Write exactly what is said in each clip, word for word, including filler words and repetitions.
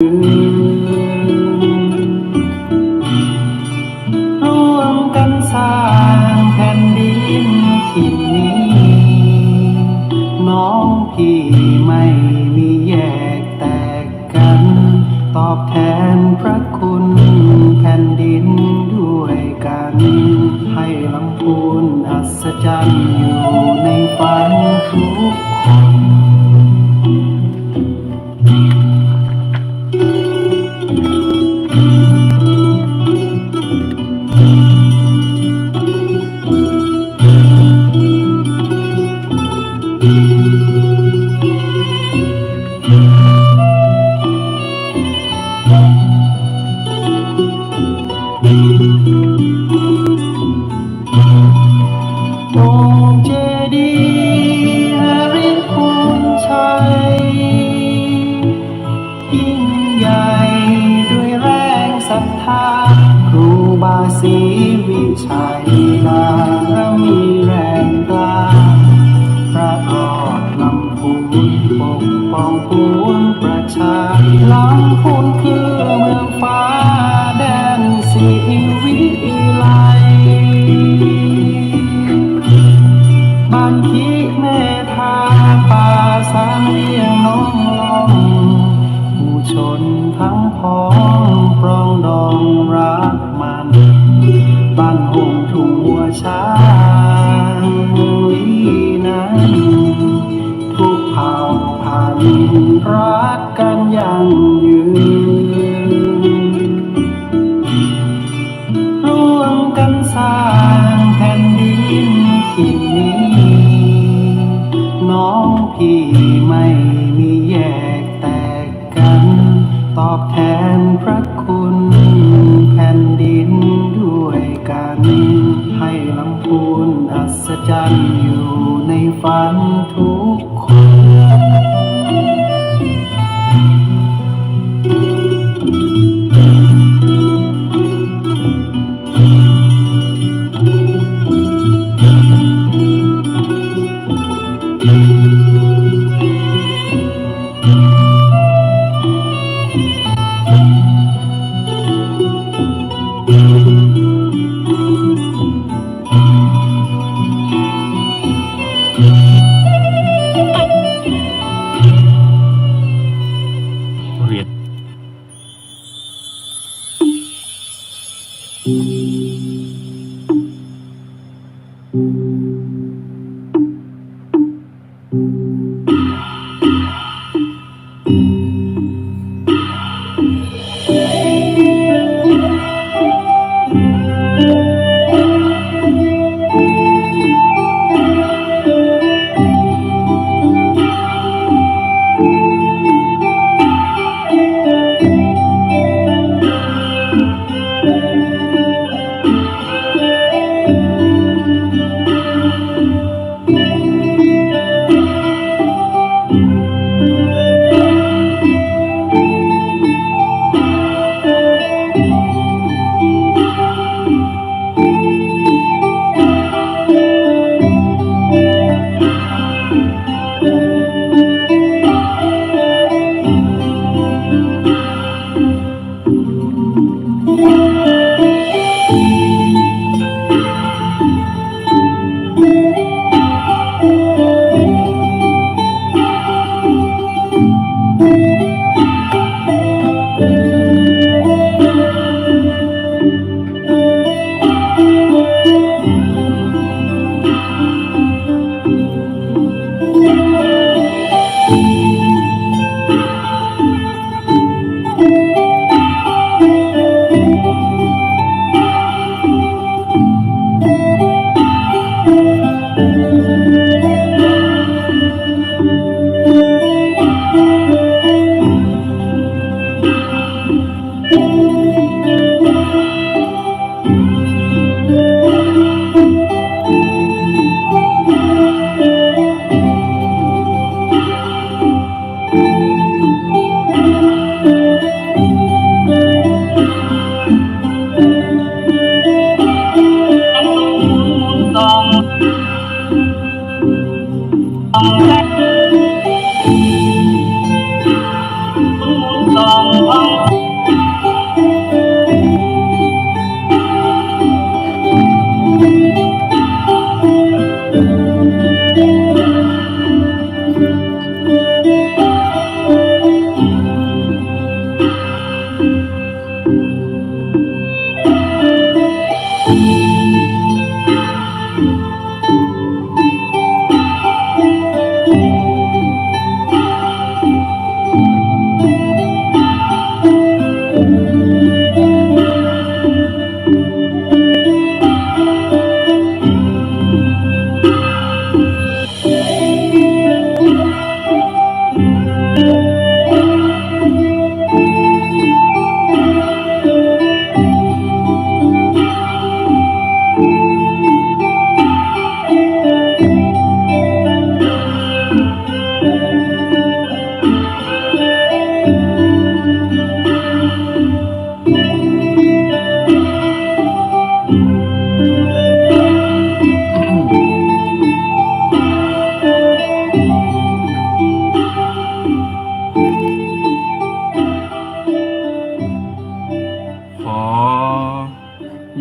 ร่วมกันสร้างแผ่นดินถิ่นนี้ น้องพี่ไม่มีแยกแตกกัน ตอบแทนพระคุณแผ่นดินด้วยกัน ให้ลำพูนอัศจรรย์อยู่ในฝันทุกคน องค์เจดีย์หริภุญชัย ยิ่งใหญ่ด้วยแรงศรัทธา ครูบาศรีวิชัย บารมีแรงกล้า พระรอดลำพูน ปกป้องปวงประชา ลำพูนคือเมืองฟ้า แดนศรีวิไล บ้านขี้แม่ทา ป่าสามเหลี่ยมหนองล่อง หมู่ชนทั้งพ้อง ปรองดองรักมัน บ้านโฮงทุ่งวัวช้างลีนั้น ทุกเผ่าพันธุ์รักกันยั่งยืน ร่วมกันสร้างแผ่นดินถิ่นนี้ น้องพี่ไม่มีแยกแตกกัน ตอบแทนพระคุณแผ่นดินด้วยกัน ให้ลำพูนอัศจรรย์อยู่ในฝันทุกคน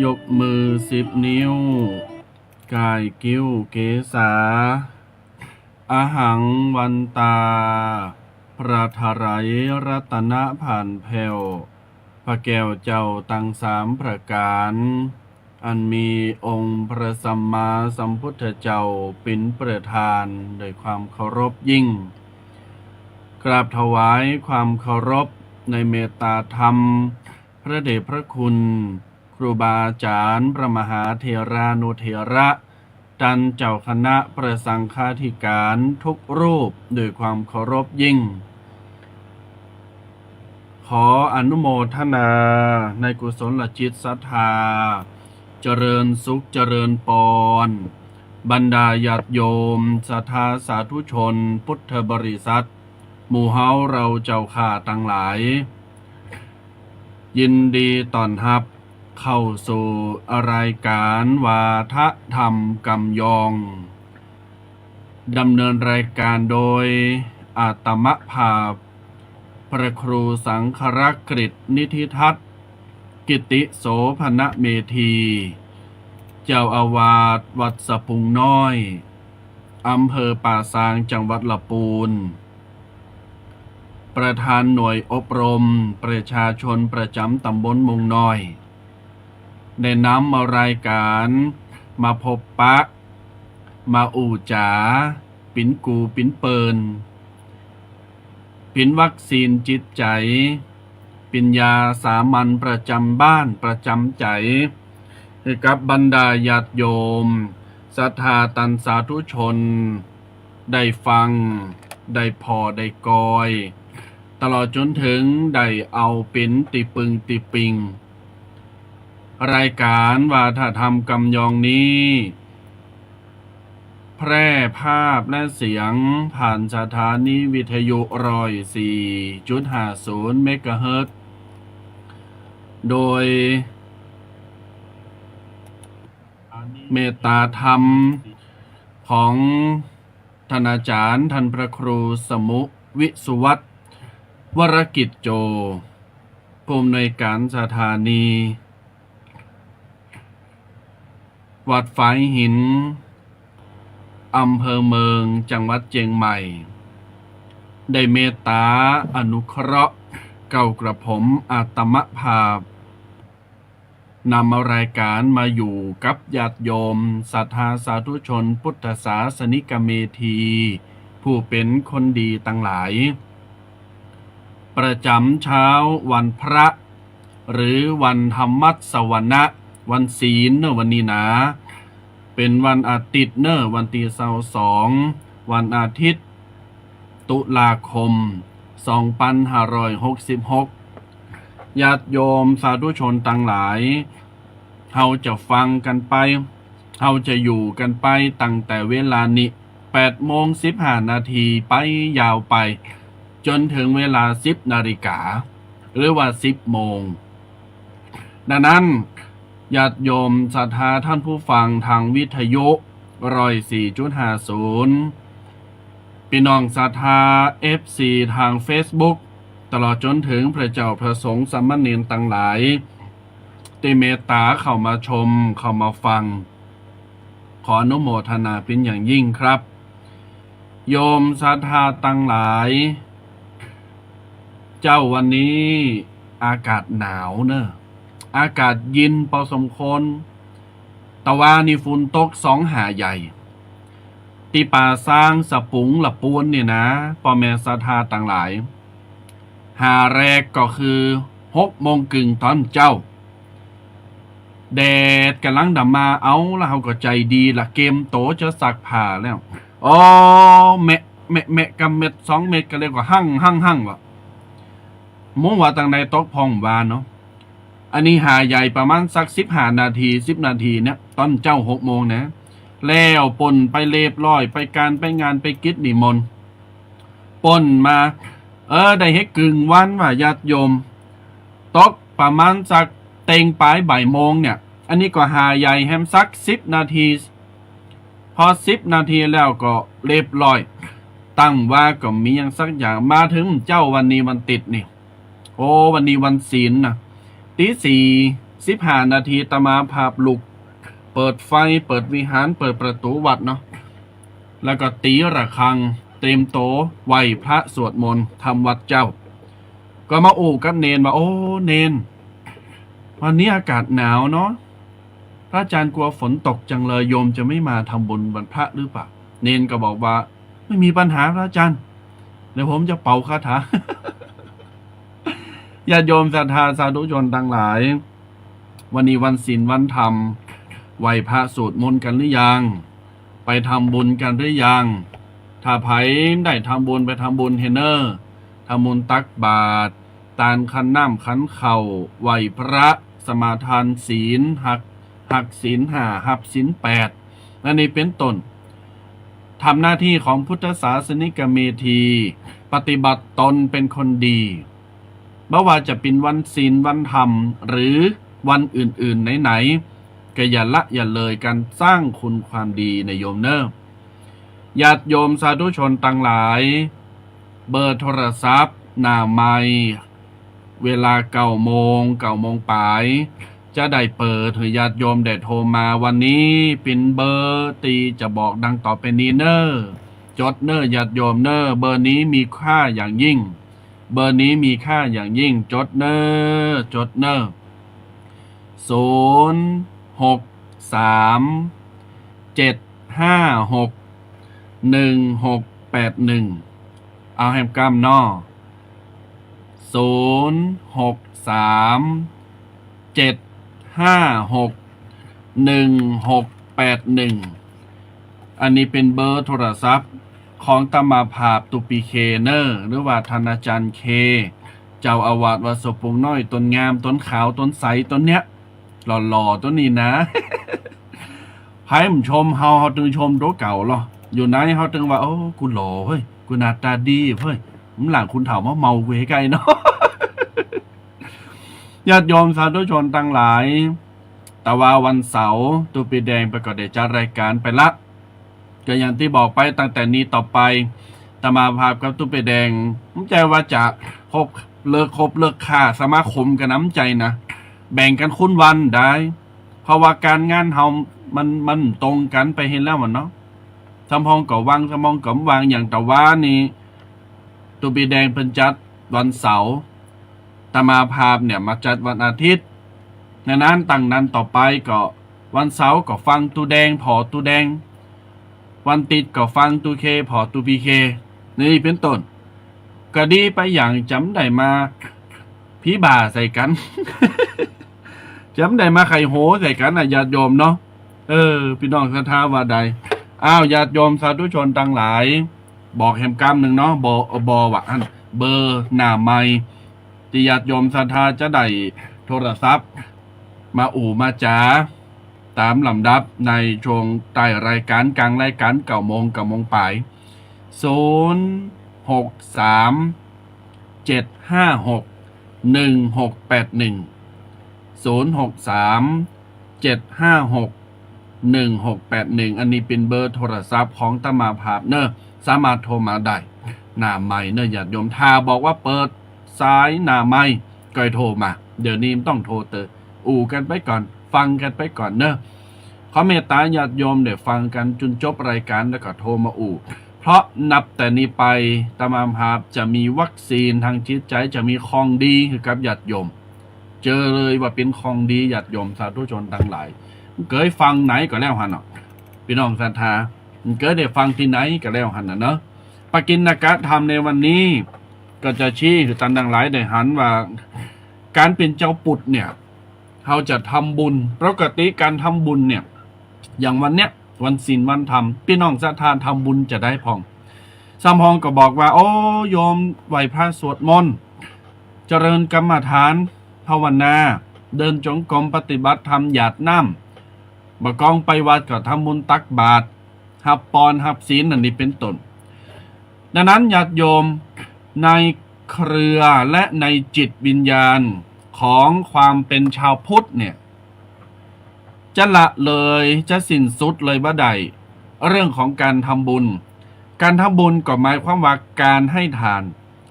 ยกมือสิบนิ้ว ก่ายกิ้วเกศา อหังวันตา พระไตรรัตนผ่านแผ้ว พระแก้วเจ้าตังสามประก๋าน อันมีองค์พระสัมมาสัมพุทธเจ้าเป๋นประธาน ด้วยความเคารพยิ่ง กราบถวายความเคารพในเมตตาธรรม พระเดชพระคุณ ครูบาอาจ๋ารย์ พระมหาเถรานุเถระ ต้านเจ้าคณะพระสังฆาธิการทุกรูป ด้วยความเคารพยิ่ง ขออนุโมทนาในกุศลจิตศรัทธา เจริญสุขเจริญปอน บรรดาญาติโยม ศรัทธาสาธุชน พุทธบริษัท หมู่เฮาเราเจ้าข้าตังหลาย ยินดีต้อนฮับเข้าสู่รายก๋านวาทะธรรมกำยอง ดำเนินรายก๋านโดยอาตมภาพ พระครูสังครักษ์กฤษ นิธิทัศน์ กิติโสภณเมธี เจ้าอาวาสวัดสะพุงน้อย อำเภอป่าซาง จังหวัดละปูน ประธานหน่วยอบรมประชาชนประจ๋ำตำบลมุงน้อย ได้นำเอารายก๋านมาพบปะ มาอู้จ๋า เป๋นกู่เป๋นเปิ้น เป๋นวัคซีนจิตใจ๋ เป๋นยาสามัญประจ๋ำบ้านประจ๋ำใจ๋ ให้กับบรรดาญาติโยม ศรัทธาต้านสาธุชน ได้ฟัง ได้ผ่อ ได้กอย ตลอดจ๋นเถิงได้เอาเป๋นตี้ปึงตี้ปิง รายก๋านวาทะธรรมกำยองนี้ แพร่ภาพและเสียงผ่านสถานีวิทยุร้อยสี่จุดห้าศูนย์เมกะเฮิรตซ์ โดยเมตตาธรรมของท่านอาจ๋ารย์ ท่านพระครูสมุห์ วิสุวัฒน์ วรกิจโจ ผู้อำนวยก๋านสถานี วัดฝายหิน อำเภอเมือง จังหวัดเจียงใหม่ ได้เมตตาอนุเคราะห์เกล้ากระผมอาตมภาพ นำเอารายก๋านมาอยู่กับญาติโยมศรัทธาสาธุชนพุทธศาสนิกเมธี ผู้เป๋นคนดีตังหลาย ประจ๋ำเช้าวันพระ หรือวันธรรมัสสวนะ วันศีลเน่อวันนี้นา เป๋นวันอาทิตย์เน่อ วันตี้ซาวสอง วันอาทิตย์ ตุลาคม สองปันห้าร้อยหกสิบหก ญาติโยมสาธุชนตังหลาย เฮาจะฟังกั๋นไป เฮาจะอยู่กั๋นไปตั้งแต่เวลานี้แปดโมงสิบห้านาทีไปยาวไป จ๋นเถิงเวลาสิบนาฬิกา หรือว่าสิบโมง ดังนั้น ญาติโยมศรัทธาต้านผู้ฟังตางวิทยุร้อยสี่จุดห้าศูนย์ ปี้น้องศรัทธาเอฟซีตางเฟซบุ๊ก ตลอดจ๋นเถิงพระเจ้าพระสงฆ์สามเณรตังหลาย ตี้เมตตาเข้ามาชม เข้ามาฟัง ขออนุโมทนาเป๋นอย่างยิ่งครับ โยมศรัทธาตังหลาย เจ๊าวันนี้อากาศหนาวเน่อ อากาศเย็นปอสมควร ตะวานี้ฝนตกสองหาใหญ่ ตี้ป่าซาง สะปุง ละปูนนี่นา ป้อแม่ศรัทธาตังหลาย หาแรกก็คือหกโมงเกิ่งต๋อนเจ๊า แดดก่ำลังดำมา เอาละ เฮาก็ใจ๋ดีละ เกียมโตจะซักผ้าแล้ว โอ้ แมะ แมะ แมะ กำเม็ดสองเม็ดก็เลยก็หั่ง หั่ง หั่ง วะ บ่ฮู้ว่าตังใดตกพ่องวาเนาะ อันนี้หาใหญ่ประมาณสักสิบห้านาที สิบนาทีเนี่ย ต๋อนเจ๊าหกโมงนะ แล้วป้นไปเรียบร้อย ไปก๋านไปงาน ไปกิจนิมนต์ ป้นมา เออ ได้เฮ็ดกึ่งวันว่าญาติโยม ตกประมาณสักเต็งป๋ายบ่ายโมงเนี่ย อันนี้ก็หาใหญ่แหมสักสิบนาที พอสิบนาทีแล้วก็เรียบร้อย ตังว่าก็บ่มีหยังสักอย่าง มาเถิงเจ๊าวันนี้วันติ๊ดนี่ โอ้ วันนี้วันศีลนะ ตีสี่ สิบห้านาทีอาตมาภาพลุก เปิดไฟ เปิดวิหาร เปิดประตู๋วัดเนาะ แล้วก็ตี๋ระฆัง เตรียมตั๋วไหว้พระสวดมนต์ ทำวัตรเจ๊า ก็มาอู้กับเณรว่า โอ้ เณร วันนี้อากาศหนาวเนาะ พระอาจารย์กลัวฝนตกจังเลย โยมจะไม่มาทำบุญวันพระหรือเปล่า เณรก็บอกว่า ไม่มีปัญหาพระอาจารย์ เดี๋ยวผมจะเป่าคาถา ญาติโยมศรัทธาสาธุชนตังหลาย วันนี้วันศีลวันธรรม ไหว้พระสวดมนต์กั๋นหรือยัง ไปทำบุญกั๋นหรือยัง ถ้าใผได้ทำบุญไปทำบุญเฮอเน่อ ทำบุญตักบาตร ตานขันน้ำขันข้าว ไหว้พระ สมาทานศีล ฮัก ฮักศีลห้า ฮับศีลแปด อันนี้เป็นต้น ทำหน้าตี้ของพุทธศาสนิกเมธี ปฏิบัติตนเป็นคนดี บ่ว่าจะเป๋นวันศีลวันธรรม หรือวันอื่นๆ ไหนๆ ก็อย่าละอย่าเลยก๋านสร้างคุณความดีนะโยมเน่อ ญาติโยมสาธุชนตังหลาย เบอร์โทรศัพท์หน้าไมค์ เวลาเก้าโมง เก้าโมงป๋าย จะได้เปิดหื้อญาติโยมได้โทรมา วันนี้เป๋นเบอร์ตี้จะบอกดังต่อไปนี้เน่อ จดเน่อญาติโยมเน่อ เบอร์นี้มีค่าอย่างยิ่ง เบอร์นี้มีค่าอย่างยิ่ง จดเน่อ จดเน่อ ศูนย์ หก สาม เจ็ด ห้า หก หนึ่ง หก แปด หนึ่ง เอาแหมก้ำเนาะ ศูนย์ หก สาม เจ็ด ห้า หก หนึ่ง หก แปด หนึ่ง อันนี้เป๋นเบอร์โทรศัพท์ของอาตมาภาพตุ๊ปีเคเน่อ หรือว่าท่านอาจารย์เค เจ้าอาวาสวัดสะพุงน้อย ต๋นงาม ต๋นขาว ต๋นใส ต๋นเนี้ย หล่อๆ ต๋นนี้นะ ใผบ่ชมเฮา เฮาตึงชมตั๋วเก่าลอ อยู่ในเฮาตึงว่า โอ้ กูหล่อเฮ้ย กูหน้าต๋าดีเฮ้ย มื้อหลังคนเฒ่ามาเมากูใก้ๆ เนาะ ญาติโยมสาธุชนตังหลาย แต่ว่าวันเสาร์ตุ๊ปีแดงเปิ้นก็ได้จัดรายก๋านไปละ ก็อย่างตี้บอกไป ตั้งแต่นี้ต่อไป อาตมาภาพกับตุ๊ปีแดง บ่ใจ้ว่าจะคบ เลิกคบเลิกค้าสมาคมกั๋นนะ บ่ใจ้นะ แบ่งกั๋นคนวันได้ เพราะว่าก๋านงานเฮามัน มันตรงกั๋นไปหั้นแล้วอะเนาะ สำฮองก็ว่าง สำฮองก็บ่ว่าง อย่างตะวานี้ ตุ๊ปีแดงเปิ้นจัดวันเสาร์ อาตมาภาพเนี่ยมาจัดวันอาทิตย์ ดังนั้นตั้งนั้นต่อไปก็วันเสาร์ก็ฟังตุ๊แดง ผ่อตุ๊แดง วันติ๊ดก็ฟังตุ๊เค ผ่อตุ๊ปีเค นี่เป๋นต้น ก็ดีไปอย่าง จะบ่ได้มาผีบ่าใส่กั๋น จะบ่ได้มาไขโหใส่กั๋นนะญาติโยมเนาะ เออ ปี้น้องศรัทธาว่าใด อ้าว ญาติโยมสาธุชนตังหลาย บอกแหมก้ำนึ่งเนาะ เบอร์ เอ่อ เบอร์ว่าอั้น เบอร์หน้าไมค์ ตี้ญาติโยมศรัทธาจะได้โทรศัพท์ มาอู้มาจ๋า ต๋ามลำดับในช่วงต้ายรายก๋าน ก๋างรายก๋าน เก้าโมง เก้าโมงป๋าย ศูนย์ หก สาม เจ็ด ห้า หก หนึ่ง หก แปด หนึ่ง ศูนย์ หก สาม เจ็ด ห้า หก หนึ่ง หก แปด หนึ่ง อันนี้เป๋นเบอร์โทรศัพท์ของอาตมาภาพเน่อ สามารถโทรมาได้ หน้าไมค์เน่อญาติโยม ถ้าบอกว่าเปิดสายหน้าไมค์ก็ให้โทรมา เดี๋ยวนี้บ่ต้องโทรเต๊อะ อู้กั๋นไปก่อน ฟังกั๋นไปก่อนเน่อ ขอเมตต๋าญาติโยมได้ฟังกั๋นจุนจบรายก๋านแล้วก็โทรมาอู้ เพราะนับแต่นี้ไปอาตมาภาพจะมีวัคซีนตางจิตใจ๋ จะมีของดีหื้อกับญาติโยม เจอเลยว่าเป๋นของดีญาติโยมสาธุชนตังหลาย เกยฟังไหนก็แล้วหั้นเนาะ ปี้น้องศรัทธา เกยได้ฟังตี้ไหนก็แล้วหั้นน่ะเนาะ ปกิณกธรรมในวันนี้ ก็จะชี้หื้อต้านตังหลายได้หันว่า ก๋านเป๋นจาวปุทธเนี่ย เฮาจะทำบุญ ปกติก๋านทำบุญเนี่ย อย่างวันเนี้ย วันศีลวันธรรม ปี้น้องศรัทธาทำบุญจะได้พ่อง สำฮองก็บอกว่า โอ้ โยมไหว้พระสวดมนต์ เจริญกรรมฐาน ภาวนา เดินจงกรม ปฏิบัติธรรม หยาดน้ำ บ่ากองไปวัดก็ทำบุญตักบาตร ฮับปอน ฮับศีล อันนี้เป๋นต้น ดังนั้นญาติโยม ในเครือและในจิตวิญญาณของความเป๋นชาวพุทธเนี่ย จะละเลย จะสิ้นสุดเลยบ่ได้ เรื่องของก๋านทำบุญ ก๋านทำบุญก็หมายความว่าก๋านให้ตาน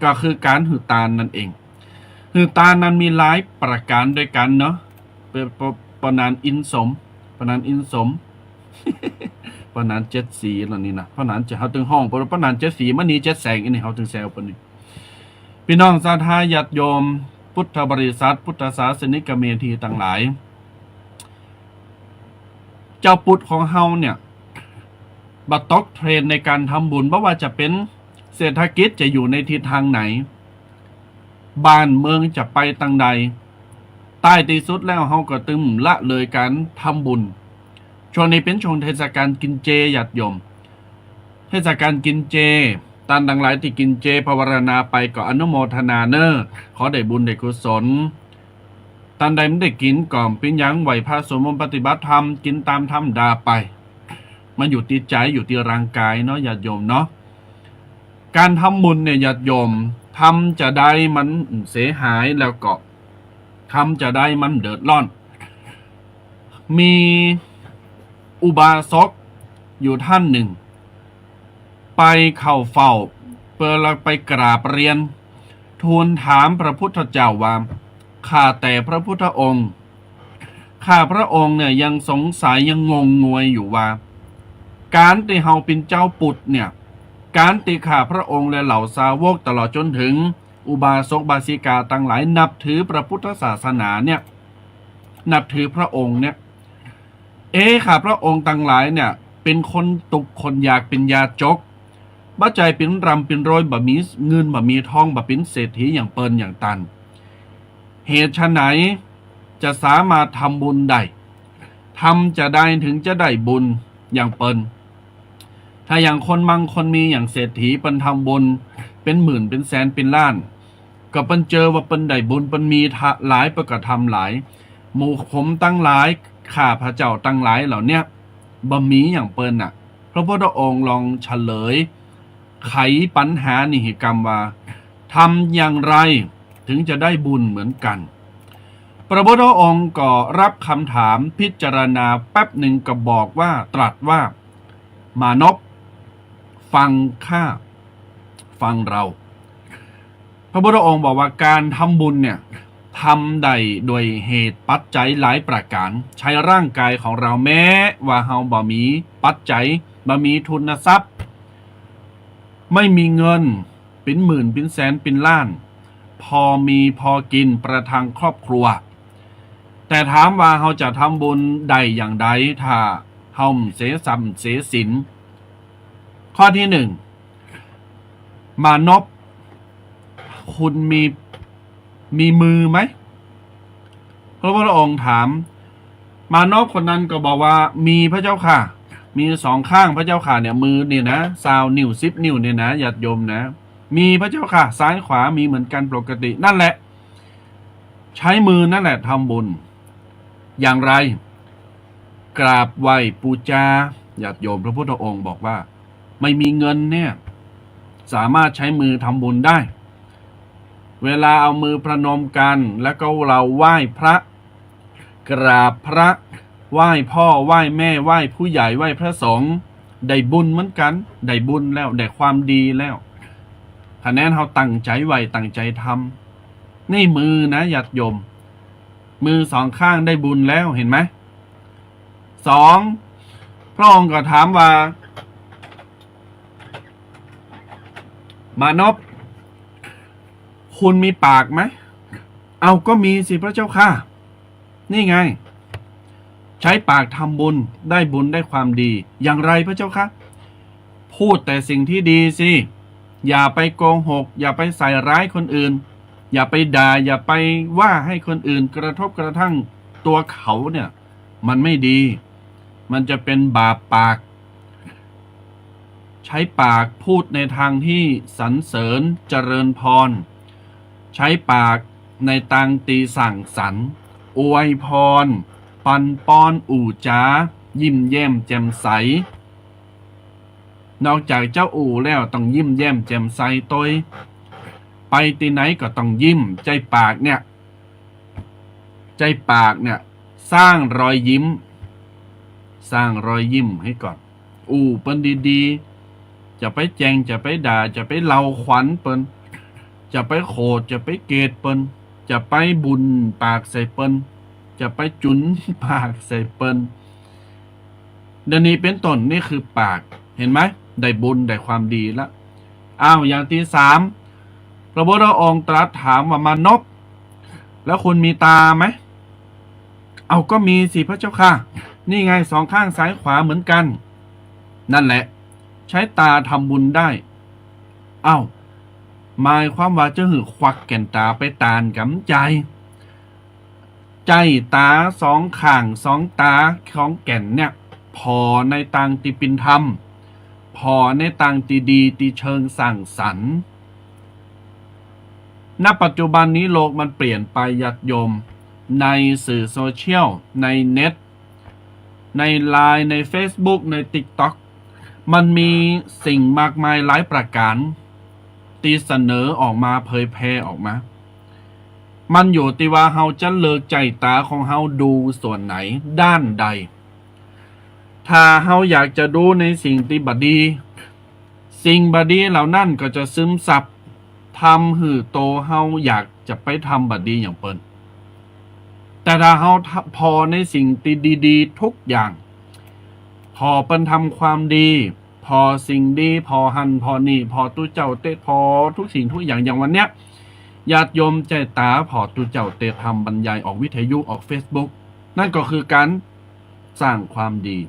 ก็คือก๋านหื้อตานนั่นเอง หื้อตานนั้นมีหลายประก๋านด้วยกั๋นเนาะ เป๋น เป๋น เป๋นหนานอินสม เป๋นหนานอินสม เป๋นหนานเจ็ดสีแล้วนี่นะ เป๋นหนานเจ็ด เฮาตึงฮ้องเป๋นว่าเป๋นหนานเจ็ดสี มณีเจ็ดแสง อันนี้เฮาตึงแซวเป๋นนี่ ปี้น้องศรัทธาญาติโยม พุทธบริษัท พุทธศาสนิกเมธีตังหลาย จาวปุทธของเฮาเนี่ย บ่ตกเทรนด์ในก๋านทำบุญ บ่ว่าจะเป๋นเศรษฐกิจจะอยู่ในทิศตางไหน บ้านเมืองจะไปตางใด ต้ายตี้สุดแล้วเฮาก็ตึงละเลยก๋านทำบุญ ช่วงนี้เป๋นช่วงเทศกาลกิ๋นเจญาติโยม เทศกาลกิ๋นเจ ต้านตังหลายตี้กิ๋นเจภาวนาไปก็อนุโมทนาเน่อ ขอได้บุญได้กุศล ต้านใดบ่ได้กิ๋นก็เป๋นหยัง ไหว้พระสวดมนต์ปฏิบัติธรรม กิ๋นต๋ามธรรมดาไป มันอยู่ตี้ใจ๋ อยู่ตี้ร่างก๋ายเนาะญาติโยมเนาะ ก๋านทำบุญเนี่ยญาติโยม ทำจะใดมันเสียหาย แล้วก็ทำจะใดมันเดือดร้อน มีอุบาสกอยู่ต้านนึ่ง ไปเข้าเฝ้า เปื้อละไปกราบเรียน ทูลถามพระพุทธเจ้าว่า ข้าแต่พระพุทธองค์ ข้าพระองค์เนี่ยยังสงสัยยังงงงวยอยู่ว่า ก๋านตี้เฮาเป๋นจาวปุทธเนี่ย ก๋านตี้ข้าพระองค์และเหล่าสาวกตลอดจ๋นเถิงอุบาสกอุบาสิกาตังหลายนับถือพระพุทธศาสนาเนี่ย นับถือพระองค์เนี่ย เอ๊ะ ข้าพระองค์ตังหลายเนี่ย เป๋นคนตุ๊กข์คนยาก เป๋นยาจก บ่ใจ้เป๋นร่ำเป๋นรวย บ่มีเงิน บ่มีทอง บ่เป๋นเศรษฐีอย่างเปิ้นอย่างต้าน เหตุไฉนจะสามารถทำบุญได้ ทำจะใดเถิงจะได้บุญอย่างเปิ้น ถ้าอย่างคนมั่งคนมีอย่างเศรษฐีเปิ้นทำบุญเป๋นหมื่นเป๋นแสนเป๋นล้าน ก็เปิ้นเจอว่าเปิ้นได้บุญ เปิ้นมีหลาย เปิ้นก็ทำหลาย หมู่ผมตังหลาย ข้าพเจ้าตังหลายเหล่าเนี้ย บ่มีอย่างเปิ้นน่ะ พระพุทธองค์ลองเฉลย ไขปัญหานี้หื้อกำว่า ทำอย่างไรเถิงจะได้บุญเหมือนกัน พระพุทธองค์ก็รับคำถาม พิจารณาแป๊บหนึ่งก็บอกว่า ตรัสว่า มานพ ฟังข้า ฟังเรา พระพุทธองค์บอกว่าก๋านทำบุญเนี่ย ทำได้ด้วยเหตุปัจจัยหลายประก๋าน ใจ๊ร่างก๋ายของเฮา แม้ว่าเฮาบ่มีปัจจัย บ่มีทุนทรัพย์ ไม่มีเงินเป๋นหมื่นเป๋นแสนเป๋นล้าน พอมีพอกิ๋นประทังครอบครัว แต่ถามว่าเฮาจะทำบุญได้อย่างใด ถ้าเฮาบ่เสียทรัพย์เสียสิน ข้อตี้หนึ่ง มานพ คุณมี มีมือไหม พระพุทธองค์ถาม มานพคนนั้นก็บอกว่า มีพระเจ้าข้า มีสองข้างพระเจ้าข้าเนี่ย มือเนี่ยนะ ซาวนิ้ว สิบนิ้วเนี่ยนะ ญาติโยมนะ มีพระเจ้าข้า ซ้ายขวามีเหมือนกันปกติ นั่นแหละ ใจ๊มือนั่นแหละทำบุญ อย่างไร กราบไหว้ปู๋จา ญาติโยม พระพุทธองค์บอกว่า ไม่มีเงินเนี่ย สามารถใจ๊มือทำบุญได้ เวลาเอามือประนมกั๋น แล้วก็เราไหว้พระ กราบพระ ไหว้พ่อ ไหว้แม่ ไหว้ผู้ใหญ่ ไหว้พระสงฆ์ ได้บุญเหมือนกั๋น ได้บุญแล้ว ได้ความดีแล้ว คะแนนเฮาตั้งใจ๋ไหว้ ตั้งใจ๋ทำ นี่มือนะ ญาติโยม มือสองข้างได้บุญแล้ว หันก่อ สอง พระองค์ก็ถามว่า มานพ คุณมีปากไหม เอ้า ก็มีสิพระเจ้าข้า นี่ไง ใจ๊ปากทำบุญ ได้บุญได้ความดี อย่างไรพระเจ้าข้า พูดแต่สิ่งที่ดีสิ อย่าไปโกหก อย่าไปใส่ร้ายคนอื่น อย่าไปด่า อย่าไปว่าให้คนอื่นกระทบกระทั่งตัวเขาเนี่ย มันไม่ดี มันจะเป็นบาปปาก ใจ๊ปากพูดในตางตี้สรรเสริญเจริญพร ใจ๊ปากในตางตี้สร้างสรรค์ อวยพร ปันป้อน อู้จ๋า ยิ้มแย้มแจ่มใส นอกจากจะอู้แล้วต้องยิ้มแย้มแจ่มใสตวย ไปตี้ไหนก็ต้องยิ้ม ใจ๊ปากเนี่ย ใจ๊ปากเนี่ย สร้างรอยยิ้ม สร้างรอยยิ้มหื้อก่อน อู้เปิ้นดีๆ จะไปแจ่ง จะไปด่า จะไปเล่าขวัญเปิ้น จะไปโขด จะไปเกลียดเปิ้น จะไปบุ่นปากใส่เปิ้น จะไปจุ๋นปากใส่เปิ้น ดังนี้เป๋นต้น นี่คือปาก หันไหม ได้บุญได้ความดีละ อ้าว อย่างตี้สาม พระพุทธองค์ตรัสถามว่ามานพ แล้วคุณมีตาไหม เอา ก็มีสิพระเจ้าข้า นี่ไง สองข้างซ้ายขวาเหมือนกั๋น นั่นแหละ ใจ๊ตาทำบุญได้ อ้าว หมายความว่าจะหื้อควักแก่นต๋าไปตานกำใจ๋ ใจ๊ต๋าสองข้างสองต๋าสองแก่นเนี่ย ผ่อในตางตี้เป๋นธรรม ผ่อในตางตี้ดีตี้เชิงสร้างสรรค์ ณ ปัจจุบันนี้โลกมันเปลี่ยนไปญาติโยม ในสื่อโซเชียล ในเน็ต ในไลน์ ในเฟซบุ๊ก ในติ๊กต็อก มันมีสิ่งมากมายหลายประก๋าน ตี้เสนอออกมา เผยแพร่ออกมา มันอยู่ตี้ว่าเฮาจะเลือกใจ๊ต๋าของเฮาดูส่วนไหน ด้านใด ถ้าเฮาอยากจะดูในสิ่งตี้บ่ดี สิ่งบ่ดีเหล่านั้นก็จะซึมซับ ทำหื้อโตเฮาอยากจะไปทำบ่ดีอย่างเปิ้น แต่ถ้าเฮาผ่อในสิ่งตี้ดีๆ ทุกอย่าง ผ่อเปิ้นทำความดี ผ่อสิ่งดี ผ่อหั้นผ่อนี่ ผ่อตุ๊เจ้าเตสน์ ผ่อทุกสิ่งทุกอย่าง อย่างวันเนี้ย ญาติโยมใจ๊ต๋าผ่อตุ๊เจ้าเตสน์ ธรรมบรรยายออกวิทยุ ออกเฟซบุ๊ก นั่นก็คือก๋านสร้างความดี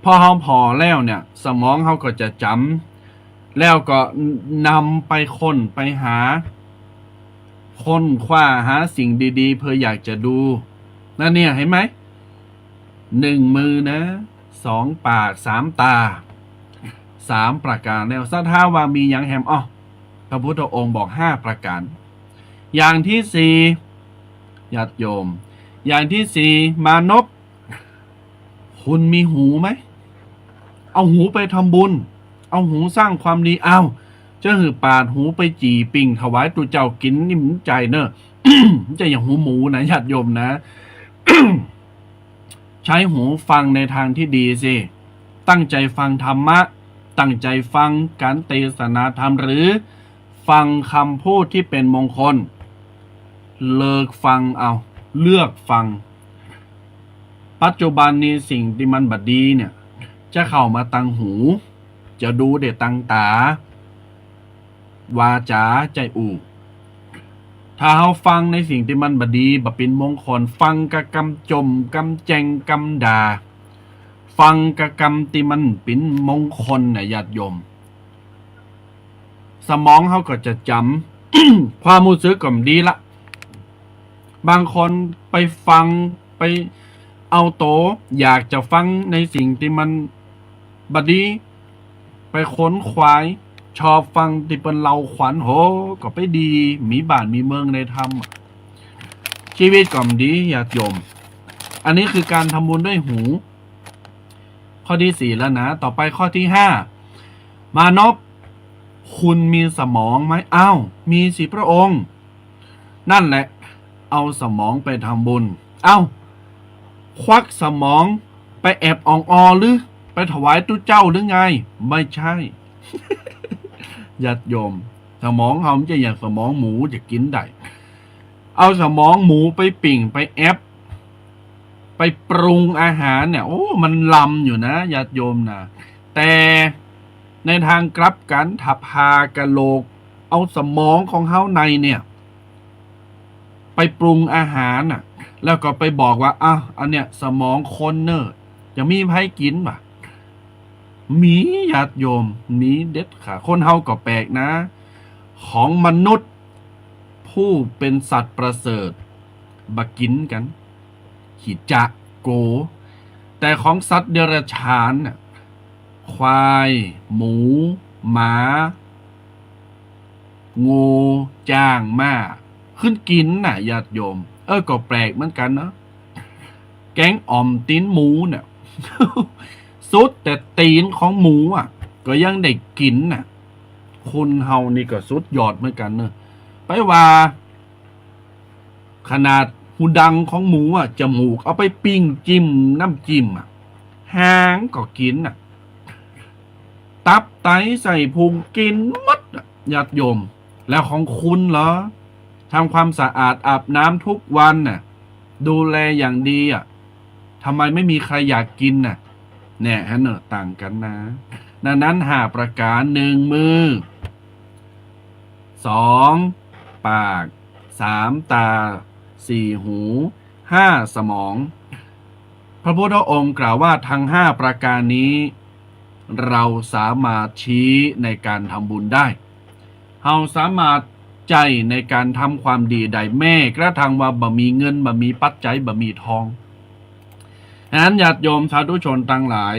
พอเฮาผ่อแล้วเนี่ย สมองเฮาก็จะจ๋ำ แล้วก็นำไปค้นไปหา ค้นคว้าหาสิ่งดีๆ เพื่ออยากจะดู นั่นเนี่ย หันไหม หนึ่งมือนะ สองปาก สามต๋า สามประก๋านแล้ว ศรัทธาว่ามีหยังแหม อ้อ พระพุทธองค์บอกห้าประก๋าน อย่างตี้สี่ ญาติโยม อย่างตี้สี่ มานพ คุณมีหูไหม เอาหูไปทำบุญ เอาหูสร้างความดี อ้าว จะหื้อปาดหูไปจี่ปิ้งถวายตุ๊เจ้ากิ๋น นี่มันใจ๋เน่อ จะอย่างหูหมูนะ ญาติโยมนะ ใจ๊หูฟังในทางตี้ดีสิ ตั้งใจ๋ฟังธรรมะ ตั้งใจ๋ฟังก๋านเตสนาธรรม หรือฟังกำพูดตี้เป๋นมงคล เลือกฟังเอา เลือกฟัง ปัจจุบันนี้สิ่งตี้มันบ่ดีเนี่ย จะเข้ามาตางหู จะดูได้ตางต๋า วาจ๋าใจ้อู้ ถ้าเฮาฟังในสิ่งตี้มันบ่ดี บ่เป๋นมงคล ฟังกะกำจ่ม กำแจ่ง กำด่า ฟังกะกำตี้มันเป๋นมงคลน่ะ ญาติโยม สมองเฮาก็จะจ๋ำ ความฮู้สึกก็บ่ดีละ บางคนไปฟัง ไปเอาโต อยากจะฟังในสิ่งตี้มันบ่ดี ไปขนขวาย ชอบฟังตี้เปิ้นเล่าขวัญ โห ก็ไปดี มีบ้านมีเมืองในธรรม ชีวิตก็บ่ดี ญาติโยม อันนี้คือการทำบุญด้วยหู ข้อตี้สี่แล้วนะ ต่อไปข้อตี้ห้า มานพ คุณมีสมองไหม อ้าว มีสิพระองค์ นั่นแหละ เอาสมองไปทำบุญ เอ้า ควักสมองไปแอบอ่องออหรือ ไปถวายตุ๊เจ้าหรือไง ไม่ใช่ ญาติโยม สมองเฮาบ่ใจ้อย่างสมองหมูจะกิ๋นได้ เอาสมองหมูไปปิ้ง ไปแอบ ไปปรุงอาหารเนี่ย โอ้ มันลำอยู่นะ ญาติโยมนะ แต่ในทางกลับกั๋น ถ้าผ่ากะโหลก เอาสมองของเฮาในเนี่ย ไปปรุงอาหารน่ะ แล้วก็ไปบอกว่า อ้าว อันเนี้ยสมองคนเน่อ จะมีใผกิ๋นบ่ มี ญาติโยม มีเด็ดขาด คนเฮาก็แปลกนะ ของมนุษย์ ผู้เป๋นสัตว์ประเสริฐ บ่กิ๋นกั๋น ขี้จะโก แต่ของสัตว์เดรัจฉานน่ะ ควาย หมู หมา งู จ๊าง ม้า ขึ้นกิ๋นน่ะ ญาติโยม เออ ก็แปลกเหมือนกั๋นเนาะ แกงอ่อมตี๋นหมูเนี่ย สุดแต่ตี๋นของหมูอ่ะ ก็ยังได้กิ๋นน่ะ คนเฮานี่ก็สุดยอดเหมือนกั๋นเนอะ ไปว่า ขนาดฮูดังของหมูอ่ะ จมูกเอาไปปิ้งจิ้มน้ำจิ้มอ่ะ หางก็กิ๋นน่ะ ตับไตไส้พุงกิ๋นหมดอ่ะ ญาติโยม แล้วของคุณเหรอ ทำความสะอาดอาบน้ำทุกวันน่ะ ดูแลอย่างดีอะ ทำไมไม่มีใครอยากกินน่ะ เนี่ย หันเน่อ ต่างกั๋นนะ ดังนั้นห้าประก๋าน หนึ่ง มือ สอง ปาก สาม ตา สี่ หู ห้า สมอง พระพุทธองค์กล่าวว่าทั้งห้าประก๋านนี้ เฮาสามารถใจ๊ในก๋านทำบุญได้ เฮาสามารถใจ๊ในก๋านทำความดีได้ แม้กระทั่งว่าบ่มีเงิน บ่มีปัจจัย บ่มีทอง ฉะนั้นญาติโยมสาธุชนตังหลาย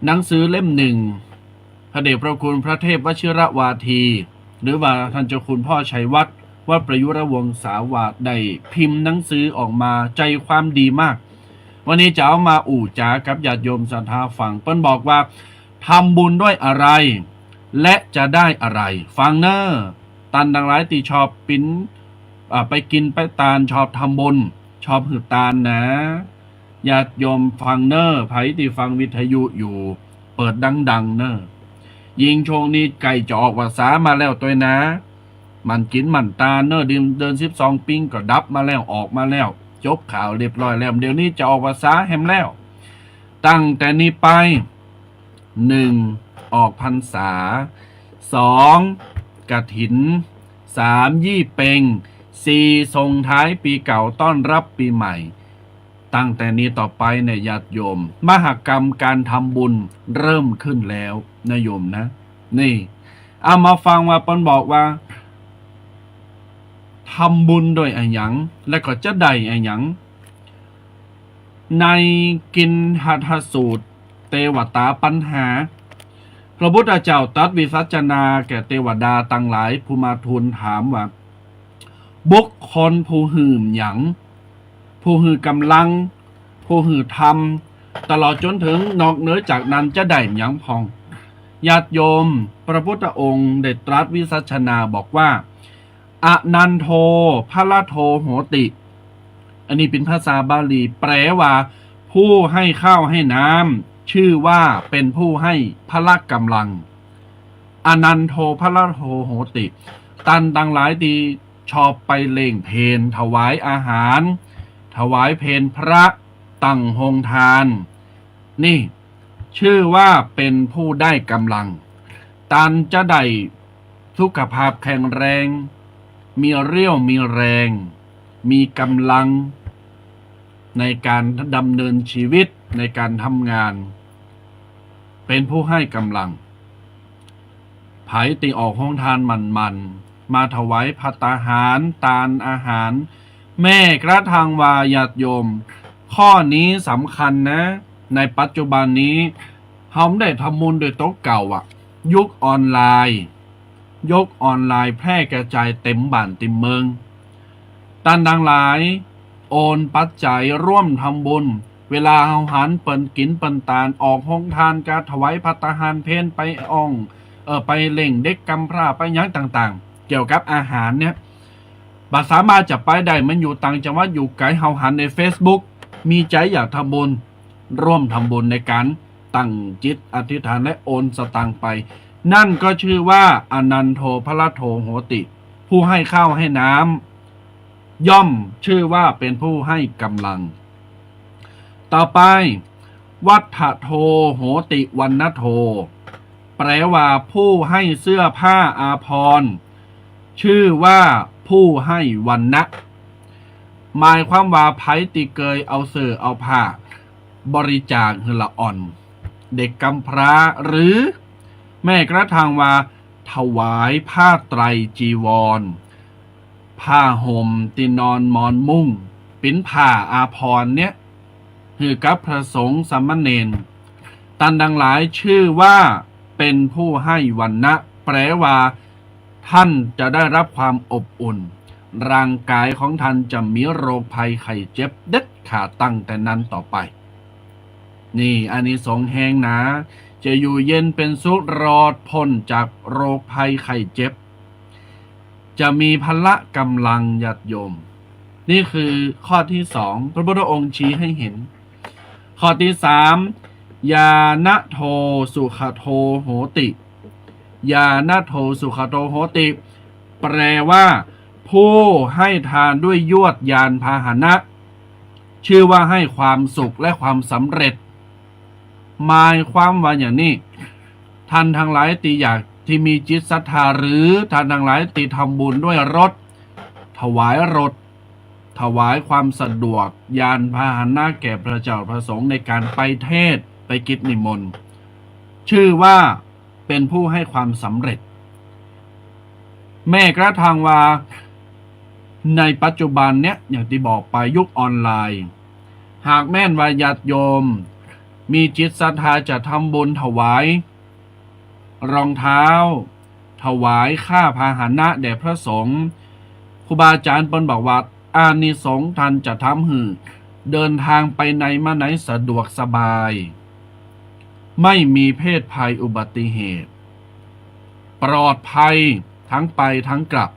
หนังสือเล่มหนึ่ง พระเดชพระคุณพระเทพวชิรวาที หรือว่าท่านเจ้าคุณพ่อชัยวัฒน์ วัดประยุรวงศาวาส ได้พิมพ์หนังสือออกมา ใจความดีมาก วันนี้จะเอามาอู้จ๋ากับญาติโยมศรัทธาฟัง เปิ้นบอกว่า ทำบุญด้วยอะไร และจะได้อะไร ฟังเน่อ ต้านตังหลายตี้ชอบปิ๊น อ่า ไปกิ๋นไปตาน ชอบทำบุญ ชอบหื้อตานนะ ญาติโยมฟังเน่อ ใผตี้ฟังวิทยุอยู่ เปิดดังๆ เน่อ ยิ่งช่วงนี้ใก้จะออกพรรษามาแล้วตวยนะ หมั่นกิ๋นหมั่นตานเน่อ เดือน เดือนสิบสองปิงก็ดับมาแล้ว ออกมาแล้ว จบข่าวเรียบร้อยแล้ว เดี๋ยวนี้จะออกพรรษาแหมแล้ว ตั้งแต่นี้ไป หนึ่ง ออกพรรษา สอง กฐิน สาม ยี่เป็ง สี่ ส่งท้ายปี๋เก่าต้อนรับปี๋ใหม่ ตั้งแต่นี้ต่อไปเนี่ยญาติโยม มหกรรมก๋านทำบุญเริ่มขึ้นแล้วนะโยมนะ นี่ เอามาฟังว่าเปิ้นบอกว่า ทำบุญด้วยอะหยัง และก็จะได้อะหยัง ในกิณฑสูตร เตวตาปัญหา พระพุทธเจ้าตรัสวิสัชนาแก่เตวดาตังหลายผู้มาทูลถามว่า บุคคลผู้หื้อหยัง ผู้หื้อกำลัง ผู้หื้อธรรม ตลอดจนเถิงนอกเหนือจากนั้นจะได้หยังพ่อง ญาติโยม พระพุทธองค์ได้ตรัสวิสัชนาบอกว่า อนันโท พละโท โหติ อันนี้เป๋นภาษาบาลี แปลว่า ผู้ให้ข้าวให้น้ำ ชื่อว่าเป๋นผู้ให้พละก๋ำลัง อนันโท พละโท โหติ ต้านตังหลายตี้ชอบไปเล่งเพล ถวายอาหาร ถวายเพลพระ ตั้งโฮงตาน นี่ ชื่อว่าเป๋นผู้ได้ก๋ำลัง ต้านจะได้สุขภาพแข็งแรง มีเรี่ยวมีแรง มีก๋ำลัง ในก๋านดำเนินชีวิต ในก๋านทำงาน เป๋นผู้ให้ก๋ำลัง ใผตี้ออกโฮงตานหมั่นๆ มาถวายภัตตาหาร ตานอาหาร แม้กระทั่งว่าญาติโยม ข้อนี้สำคัญนะ ในปัจจุบันนี้ เฮาบ่ได้ทำบุญโดยตั๋วเก่าอะ ยุคออนไลน์ ยุคออนไลน์แพร่กระจายเต็มบ้านเต็มเมือง ต้านตังหลาย โอนปัจจัยร่วมทำบุญ เวลาเฮาหันเปิ้นกิ๋นเปิ้นตาน ออกโฮงตาน ก๋านถวายภัตตาหารเพล ไปอ่อง เอ่อ ไปเล่งเด็กกำพร้า ไปหยังต่างๆ เกี่ยวกับอาหารเนี่ย บ่สามารถจะไปได้ มันอยู่ต่างจังหวัดอยู่ไก๋ เฮาหันในเฟซบุ๊ก มีใจ๋อยากทำบุญ ร่วมทำบุญในก๋านตั้งจิตอธิษฐานและโอนสตางค์ไป นั่นก็ชื่อว่าอนันโท พละโท โหติ ผู้ให้ข้าวให้น้ำ ย่อมชื่อว่าเป๋นผู้ให้ก๋ำลัง ต่อไป วัฏโท โหติ วรรณโท แปลว่าผู้ให้เสื้อผ้าอาภรณ์ ชื่อว่าผู้ให้วรรณะ หมายความว่าใผตี้เกยเอาเสื้อเอาผ้า บริจาคหื้อละอ่อน เด็กกำพร้า หรือแม้กระทั่งว่าถวายผ้าไตรจีวร ผ้าห่ม ตี้นอน หมอนมุ้ง เป๋นผ้าอาภรณ์เนี่ย หื้อกับพระสงฆ์สามเณร ต้านตังหลายชื่อว่าเป๋นผู้ให้วรรณะ แปลว่า ต้านจะได้รับความอบอุ่น ร่างก๋ายของต้านจะมีโรคภัยไข้เจ็บเด็ดขาดตั้งแต่นั้นต่อไป นี่อานิสงส์แฮงนะ จะอยู่เย็นเป๋นสุข รอดป๊นจากโรคภัยไข้เจ็บ จะมีพละก๋ำลัง ญาติโยม นี่คือข้อที่สอง พระพุทธองค์ชี้ให้เห็น ข้อที่สาม ญาณโท สุขโท โหติ ญาณโท สุขโท โหติ แปลว่า ผู้ให้ทานด้วยยวดยานพาหนะ ชื่อว่าให้ความสุขและความสำเร็จ หมายความว่าอย่างนี้ ท่านทั้งหลายตี้อยาก ตี้มีจิตศรัทธา หรือท่านทั้งหลายตี้ทำบุญด้วยรถ ถวายรถ ถวายความสะดวก ยานพาหนะแก่พระเจ้าพระสงฆ์ในการไปเทศน์ ไปกิจนิมนต์ ชื่อว่า เป็นผู้ให้ความสำเร็จ แม้กระทั่งว่าในปัจจุบันเนี้ย อย่างตี้บอกไป ยุคออนไลน์ หากแม่นว่าญาติโยมมีจิตศรัทธาจะทำบุญถวายรองเท้า ถวายค่าพาหนะแด่พระสงฆ์ ครูบาอาจารย์เปิ้นบอกว่า อานิสงส์ท่านจะทำหื้อเดินทางไปไหนมาไหนสะดวกสบาย ไม่มีเพศภัยอุบัติเหตุ ปลอดภัยทั้งไปทั้งกลับ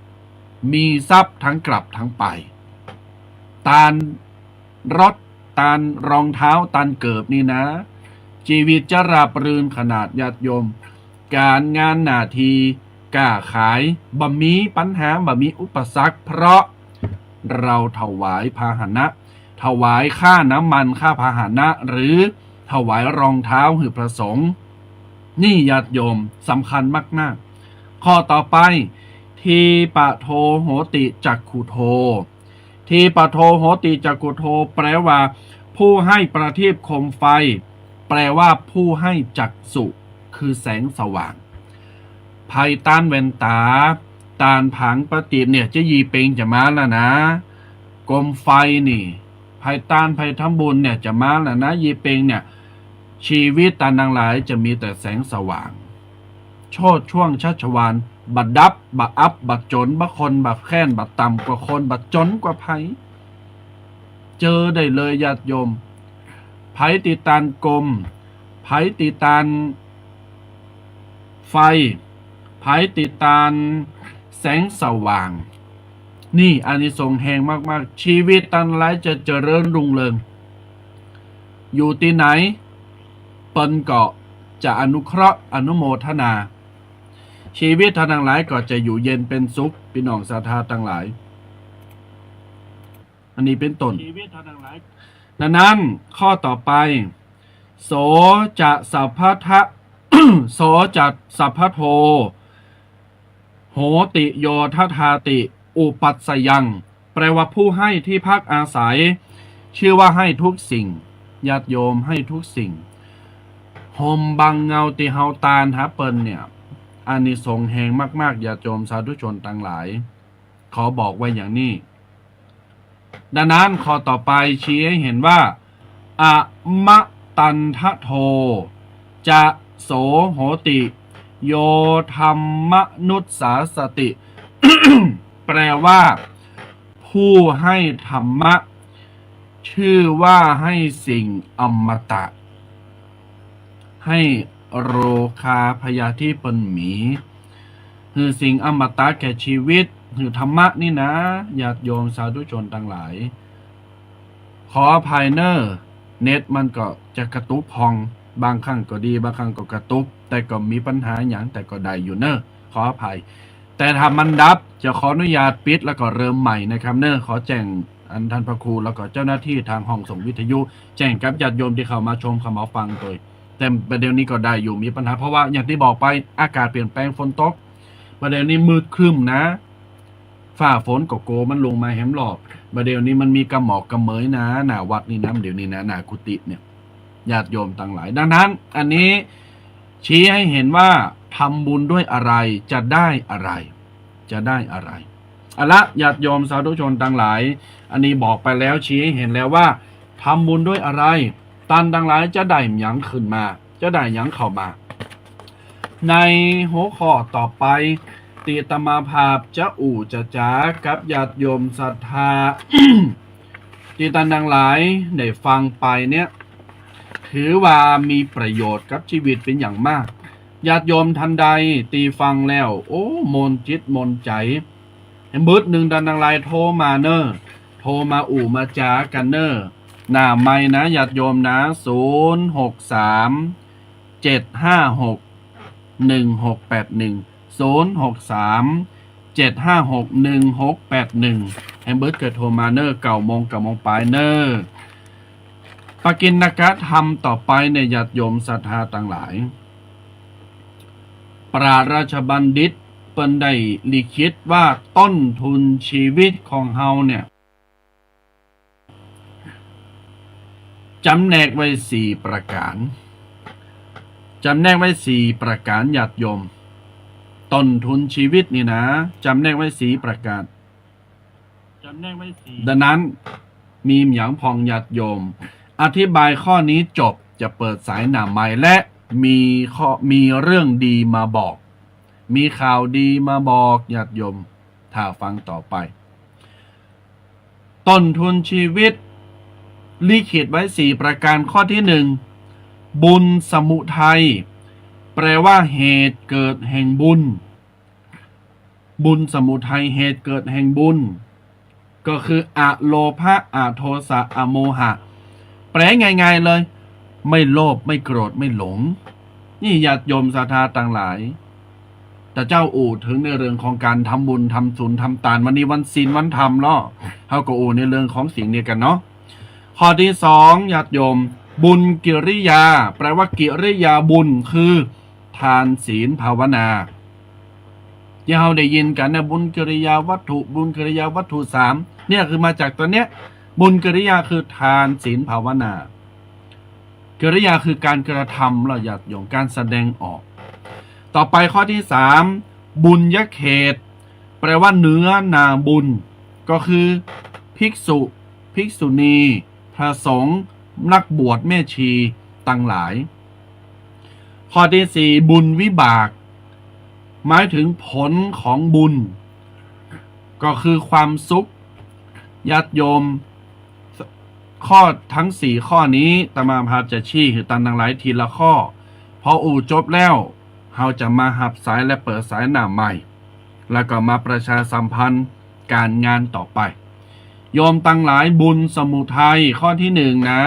มีทรัพย์ทั้งกลับทั้งไป ตานรถ ตานรองเท้า ตานเกิบนี่นะ ชีวิตจะราบรื่นขนาด ญาติโยม ก๋านงานหน้าตี้ ก้าขาย บ่มีปัญหา บ่มีอุปสรรค เพราะเราถวายพาหนะ ถวายค่าน้ำมัน ค่าพาหนะ หรือถวายรองเท้าหื้อพระสงฆ์ นี่ญาติโยม สำคัญมากๆ ข้อต่อไป ทีปะโทโหติจักขุโท ทีปะโทโหติจักขุโท แปลว่า ผู้ให้ประทีปโคมไฟ แปลว่า ผู้ให้จักษุ คือแสงสว่าง ใผต้านแว่นต๋า ต้านผางประทีปเนี่ย จะยี่เป็งจะมาแล้วนะ โคมไฟนี่ ใผต้านใผทำบุญเนี่ย จะมาแล้วนะ ยี่เป็งเนี่ย ชีวิตต้านตังหลายจะมีแต่แสงสว่าง โชติช่วงชัชวาล บ่ดับ บ่อับ บ่จ๋น บ่ข้น บ่แคลน บ่ต่ำกว่าคน บ่จ๋นกว่าใผ เจอได้เลยญาติโยม ใผตี้ต้านโคม ใผตี้ต้านไฟ ใผตี้ต้านแสงสว่าง นี่อานิสงส์แฮงมากๆ ชีวิตต้านตังหลายจะเจริญรุ่งเรือง อยู่ตี้ไหน เปิ้นก็จะอนุเคราะห์อนุโมทนา ชีวิตต้านตังหลายก็จะอยู่เย็นเป็นสุข ปี้น้องศรัทธาตังหลาย อันนี้เป๋นต้น ดังนั้นข้อต่อไป โสจะสัพพะทะ โสจะสัพพะโท โหติโยทะทาติ อุปัสสยัง แปลว่า ผู้ให้ที่พักอาศัย ชื่อว่าให้ทุกสิ่ง ญาติโยม ให้ทุกสิ่ง ห่มบังเงาตี้เฮาตานหาเปิ้นเนี่ย อานิสงส์แฮงมากๆ ญาติโยมสาธุชนตังหลาย ขอบอกไว้อย่างนี้ ดังนั้นข้อต่อไปชี้ให้เห็นว่า อมตันทะโท จะโสโหติ โยธัมมนุสสาสติ แปลว่า ผู้ให้ธรรมะ ชื่อว่าให้สิ่งอมตะ ให้โรคาพยาธิเปิ้นหมี หื้อสิ่งอมตะแก่ชีวิต หื้อธรรมะนี่นะ ญาติโยมสาธุชนตังหลาย ขออภัยเน่อ เน็ตมันก็จะกระตุกพ่อง บางครั้งก็ดี บางครั้งก็กระตุก แต่ก็มีปัญหาหยัง แต่ก็ได้อยู่เน่อ ขออภัย แต่ถ้ามันดับ จะขออนุญาตปิดแล้วก็เริ่มใหม่นะครับเน่อ ขอแจ้งอันท่านพระครูแล้วก็เจ้าหน้าที่ทางห้องส่งวิทยุ แจ้งกับญาติโยมตี้เข้ามาชมเข้ามาฟังโตย แต่บ่าเดี่ยวนี้ก็ได้อยู่ มีปัญหา เพราะว่าอย่างตี้บอกไป อากาศเปลี่ยนแปลง ฝนตก บ่าเดี่ยวนี้มืดครึ้มนะ ฟ้าฝนก็โกมันลงมาแหมรอบ บ่าเดี่ยวนี้มันมีกะหมอกกะเหมยนะ หน้าวัดนี่นะ เดี๋ยวนี้นะ หน้ากุฏิเนี่ย ญาติโยมตังหลาย ดังนั้น อันนี้ ชี้ให้เห็นว่าทำบุญด้วยอะไรจะได้อะไร จะได้อะไร เอาละ ญาติโยมสาธุชนตังหลาย อันนี้บอกไปแล้ว ชี้ให้เห็นแล้วว่าทำบุญด้วยอะไร ต้านตังหลายจะได้หยังขึ้นมา จะได้หยังเข้ามา ในหัวข้อต่อไป ตี้อาตมาภาพจะอู้จะจ๋ากับญาติโยมศรัทธา ตี้ต้านตังหลายได้ฟังไปเนี่ย ถือว่ามีประโยชน์กับชีวิตเป๋นอย่างมาก ญาติโยมท่านใดตี้ฟังแล้ว โอ้ ม่วนจิตม่วนใจ๋ แหมเบิดนึ่ง ต้านตังหลายโทรมาเน่อ โทรมาอู้มาจ๋ากั๋นเน่อ หน้าไมค์นะ ญาติโยมนะ ศูนย์หกสาม เจ็ดห้าหก หนึ่งหกแปดหนึ่ง ศูนย์หกสาม เจ็ดห้าหก หนึ่งหกแปดหนึ่ง แหมเปิ้นเกิดโทรมาเน่อ เก้าโมง เก้าโมงปลายเน่อ ปกิณกธรรมต่อไปเนี่ย ญาติโยมศรัทธาตังหลาย ปราชญ์ราชบัณฑิตเปิ้นได้ลิขิตว่าต้นทุนชีวิตของเฮาเนี่ย จ๋ำแนกไว้สี่ประก๋าน จ๋ำแนกไว้สี่ประก๋าน ญาติโยม ต้นทุนชีวิตนี่นะ จ๋ำแนกไว้สี่ประก๋าน จ๋ำแนกไว้สี่ ดังนั้น มีหยังพ่อง ญาติโยม อธิบายข้อนี้จบ จะเปิดสายหน้าใหม่ และมีข้อ มีเรื่องดีมาบอก มีข่าวดีมาบอก ญาติโยม ถ้าฟังต่อไป ต้นทุนชีวิต ลิขิตไว้สี่ประก๋าน ข้อที่หนึ่ง บุญสมุทัย แปลว่าเหตุเกิดแห่งบุญ บุญสมุทัย เหตุเกิดแห่งบุญ ก็คืออโลภะ อโทสะ อโมหะ แปลง่ายๆ เลย ไม่โลภ ไม่โกรธ ไม่หลง นี่ญาติโยมศรัทธาตังหลาย ตะเจ้าอู้เถิงในเรื่องของก๋านทำบุญ ทำศีล ทำตาน วันนี้วันศีลวันธรรมเนาะ เฮาก็อู้ในเรื่องของสิ่งนี้กั๋นเนาะ ข้อที่สอง ญาติโยม บุญกิริยา แปลว่ากิริยาบุญ คือ ทาน ศีล ภาวนา ตี้เฮาได้ยินกั๋นเนี่ย บุญกิริยาวัตถุ บุญกิริยาวัตถุสาม เนี่ยคือมาจากตัวเนี้ย บุญกิริยาคือทาน ศีล ภาวนา กิริยาคือก๋านกระทำเนาะ ญาติโยม ก๋านแสดงออก ต่อไปข้อที่สาม บุญญเขต แปลว่าเนื้อนาบุญ ก็คือภิกษุ ภิกษุณี พระสงฆ์ นักบวช แม่ชีตังหลาย ข้อที่สี่ บุญวิบาก หมายถึงผลของบุญ ก็คือความสุข ญาติโยม ข้อทั้งสี่ข้อนี้ อาตมาภาพจะชี้หื้อต้านตังหลายทีละข้อ พออู้จบแล้ว เฮาจะมาหับสายและเปิดสายหน้าใหม่ แล้วก็มาประชาสัมพันธ์ก๋านงานต่อไป โยมตังหลาย บุญสมุทัย ข้อที่หนึ่งนะ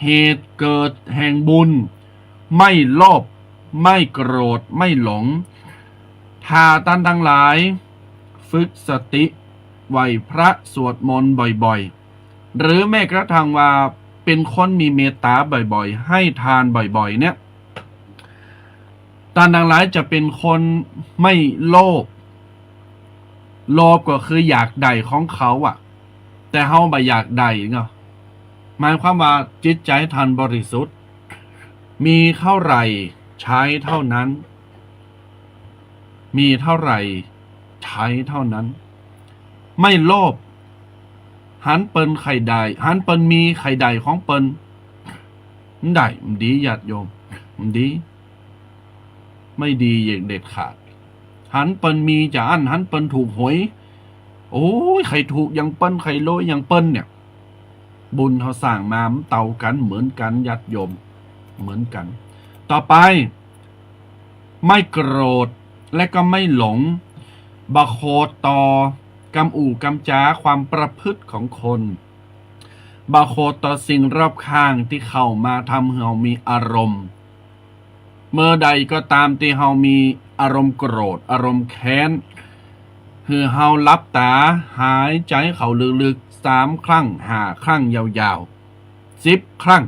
เหตุเกิดแห่งบุญ ไม่โลภ ไม่โกรธ ไม่หลง ถ้าต้านตังหลาย ฝึกสติ ไหว้พระ สวดมนต์บ่อยๆ หรือแม้กระทั่งว่าเป๋นคนมีเมตต๋าบ่อยๆ ให้ทานบ่อยๆ เนี่ย ต้านตังหลายจะเป๋นคนไม่โลภ โลภก็คืออยากได้ของเขาอะ แต่เฮาบ่อยากได้เนาะ หมายความว่าจิตใจ๋ต้านบริสุทธิ์ มีเท่าไหร่ใช้เท่านั้น มีเท่าไหร่ใช้เท่านั้น ไม่โลภ หันเปิ้นใค่ได้ หันเปิ้นมีใค่ได้ของเปิ้น มันได้ มันดี ญาติโยม มันดี ไม่ดีอย่างเด็ดขาด หันเปิ้นมีจาอั้น หันเปิ้นถูกหวย โอ้ย ใค่ถูกอย่างเปิ้น ใค่รวยอย่างเปิ้นเนี่ย บุญเฮาสร้างมามันเต้ากั๋น เหมือนกั๋น ญาติโยม เหมือนกั๋น ต่อไป ไม่โกรธ และก็ไม่หลง บ่โขดต่อกำอู้กำจา ความประพฤติของคน บ่โขดต่อสิ่งรอบข้างตี้เข้ามาทำหื้อเฮามีอารมณ์ เมื่อใดก็ตามตี้เฮามีอารมณ์โกรธ อารมณ์แค้น หื้อเฮาหลับต๋า หายใจ๋เข้าลึกๆ สามครั้ง ห้าครั้งยาวๆ สิบครั้ง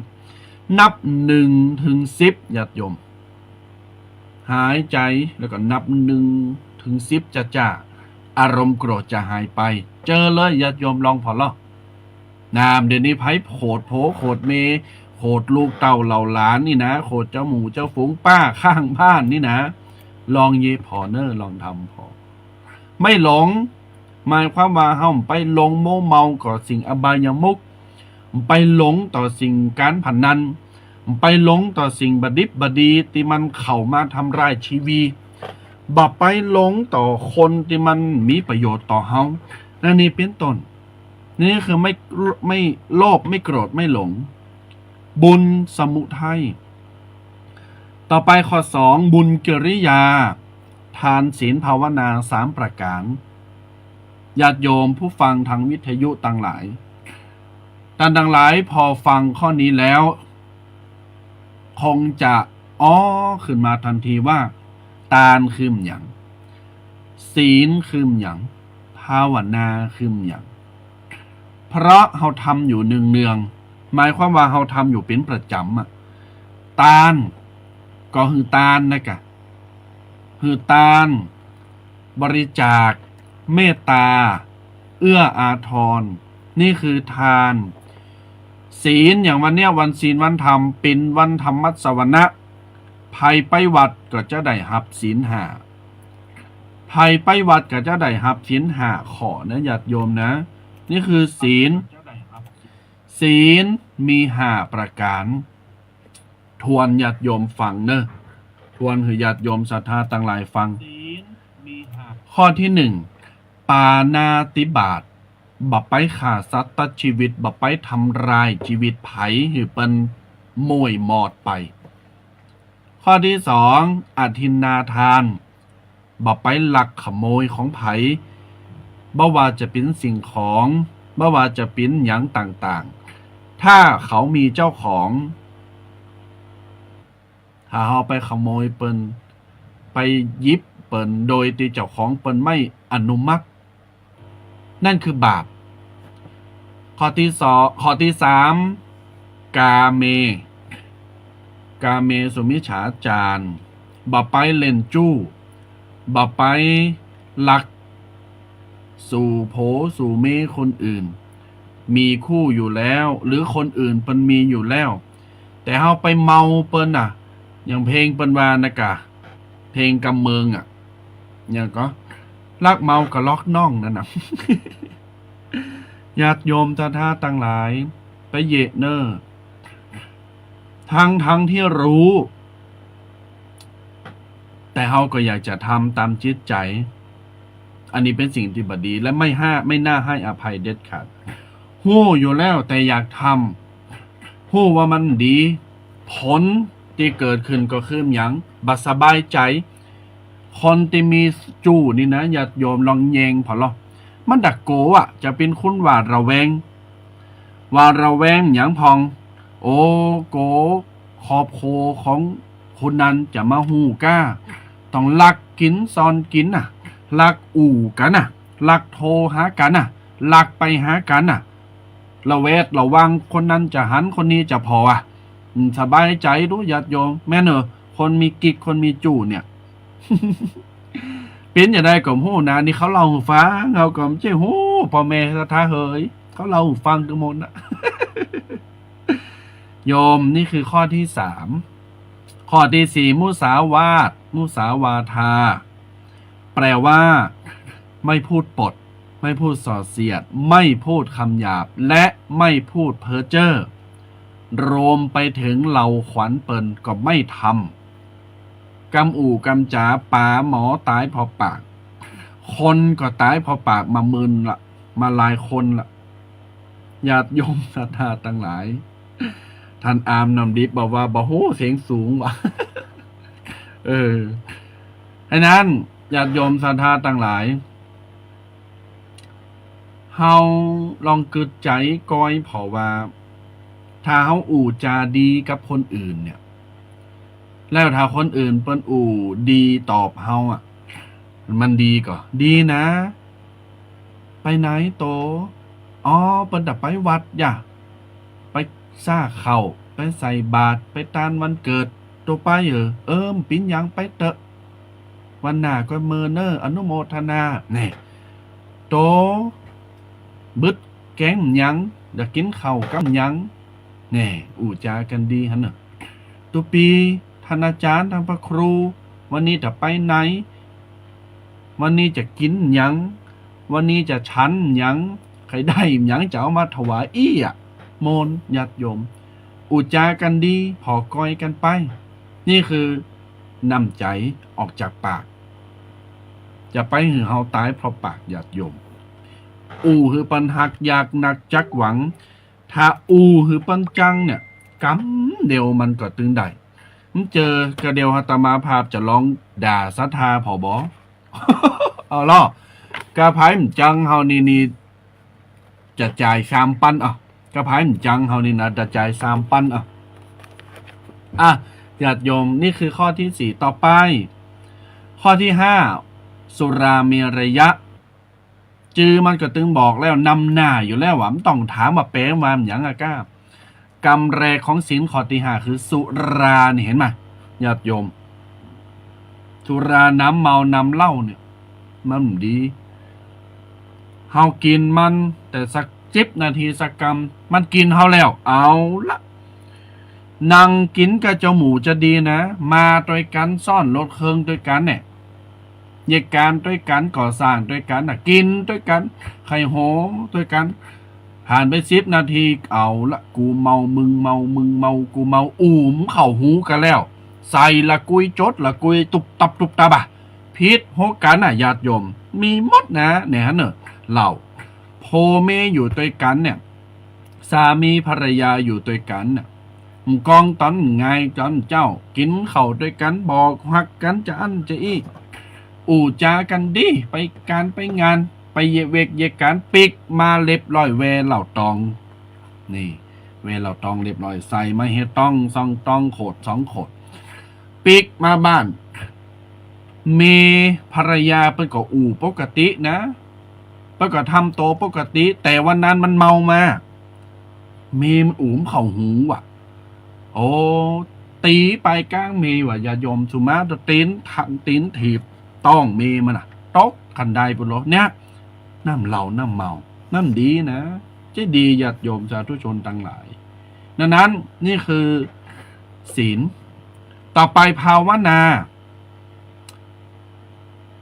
นับหนึ่งถึงสิบ ญาติโยม หายใจ๋แล้วก็นับหนึ่งถึงสิบจ้าๆ อารมณ์โกรธจะหายไป เจอเลย ญาติโยม ลองผ่อเล่า น้ำเดี๋ยวนี้ไผโขดผัวโขดเมีย โขดลูกเต้าเหล่าหลานนี่นะ โขดเจ้าหมู่เจ้าฝูง ป้าข้างบ้านนี่นะ ลองเยียะผ่อเน่อ ลองทำผ่อ ไม่หลง หมายความว่าเฮาไปหลงมัวเมากับสิ่งอบายมุข ไปหลงต่อสิ่งการพนัน ไปหลงต่อสิ่งบ่ดิบบ่ดีตี้มันเข้ามาทำร้ายชีวิต บ่ไปหลงต่อคนตี้มันมีประโยชน์ต่อเฮา ดังนี้เป๋นต้น นี่คือไม่ ไม่โลภ ไม่โกรธ ไม่หลง บุญสมุทัย ต่อไปข้อสอง บุญกิริยา ทาน ศีล ภาวนา สามประก๋าน ญาติโยมผู้ฟังทางวิทยุตังหลาย ต้านตังหลายผ่อฟังข้อนี้แล้ว คงจะ อ๋อ ขึ้นมาตันทีว่า ตานคือหยัง ศีลคือหยัง ภาวนาคือหยัง เพราะเฮาทำอยู่เนืองๆ หมายความว่าเฮาทำอยู่เป๋นประจ๋ำอะ ตาน ก็หื้อตานนะกะ หื้อตาน บริจาค เมตตา เอื้ออาทร นี่คือตาน ศีล อย่างวันเนี้ยวันศีลวันธรรม เป๋นวันธรรมสวนะ ใผไปวัดก็จะได้ฮับศีลห้า ใผไปวัดก็จะได้ฮับศีลห้าข้อนะญาติโยมนะ นี่คือศีล ศีลมีห้าประก๋าน ทวนญาติโยมฟังเน่อ ทวนหื้อญาติโยมศรัทธาตังหลายฟัง ข้อตี้หนึ่ง ปาณาติบาต บ่ไปฆ่าสัตว์ตัดชีวิต บ่ไปทำร้ายชีวิตใผหื้อเปิ้นม้วยมอดไป ข้อตี้สอง อทินนาทาน บ่ไปลักขโมยของใผ บ่ว่าจะเป๋นสิ่งของ บ่ว่าจะเป๋นหยังต่างๆ ถ้าเขามีเจ้าของ ถ้าเฮาไปขโมยเปิ้น ไปหยิบเปิ้นโดยตี้เจ้าของเปิ้นไม่อนุมัติ นั่นคือบาป ข้อตี้สอง ข้อตี้สาม กาเม กาเมสุมิจฉาจาร บ่ไปเล่นจู้ บ่ไปลัก สู่ผัวสู่เมียคนอื่น มีคู่อยู่แล้ว หรือคนอื่นเปิ้นมีอยู่แล้ว แต่เฮาไปเมาเปิ้นน่ะ อย่างเพลงเปิ้นว่านะกะ เพลงกำเมืองอะ หยังก็ ลักเมาก็ล็อกน่องนั่นน่ะ ญาติโยมศรัทธาตังหลาย ไปเยาะเน่อ ทั้งๆ ตี้ฮู้ แต่เฮาก็อยากจะทำต๋ามจิตใจ๋ อันนี้เป๋นสิ่งตี้บ่ดี และไม่ห้า ไม่น่าให้อภัยเด็ดขาด ฮู้อยู่แล้วแต่อยากทำ ฮู้ว่ามันดี ผลตี้เกิดขึ้นก็คือหยัง บ่สบายใจ๋ คนตี้มีจู้นี่นะ ญาติโยมลองแยงผ่อลอ มันตะโกอะ จะเป๋นคนหวาดระแวง หวาดระแวงหยังพ่อง โอ้ กั๋วครอบครัวของคนนั้นจะมาฮู้ก้า ต้องลักกิ๋นซ่อนกิ๋นน่ะ ลักอู้กั๋นน่ะ ลักโทรหากั๋นน่ะ ลักไปหากั๋นน่ะ ระแวดระวังคนนั้นจะหันคนนี้จะผ่ออะ อืม สบายใจ๋ดูญาติโยม แม่นเน่อ คนมีกิ๊กคนมีจู้เนี่ย เป๋นจะใดก็บ่ฮู้นะ นี่เขาเล่าหื้อฟัง เฮาก็บ่ใจ้ฮู้ ป้อแม่ศรัทธาเหย เขาเล่าหื้อฟังกั๋นหมดนะ โยม นี่คือข้อตี้สาม ข้อตี้สี่ มุสาวาท มุสาวาทา แปลว่า ไม่พูดปด ไม่พูดส่อเสียด ไม่พูดคำหยาบ และไม่พูดเพ้อเจ้อ รวมไปถึงเหล่าขวัญเปิ้นก็ไม่ทำ กำอู้กำจ๋า ป๋าหมอต๋ายผ่อปาก คนก็ต๋ายผ่อปากมาหมื่นละ มาหลายคนละ ญาติโยมศรัทธาตังหลาย ต้านอามน้ำดิบบอกว่า บ่ฮู้เสียงสูงว่ะ เออ ฉะนั้น ญาติโยมศรัทธาตังหลาย เฮาลองกึ๊ดใจ๋ก้อยผ่อว่า ถ้าเฮาอู้จ๋าดีกับคนอื่นเนี่ย แล้วถ้าคนอื่นเปิ้นอู้ดีตอบเฮาอะ มันดีก่อ ดีนะ ไปไหนโต อ๋อ เปิ้นจะไปวัดอย่า ไปซ่าข้าว ไปใส่บาตร ไปตานวันเกิด โตไปเหอะ เออ บ่เป๋นหยังไปเต๊อะ วันหน้าก็เมินเน่อ อนุโมทนา แน่ โต บึดแกงหยัง อยากกิ๋นข้าวกำหยัง แน่ อู้จ๋ากั๋นดีหั้นเน่อ ตุ๊ปี ต้านอาจ๋ารย์ ต้านพระครู วันนี้จะไปไหน วันนี้จะกิ๋นหยัง วันนี้จะฉันหยัง ใผได้หยังจะเอามาถวายอี้อะ โมน ญาติโยม อู้จ๋ากั๋นดี ผ่อก้อยกั๋นไป นี่คือน้ำใจ๋ออกจากปาก จะไปหื้อเฮาต๋ายเพราะปาก ญาติโยม อู้หื้อเปิ้นฮักอยากนักจักหวัง ถ้าอู้หื้อเปิ้นจังเนี่ย กำเดียวมันก็ตึงได้ บ่เจอ กะเดียวอาตมาภาพจะลองด่าศรัทธาผ่อบ่ เอาล่อ กะใผบ่จังเฮานี่ นี่ จะจ่ายสามปัน อ่ะ กะใผบ่จังเฮานี่นะ จะจ่ายสามปัน อ่ะ อ่ะ ญาติโยม นี่คือข้อตี้สี่ ต่อไป ข้อตี้ห้า สุราเมรยะ จื้อมันก็ตึงบอกแล้ว นำหน้าอยู่แล้วว่า บ่ต้องถามว่าแป๋ว่าหยังอะก้า กำแรกของศีลข้อตี้ห้าคือสุรานี่ หันก่อ ญาติโยม สุราน้ำเมาน้ำเหล้าเนี่ย มันบ่ดี เฮากิ๋นมันแต่สักสิบนาทีสักกำ มันกิ๋นเฮาแล้ว เอาละ นั่งกิ๋นกับเจ้าหมู่จะดีนะ มาตวยกั๋น ซ้อนรถเคิงตวยกั๋นเนี่ย เยียะก๋านตวยกั๋น ก่อสร้างตวยกั๋นน่ะ กิ๋นตวยกั๋น ไข่โหตวยกั๋น ผ่านไปสิบนาที เอาละ กูเมา มึงเมา มึงเมา กูเมา อู้บ่เข้าหูกั๋นแล้ว ใส่ละกุย จดละกุย ตุ๊บตับตุ๊บตับอะ ผิดหัวกั๋นน่ะ ญาติโยม มีหมดนะ เนี่ยหันเน่อ เหล้า ผัวเมียอยู่ตวยกั๋นเนี่ย สามีภรรยาอยู่ตวยกั๋นน่ะ บ่กองต๋อนไงต๋อนเจ๊า กิ๋นข้าวตวยกั๋น บอกฮักกั๋นจะอั้นจะอี้ อู้จ๋ากั๋นดี ไปก๋านไปงาน ไปเยียะเวกเยียะก๋าน ปิ๊กมาเรียบร้อย แวเหล้าตอง นี่ แวเหล้าตองเรียบร้อย ใส่มาเหียตอง สองตอง โขดสองโขด ปิ๊กมาบ้าน เมียภรรยาเปิ้นก็อู้ปกตินะ เปิ้นก็ทำตั๋วปกติ แต่วันนั้นมันเมามา เมียมันอู้บ่เข้าหูว่ะ โอ้ ตี๋ไปก้างเมียว่ะ ญาติโยม สุมาตะตี๋น ตี๋นถีบต๊องเมียมันน่ะ ตกคันไดปุ้นโล เนี่ย น้ำเหล้าน้ำเมา มันบ่ดีนะ จะดี ญาติโยมสาธุชนตังหลาย ดังนั้นนี่คือศีล ต่อไปภาวนา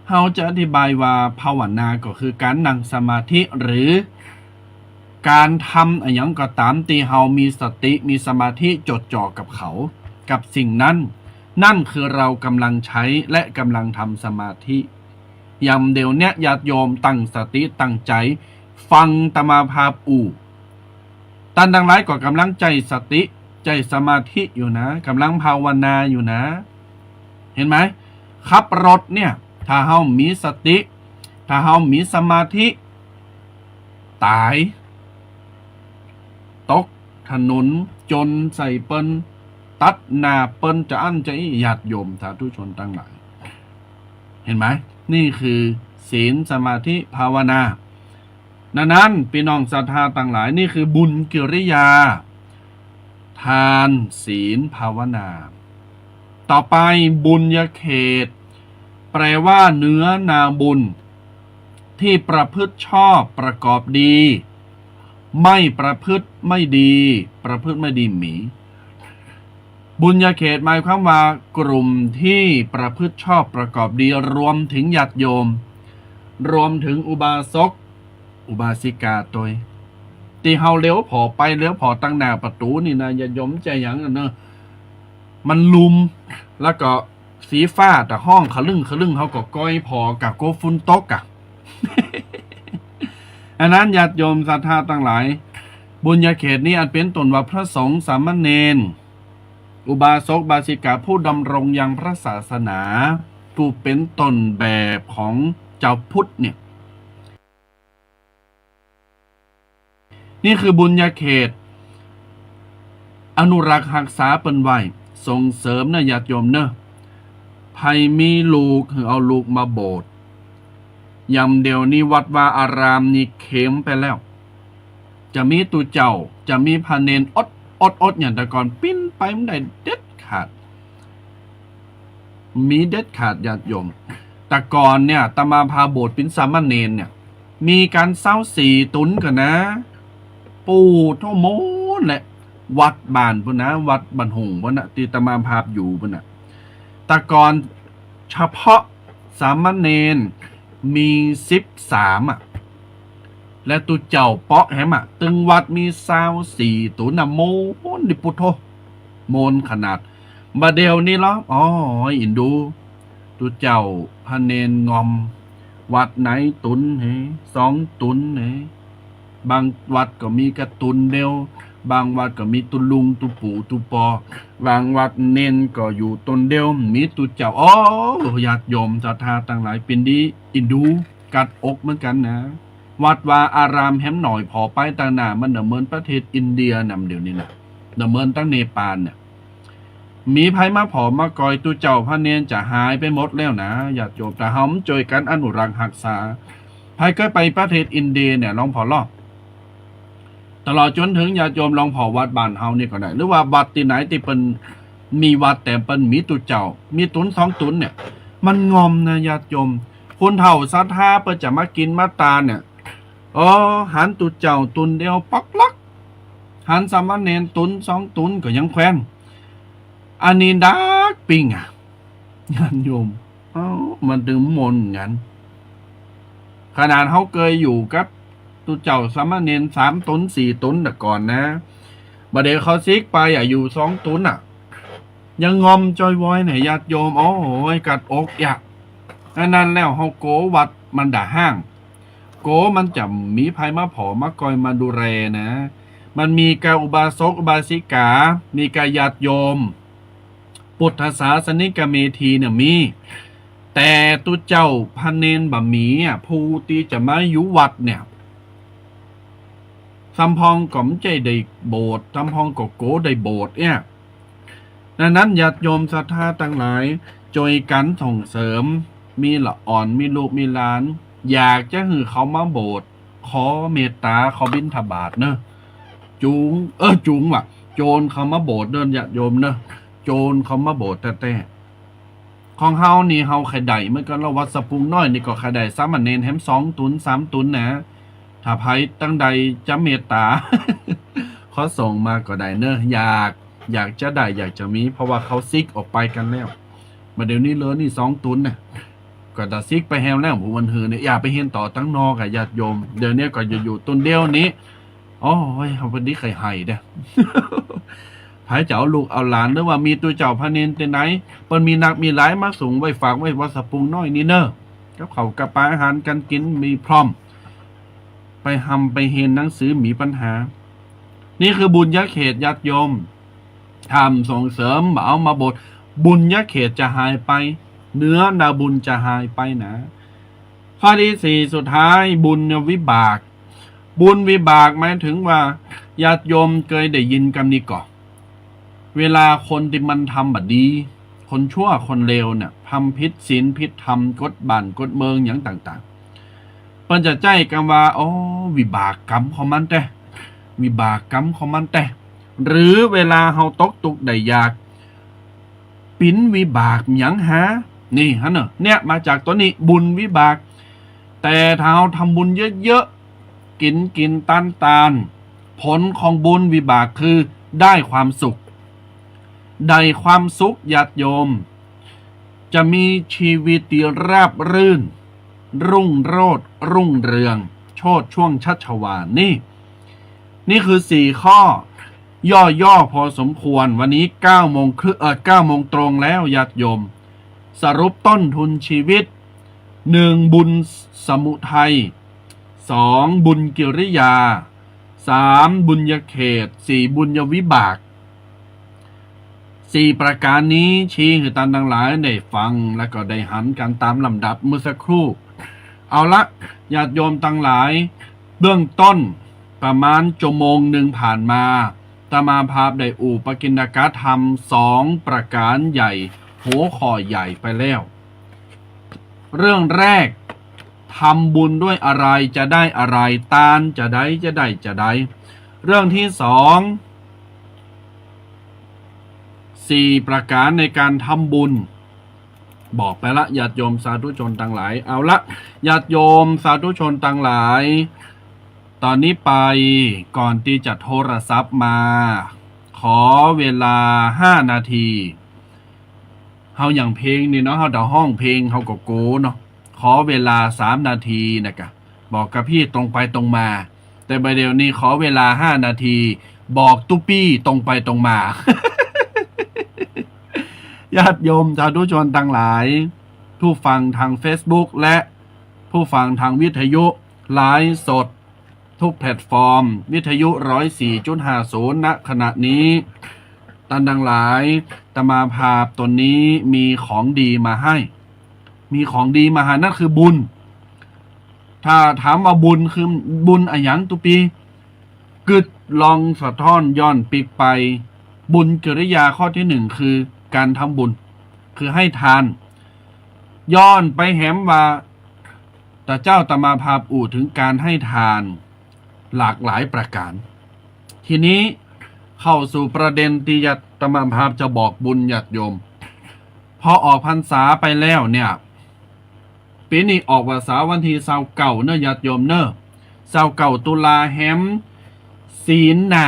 เฮาจะอธิบายว่าภาวนาก็คือก๋านนั่งสมาธิ หรือก๋านทำอะหยังก็ต๋ามตี้เฮามีสติ มีสมาธิจดจ่อกับเขา กับสิ่งนั้น นั่นคือเรากำลังใช้และกำลังทำสมาธิ ยามเดี่ยวเนี้ยญาติโยมตั้งสติตั้งใจ๋ ฟังอาตมาภาพอู้ ต้านตังหลายก็ก๋ำลังใจ๊สติ ใจ๊สมาธิอยู่นะ ก๋ำลังภาวนาอยู่นะ หันก่อ ขับรถเนี่ย ถ้าเฮามีสติ ถ้าเฮามีสมาธิ ต๋าย ตกถนน จนใส่เปิ้น ตัดหน้าเปิ้น จะอั้นจะอี้ ญาติโยมสาธุชนตังหลาย หันก่อ นี่คือศีล สมาธิ ภาวนา ดังนั้นปี้น้องศรัทธาตังหลาย นี่คือบุญกิริยา ทาน ศีล ภาวนา ต่อไปบุญญาเขต แปลว่าเนื้อนาบุญ ตี้ประพฤติชอบประกอบดี ไม่ประพฤติไม่ดี ประพฤติไม่ดีบ่มี บุญญาเขตหมายความว่ากลุ่มตี้ประพฤติชอบประกอบดี รวมเถิงญาติโยม รวมเถิงอุบาสก อุบาสิกาตวย ตี้เฮาเลี้ยวผ่อไปเลี้ยวผ่อตังหน้าประตู๋นี่นะ ญาติโยม บ่ใจ้หยังอะเนาะ มันลุ่ม แล้วก็สีฟ้าตะฮ้องขะลึ้งขะลึ้ง เฮาก็ก้อยผ่อ กากั๋วฝุ่นตกอะ อันนั้นญาติโยมศรัทธาตังหลาย บุญญาเขตนี้อันเป๋นต้นว่าพระสงฆ์สามเณร อุบาสกอุบาสิกาผู้ดำรงยังพระศาสนา ผู้เป๋นต้นแบบของจาวพุทธเนี่ย นี่คือบุญญาเขต อนุรักษ์ฮักษาเปิ้นไว้ ส่งเสริมเน่อญาติโยมเน่อ ใผมีลูกหื้อเอาลูกมาโบสถ์ ยามเดี่ยวนี้วัดวาอารามนี่เข็มไปแล้ว จะมีตุ๊เจ้า จะมีพระเณรอด อด อด อย่างแต่ก่อน ปิ้นไปบ่ได้เด็ดขาด มีเด็ดขาดญาติโยม แต่ก่อนเนี่ย อาตมาภาพโบสถ์เป๋นสามเณรเนี่ย มีกั๋นซาวสี่ตุ๊นก่อนะ ปู๊โธ่ หมดแหละ วัดบ้านปู๊นนะ วัดบ้านหงส์ปู๊นนะ ตี้อาตมาภาพอยู่ปู๊นนะ แต่ก่อนเฉพาะสามเณรมีสิบสามอะ และตุ๊เจ้าเปาะแหมอะ ตึงวัดมีซาวสี่ตุ๊นนะ หมดนี่ปุ้โธ่ หมดขนาด บ่าเดี่ยวนี้ลอ อ๋อ อินดู ตุ๊เจ้าพระเณรงอม วัดไหนตุ๊นเห สองตุ๊นเห บางวัดก็มีกาตุ๊นเดียว บางวัดก็มีตุ๊ลุงตุ๊ปู่ตุ๊ปอ บางวัดเณรก็อยู่ตนเดียว มีตุ๊เจ้า โอ้ ญาติโยมศรัทธาตังหลาย เป๋นดีอินดู กัดอกเหมือนกั๋นนะ วัดวาอารามแหมหน่อย ผ่อไปตังหน้ามันเน่อเหมือนประเทศอินเดียนำเดี่ยวนี้นะ เน่อเหมือนตังเนปาลเนี่ย หมีใผมาผ่อมากอย ตุ๊เจ้าพระเณรจะหายไปหมดแล้วนะ ญาติโยม ถ้าเฮาบ่จ้วยกั๋นอนุรักษ์ฮักษา ใผเกยไปประเทศอินเดียเนี่ย ลองผ่อลอ ตลอดจ๋นเถิงญาติโยมลองผ่อวัดบ้านเฮานี่ก็ได้ หรือว่าวัดตี้ไหนตี้เปิ้นมีวัดแต่เปิ้นมีตุ๊เจ้า มีตุ๊นสองตุ๊นเนี่ย มันง่อมนะญาติโยม คนเฒ่าศรัทธาเปิ้นจะมากิ๋นมาตานเนี่ย เออ หันตุ๊เจ้าตุ๊นเดียวป๊อกลัก หันสามเณรตุ๊นสองตุ๊นก็ยังแควน อันนี้ดักปิ้งอะ ญาติโยม เอ้า มันตึงม่วนกั๋น ขนาดเฮาเกยอยู่กับตุ๊เจ้าสามเณรสามตุ๊นสี่ตุ๊นแต่ก่อนนะ บ่าเดี่ยวเขาซิกไปอะ อยู่สองตุ๊นอะ ยังง่อมจ้อยวอยเนี่ยญาติโยม โอ้ย กัดอกอยาก อันนั้นแล้วเฮาโก๋วัดมันดาฮ้าง โก๋มันจะบ่มีใผมาผ่อมากอยมาดูแลนะ มันมีกาอุบาสกอุบาสิกา มีกาญาติโยม ปุทธศาสนิกเมธีเนี่ยมี แต่ตุ๊เจ้าพระเณรบ่มีอะ ผู้ตี้จะมาอยู่วัดเนี่ย สำปองก็บ่ใจ้ได้โบสถ์ สำปองก็โก๋ได้โบสถ์เนี่ย ดังนั้นญาติโยมศรัทธาตังหลาย จ้วยกั๋นส่งเสริม มีละอ่อน มีลูกมีหลาน อยากจะหื้อเขามาโบสถ์ ขอเมตต๋าเขาบิณฑบาตเนาะ จูง เออ จูงว่ะ โจรเขามาโบสถ์เนาะ ญาติโยมเนาะ โจรเขามาโบสถ์แต๊ๆ ของเฮานี่เฮาใค่ได้ เมื่อก่อนเฮาวัดสะพุงน้อยนี่ก็ใค่ได้สามเณรแหมสองตุ๊นสามตุ๊นนะ ถ้าใผตังใดจะเมตต๋า ขอส่งมาก็ได้เนาะ อยาก อยากจะได้ อยากจะมี เพราะว่าเขาซิกออกไปกั๋นแล้ว บ่าเดี่ยวนี้เหลือนี่สองตุ๊นน่ะ ก็ถ้าซิกไปแหมแล้ว ผู้วันหื้อเนี่ย อย่าไปเฮียนต่อตังนอกอะ ญาติโยม เดี๋ยวนี้ก็อยู่ๆ ตุ๊นเดียวนี้ โอ้ย เฮาบ่ดีใค่หื้อเด้อ ใผจะเอาลูกเอาหลาน หรือว่ามีตุ๊เจ้าพระเณรตี้ไหน เปิ้นมีนักมีหลายมาส่งไว้ฝากไว้วัดสะพุงน้อยนี่เนาะ กับข้าวกับป๋าอาหารก๋านกิ๋นมีพร้อม ไปฮ่ำไปเฮียนหนังสือบ่มีปัญหา นี่คือบุญญาเขตญาติโยม ถ้าบ่ส่งเสริม บ่เอามาโบสถ์ บุญญาเขตจะหายไป เนื้อนาบุญจะหายไปนะ ข้อตี้สี่สุดท้าย บุญวิบาก บุญวิบากหมายเถิงว่า ญาติโยมเกยได้ยินกำนี้ก่อ เวลาคนตี้มันทำบ่ดี คนชั่วคนเลวเนี่ย ทำผิดศีลผิดธรรม กฎบ้านกฎเมืองหยังต่างๆ เปิ้นจะใจ๊กำว่า โอ้ วิบากกรรมของมันแต๊ วิบากกรรมของมันแต๊ หรือเวลาเฮาตกตุ๊กข์ได้ยาก ปิ๋นวิบากหยังหา นี่หั้นเนาะ เนี่ยมาจากตั๋วนี้ บุญวิบาก แต่ถ้าเฮาทำบุญเยอะๆ กิ๋นกิ๋นตานตาน ผลของบุญวิบากคือได้ความสุข ได้ความสุขญาติโยม จะมีชีวิตตี้ราบรื่น รุ่งโรจน์รุ่งเรือง โชติช่วงชัชวาล นี่ นี่คือสี่ข้อ ย่อๆ พอสมควร วันนี้เก้าโมงครึ่ง เอ่อ เก้าโมงตรงแล้วญาติโยม สรุปต้นทุนชีวิต หนึ่ง บุญสมุทัย สอง บุญกิริยา สาม บุญญาเขต สี่ บุญญาวิบาก สี่ประก๋านนี้ชี้หื้อต้านตังหลายได้ฟัง แล้วก็ได้หันกั๋นต๋ามลำดับเมื่อสักครู่ เอาละ ญาติโยมตังหลาย เบื้องต้นประมาณชั่วโมงนึ่งผ่านมา อาตมาภาพได้อู้ปกิณกถรรมสองประก๋านใหญ่ หัวข้อใหญ่ไปแล้ว เรื่องแรก ทำบุญด้วยอะไรจะได้อะไร ตานจะใดจะได้จะใด เรื่องที่สอง สี่ประก๋านในก๋านทำบุญ บอกไปละ ญาติโยมสาธุชนตังหลาย เอาละ ญาติโยมสาธุชนตังหลาย ต๋อนนี้ไป ก่อนตี้จะโทรศัพท์มา ขอเวลาห้านาที เฮาอย่างเพลงนี่เนาะ เฮาเดาฮ้องเพลง เฮาก็โก๋เนาะ ขอเวลาสามนาทีนะกะ บอกกับปี้ตรงไปตรงมา แต่บ่าเดี่ยวนี้ขอเวลาห้านาที บอกตุ๊ปี้ตรงไปตรงมา ญาติโยมสาธุชนตังหลาย ผู้ฟังทางเฟซบุ๊ก และผู้ฟังทางวิทยุ ไลฟ์สด ทุกแพลตฟอร์ม วิทยุ ร้อยสี่จุดห้าศูนย์ ณ ขณะนี้ ต้านตังหลาย อาตมาภาพต๋นนี้มีของดีมาหื้อ มีของดีมาหื้อ นั่นคือบุญ ถ้าถามว่าบุญคือบุญอะหยังตุ๊ปี้ กึ๊ดลองสะท้อนย้อนปิ๊กไป บุญกิริยาข้อตี้หนึ่งคือก๋านทำบุญ คือให้ทาน ย้อนไปแหมว่า ตะเจ้าตะมาภาพอู้เถิงก๋านให้ทานหลากหลายประก๋าน ทีนี้เข้าสู่ประเด็นตี้อาตมาภาพจะบอกบุญญาติโยม พอออกพรรษาไปแล้วเนี่ย ปี๋นี้ออกพรรษาวันตี้ซาวเก้าเนาะญาติโยมเนาะ ซาวเก้าตุลาแหมศีลหน้า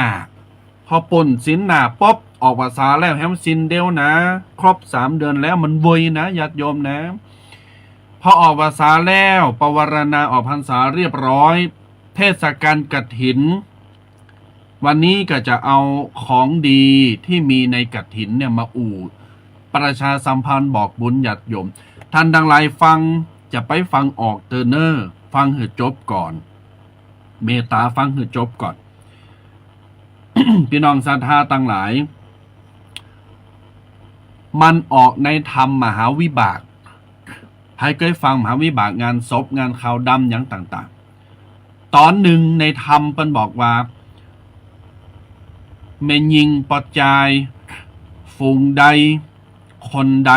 พอป๊นศีลหน้าปุ๊บ ออกพรรษาแล้วแหมศีลเดียวนะ ครบสามเดือนแล้ว มันไวนะญาติโยมนะ พอออกพรรษาแล้ว ปวารณาออกพรรษาเรียบร้อย เทศกาลกฐิน วันนี้ก็จะเอาของดีที่มีในกฐินเนี่ยมาอู้ ประชาสัมพันธ์บอกบุญญาติโยม ท่านตังหลายฟัง จะไปฟังออกเต๊อะเน่อ ฟังหื้อจบก่อน เมตต๋าฟังหื้อจบก่อน ปี้น้องศรัทธาตังหลาย มันออกในธรรมมหาวิบาก ใผเกยฟังมหาวิบาก งานศพ งานขาวดำ หยังต่างๆ ต๋อนนึ่งในธรรมเปิ้นบอกว่า แม่ญิงปอดจาย ฝูงใด คนใด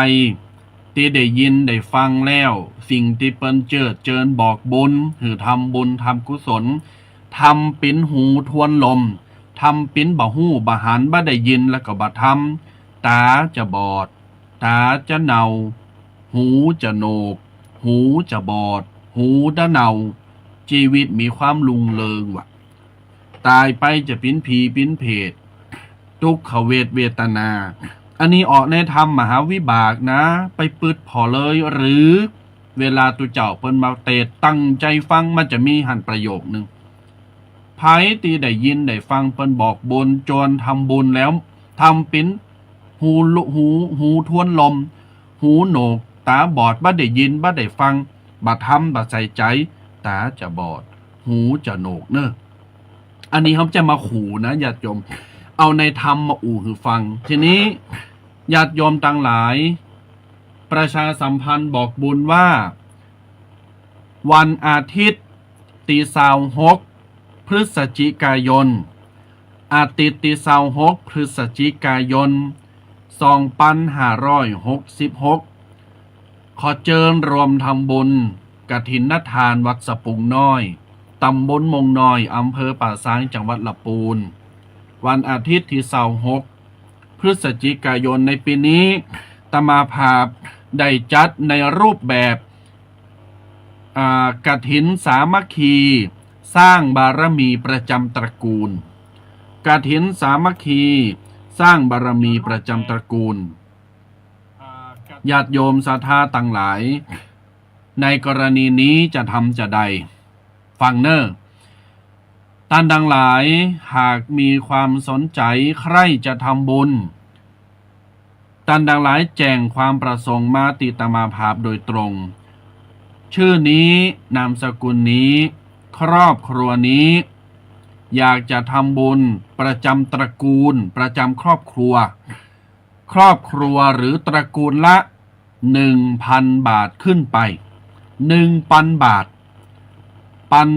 ตี้ได้ยินได้ฟังแล้ว สิ่งตี้เปิ้นเจิดเจิญบอกบุญ หื้อทำบุญทำกุศล ทำปิ๋นหูทวนลม ทำปิ๋นบ่ฮู้บ่หันบ่ได้ยินแล้วก็บ่ทำ ต๋าจะบอด ต๋าจะเน่า หูจะโหนก หูจะบอด หูจะเน่า จีวิตมีความรุ่งเริงวะ ต๋ายไปจะปิ๋นผีปิ๋นเปรต ตุ๊กขเวทเวทนา อันนี้ออกในธรรมมหาวิบากนะ ไปปึดผ่อเลย หรือเวลาตุ๊เจ้าเปิ้นมาเตสน์ตั้งใจ๋ฟัง มันจะมีหั้นประโยคนึ่ง ใผตี้ได้ยินได้ฟังเปิ้นบอกบุญ จวนทำบุญแล้ว ทำปิ๋นหูลุ หู หูทวนลม หูโหนก ต๋าบอด บ่ได้ยิน บ่ได้ฟัง บ่ทำ บ่ใส่ใจ๋ ต๋าจะบอด หูจะโหนกเน่อ อันนี้เฮาจะมาขู่นะญาติโยม เอาในธรรมมาอู้หื้อฟัง ทีนี้ญาติโยมตังหลาย ประชาสัมพันธ์บอกบุญว่า วันอาทิตย์ ตี้ซาวหก พฤศจิกายน อาทิตย์ตี้ซาวหก พฤศจิกายน สองปันห้าร้อยหกสิบหก ขอเจิญรวมทำบุญกฐินทานวัดสะปุงน้อย ต๋ำบลม่วงน้อย อำเภอป่าซาง จังหวัดลำปูน วันอาทิตย์ตี้ซาวหก พฤศจิกายนในปี๋นี้ อาตมาภาพได้จัดในรูปแบบ อ่า กฐินสามัคคี สร้างบารมีประจำตระกูล กฐินสามัคคี สร้างบารมีประจำตระกูล ญาติโยมศรัทธาตังหลาย ในกรณีนี้จะทำจาใด ฟังเน่อ ต้านตังหลายหากมีความสนใจ๋ใคร่จะทำบุญ ต้านตังหลายแจ้งความประสงค์มาตี้อาตมาภาพโดยตรง ชื่อนี้ นามสกุลนี้ ครอบครัวนี้ อยากจะทำบุญประจำตระกูล ประจำครอบครัว ครอบครัวหรือตระกูลละ หนึ่งปันบาทขึ้นไป หนึ่งปันบาท ปัน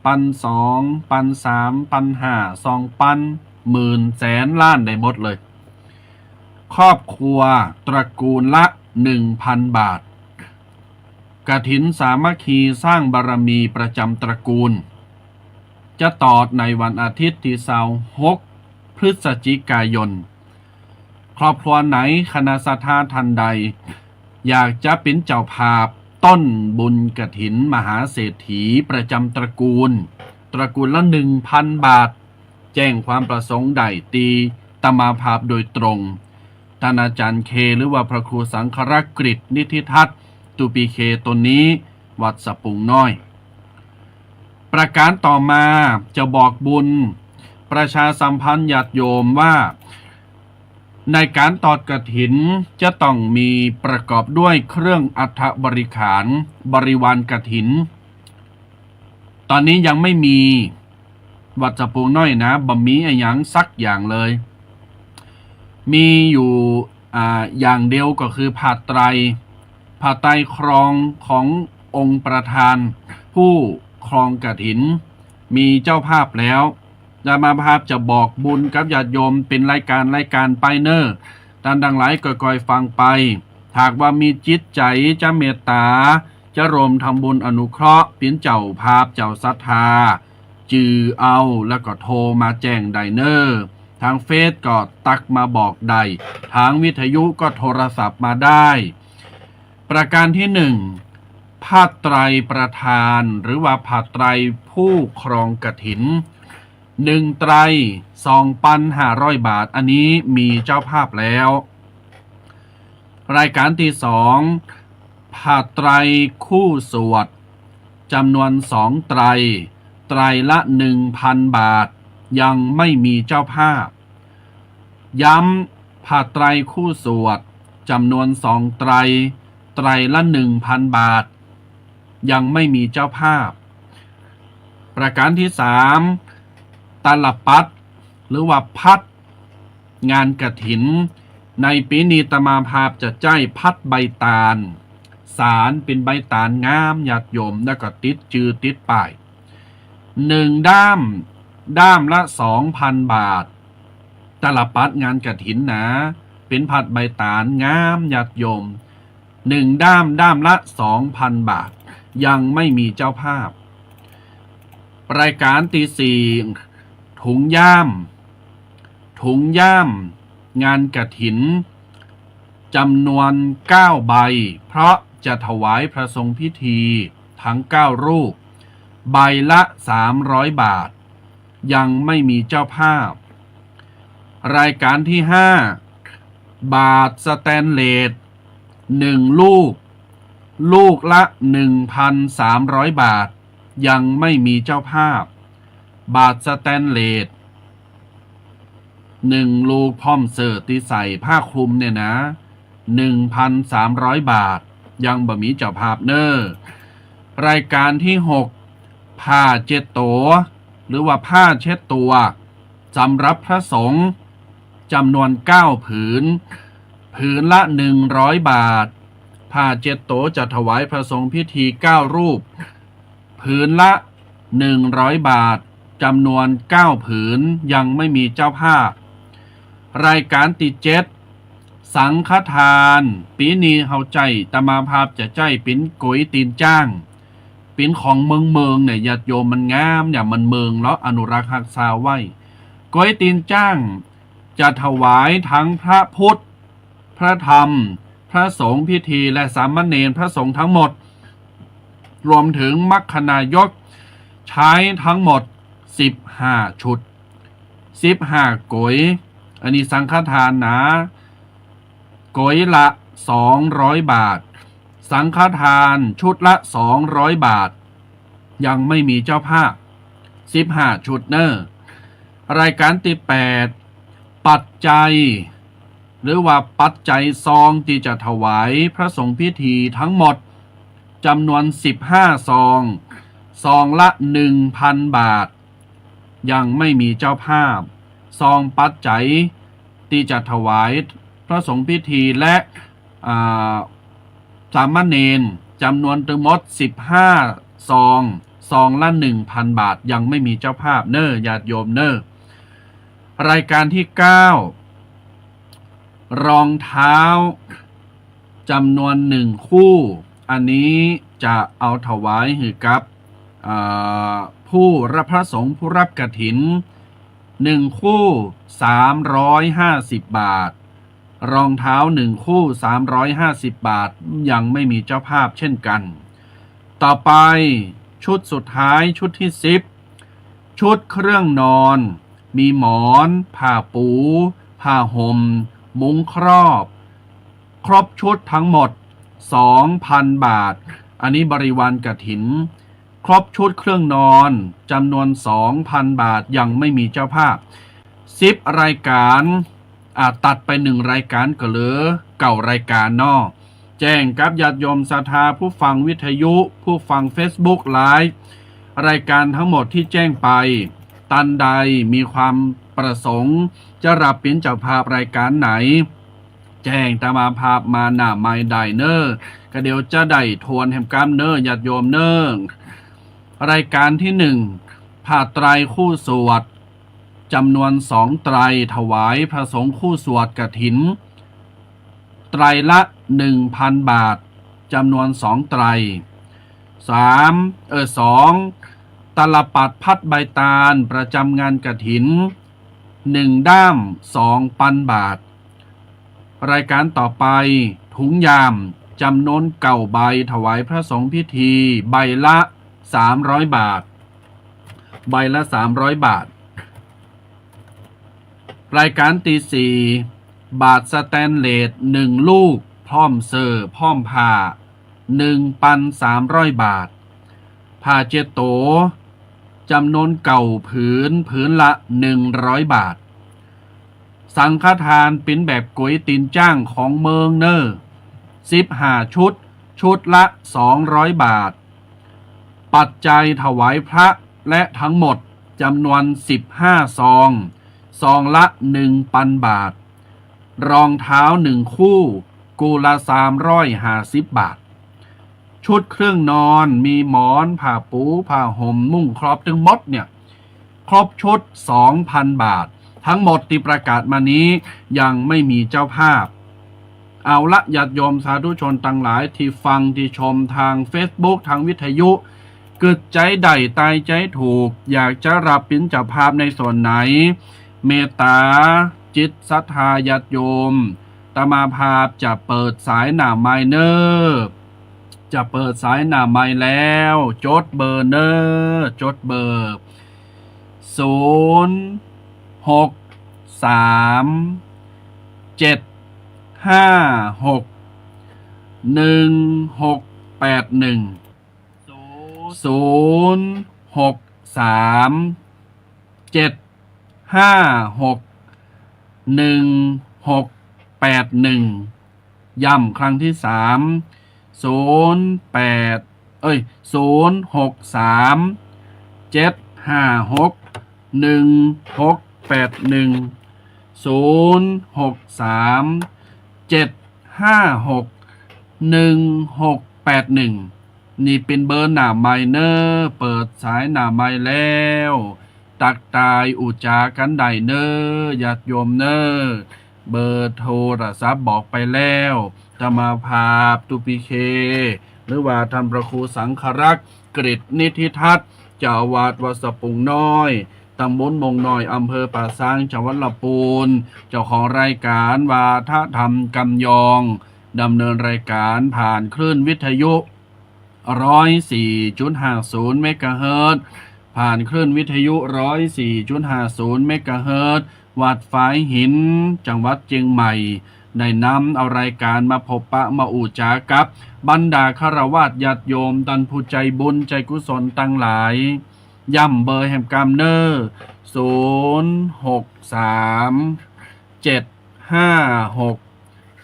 ปันสอง ปันสาม ปันห้า สองปัน หมื่น แสน ล้าน ได้หมดเลย ครอบครัวตระกูลละ หนึ่งปันบาท กฐินสามัคคีสร้างบารมีประจำตระกูล จะตอดในวันอาทิตย์ตี้ซาวหก พฤศจิกายน ครอบครัวไหน คณะศรัทธาท่านใด อยากจะเป๋นเจ้าภาพต้นบุญกฐินมหาเศรษฐีประจำตระกูล ตระกูลละ หนึ่งปันบาท แจ้งความประสงค์ได้ตี้อาตมาภาพโดยตรง ต้านอาจ๋ารย์เค หรือว่าพระครูสังฆรักษ์กฤษ นิธิทัศน์ ตุ๊ปีเค ต๋นนี้ วัดสะปุงน้อย ประก๋านต่อมาจะบอกบุญ ประชาสัมพันธ์ญาติโยมว่า ในก๋านตอดกฐินจะต้องมีประกอบด้วยเครื่องอัฐบริขาร บริวารกฐิน ต๋อนนี้ยังไม่มี วัดสะปุงน้อยนะ บ่มีอะหยังสักอย่างเลย มีอยู่ อ่า อย่างเดียวก็คือผ้าไตร ผ้าไตรครองขององค์ประธานผู้ครองกฐิน มีเจ้าภาพแล้ว อาตมาภาพจะบอกบุญกับญาติโยมเป๋นรายก๋านรายก๋านไปเน่อ ต้านตังหลายก็ก้อยฟังไป หากว่ามีจิตใจ๋จะเมตต๋า จะร่วมทำบุญอนุเคราะห์ เป๋นเจ้าภาพเจ้าศรัทธา จื้อเอาแล้วก็โทรมาแจ้งได้เน่อ ตางเฟซก็ตั๊กมาบอกได้ ตางวิทยุก็โทรศัพท์มาได้ ประก๋านตี้หนึ่ง ผ้าไตรประธาน หรือว่าผ้าไตรผู้ครองกฐิน หนึ่งไตร สองปันห้าร้อยบาท อันนี้มีเจ้าภาพแล้ว รายก๋านตี้สอง ผ้าไตรคู่สวด จ๋ำนวนสองไตร ไตรละหนึ่งปันบาท ยังไม่มีเจ้าภาพ ย้ำ ผ้าไตรคู่สวด จ๋ำนวนสองไตร ไตรละหนึ่งปันบาท ยังไม่มีเจ้าภาพ ประก๋านตี้สาม ตาลปัตร หรือว่าพัด งานกฐิน ในปี๋นี้อาตมาภาพจะใจ๊พัดใบตาล สานเป๋นใบตาลงามญาติโยม แล้วก็ติดจื้อติดป้าย หนึ่งด้าม ด้ามละสองปันบาท ตาลปัตรงานกฐินนา เป๋นพัดใบตาลงามญาติโยม หนึ่งด้าม ด้ามละสองปันบาท ยังไม่มีเจ้าภาพ รายก๋านตี้สี่ ถุงย่าม ถุงย่าม งานกฐิน จ๋ำนวนเก้าใบ เพราะจะถวายพระสงฆ์พิธีทั้งเก้ารูป ใบละสามร้อยบาท ยังไม่มีเจ้าภาพ รายก๋านตี้ห้า บาตรสแตนเลส หนึ่งลูก ลูกละหนึ่งปันสามร้อยบาท ยังไม่มีเจ้าภาพ บาตรสแตนเลส หนึ่งลูก พร้อมเสื้อตี้ใส่ผ้าคลุมเนี่ยนา หนึ่งปันสามร้อยบาท ยังบ่มีเจ้าภาพเน่อ รายก๋านตี้หก ผ้าเช็ดตั๋ว หรือว่าผ้าเช็ดตัว สำหรับพระสงฆ์ จ๋ำนวนเก้าผืน ผืนละหนึ่งร้อยบาท ผ้าเช็ดตั๋วจะถวายพระสงฆ์พิธีเก้ารูป ผืนละหนึ่งร้อยบาท จ๋ำนวนเก้าผืน ยังไม่มีเจ้าภาพ รายก๋านตี้เจ็ด สังฆทาน ปี๋นี้เฮาใจ๊ อาตมาภาพจะใจ๊เป๋นก๋วยตี๋นจ๊าง เป๋นของเมืองๆ เนี่ย ญาติโยม มันงาม อย่างมันเมือง เลาะอนุรักษ์ฮักษาไว้ ก๋วยตี๋นจ๊าง จะถวายทั้งพระพุทธ พระธรรม พระสงฆ์พิธี และสามเณร พระสงฆ์ทั้งหมด รวมถึงมัคคณายก ใจ๊ทั้งหมดสิบห้าชุด สิบห้าก๋วย อันนี้สังฆทานนา ก๋วยละสองร้อยบาท สังฆทานชุดละสองร้อยบาท ยังไม่มีเจ้าภาพ สิบห้าชุดเน่อ รายก๋านตี้แปด ปัจจัย หรือว่าปัจจัยซองตี้จะถวายพระสงฆ์พิธีทั้งหมด จ๋ำนวนสิบห้าซอง ซองละหนึ่งปันบาท ยังไม่มีเจ้าภาพ ซองปัจจัยตี้จะถวายพระสงฆ์พิธีและ อ่า สามเณรจ๋ำนวนตึงหมดสิบห้าซอง ซองละหนึ่งปันบาท ยังไม่มีเจ้าภาพเน่อ ญาติโยมเน่อ รายก๋านตี้เก้า รองเท้าจ๋ำนวนหนึ่งคู่ อันนี้จะเอาถวายหื้อกับ อ่า ผู้รับ พระสงฆ์ผู้รับกฐิน หนึ่งคู่สามร้อยห้าสิบบาท รองเท้าหนึ่งคู่สามร้อยห้าสิบบาท ยังไม่มีเจ้าภาพเช่นกัน ต่อไปชุดสุดท้าย ชุดตี้สิบ ชุดเครื่องนอน มีหมอน ผ้าปู ผ้าห่ม มุ้งครอบ ครบชุดทั้งหมดสองปันบาท อันนี้บริวารกฐิน ครบชุดเครื่องนอนจ๋ำนวนสองปันบาท ยังไม่มีเจ้าภาพ สิบรายก๋าน อ่า ตัดไปหนึ่งรายก๋านก็เหลือเก้ารายก๋านเนาะ แจ้งกับญาติโยมศรัทธาผู้ฟังวิทยุ ผู้ฟังเฟซบุ๊กไลฟ์ รายก๋านทั้งหมดตี้แจ้งไป ต้านใดมีความประสงค์จะรับเป๋นเจ้าภาพรายก๋านไหน แจ้งอาตมาภาพมาหน้าไมค์ได้เน่อ ก็เดี๋ยวจะได้ทวนแหมกำเน่อ ญาติโยมเน่อ รายก๋านตี้หนึ่ง ผ้าไตรคู่สวด จำนวนสองไตร ถวายพระสงฆ์คู่สวดกฐิน ไตรละหนึ่งพันบาท จำนวนสองไตร สาม เออ สอง ตลับปัดพัดใบตาลประจำงานกฐิน หนึ่งด้าม สองปันบาท รายการต่อไป ถุงยาม จำนวนเก้าใบ ถวายพระสงฆ์พิธี ใบละสามร้อยบาท ใบละสามร้อยบาท รายการตี้สี่ บาตรสแตนเลสหนึ่งลูก พร้อมเสื่อ พร้อมผ้า หนึ่งปันสามร้อยบาท ผ้าเช็ดโต จำนวนเก้าผืน ผืนละหนึ่งร้อยบาท สังฆทานเป๋นแบบก๋วยตี๋นจ๊างของเมืองเน่อ สิบห้าชุด ชุดละสองร้อยบาท ปัจจัยถวายพระและทั้งหมดจำนวนสิบห้าซอง ซองละหนึ่งปันบาท รองเท้าหนึ่งคู่ คู่ละสามร้อยห้าสิบบาท ชุดเครื่องนอน มีหมอน ผ้าปู ผ้าห่ม มุ้ง ครอบ ตึงหมดเนี่ย ครบชุดสองพันบาท ทั้งหมดตี้ประกาศมานี้ยังไม่มีเจ้าภาพ เอาละ ญาติโยมสาธุชนตังหลายตี้ฟังตี้ชมตางเฟซบุ๊ก ตางวิทยุ กึ๊ดใจ๋ได้ตายใจ๋ถูก อยากจะฮับเป๋นเจ้าภาพในส่วนไหน เมตต๋าจิตศรัทธาญาติโยม อาตมาภาพจะเปิดสายหน้าไมค์เน่อ จะเปิดสายหน้าไมค์แล้ว จดเบอร์เน่อ จดเบอร์ ศูนย์ หก สาม เจ็ด ห้า หก หนึ่ง หก แปด หนึ่ง ศูนย์ หก สาม เจ็ด ห้า หก หนึ่ง หก แปด หนึ่ง ย้ำครั้งตี้สาม ศูนย์ แปด เอ้ย ศูนย์ หก สาม เจ็ด ห้า หก หนึ่ง หก แปด หนึ่ง ศูนย์ หก สาม เจ็ด ห้า หก หนึ่ง หก แปด หนึ่ง นี่เป๋นเบอร์หน้าไมค์เน่อ เปิดสายหน้าไมค์แล้ว ตักตายอู้จ๋ากั๋นได้เน่อ ญาติโยมเน่อ เบอร์โทรศัพท์บอกไปแล้ว อาตมาภาพตุ๊ พีเค หรือว่าท่านพระครูสังฆรักษ์ กฤษนิธิทัศน์ เจ้าอาวาสวัดสะปุงน้อย ตำบลม่วงน้อย อำเภอป่าซาง จังหวัดลำปูน เจ้าของรายการวาทะธรรมกำยอง ดำเนินรายการผ่านคลื่นวิทยุ ร้อยสี่จุดห้าศูนย์เมกะเฮิรตซ์ ผ่านคลื่นวิทยุ ร้อยสี่จุดห้าศูนย์เมกะเฮิรตซ์ วัดฝายหิน จังหวัดเจียงใหม่ ได้นำเอารายการมาพบปะมาอู้จ๋ากับบรรดาฆราวาสญาติโยม ต้านผู้ใจ๋บุญใจ๋กุศลตังหลาย ย้ำเบอร์แหมกำเน่อ ศูนย์ หก สาม เจ็ด ห้า หก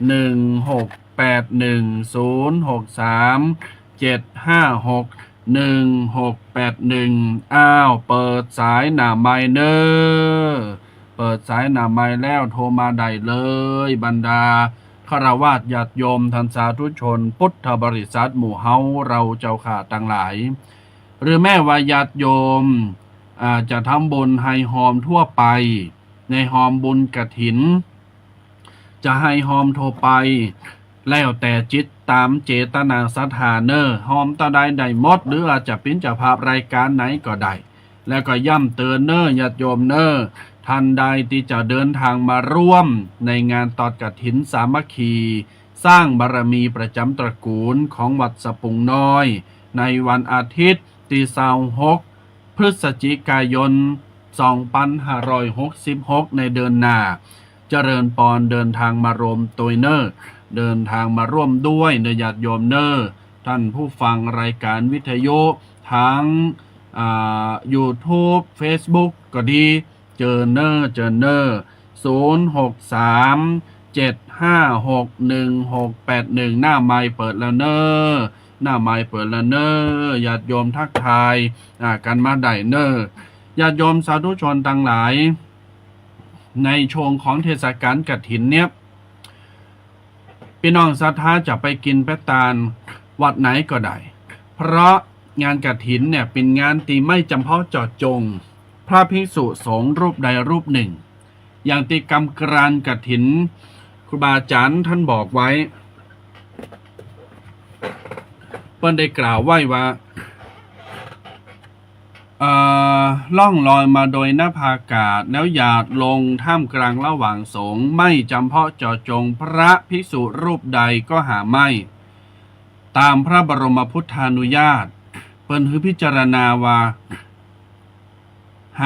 หนึ่ง หก แปด หนึ่ง ศูนย์ หก สาม เจ็ด ห้า หก หนึ่ง หก แปด หนึ่ง อ้าว เปิดสายหน้าไมค์เน่อ เปิดสายหน้าไมค์แล้วโทรมาได้เลย บรรดาฆราวาสญาติโยม ต้านสาธุชนพุทธบริษัทหมู่เฮา เฮาเจ้าข้าตังหลาย หรือแม้ว่าญาติโยม อ่า จะทำบุญไห้ฮอมทั่วไป ในฮอมบุญกฐิน จะไห้ฮอมทั่วไป แล้วแต่จิตต๋ามเจตนาศรัทธาเน่อ ฮอมเต้าใดได้หมด หรืออาจจะเป๋นเจ้าภาพรายการไหนก็ได้ แล้วก็ย้ำเตือนเน่อ ญาติโยมเน่อ ท่านใดตี้จะเดินตางมาร่วมในงานตอดกฐินสามัคคี สร้างบารมีประจ๋ำตระกูลของวัดสะปุงน้อย ในวันอาทิตย์ตี้ซาวหก พฤศจิกายน สองปันห้าร้อยหกสิบหก ในเดือนหน้า เจริญปอน เดินตางมาร่วมตวยเน่อ เดินตางมาร่วมด้วยเน่อ ญาติโยมเน่อ ท่านผู้ฟังรายการวิทยุ ตาง อ่า ยูทูบ เฟซบุ๊ก ก็ดี เจิญเน่อ เจิญเน่อ ศูนย์ หก สาม เจ็ด ห้า หก หนึ่ง หก แปด หนึ่ง หน้าไมค์เปิดแล้วเน่อ หน้าไมค์เปิดแล้วเน่อ ญาติโยมทักทาย อ่า กั๋นมาได้เน่อ ญาติโยมสาธุชนตังหลาย ในช่วงของเทศกาลกฐินเนี่ย ปี้น้องศรัทธาจะไปกิ๋นไปตานวัดไหนก็ได้ เพราะงานกฐินเนี่ยเป๋นงานตี้ไม่จ๋ำเพาะเจาะจง พระภิกษุสงฆ์รูปใดรูปหนึ่ง อย่างตี้กำกรานกฐิน ครูบาอาจ๋ารย์ท่านบอกไว้ เปิ้นได้กล่าวไว้ว่า เอ่อ ล่องลอยมาโดยนภากาศ แล้วหยาดลงท่ามกลางระหว่างสงฆ์ ไม่จำเพาะเจาะจงพระภิกษุรูปใดก็หาไม่ ตามพระบรมพุทธานุญาต เปิ้นหื้อพิจารณาว่า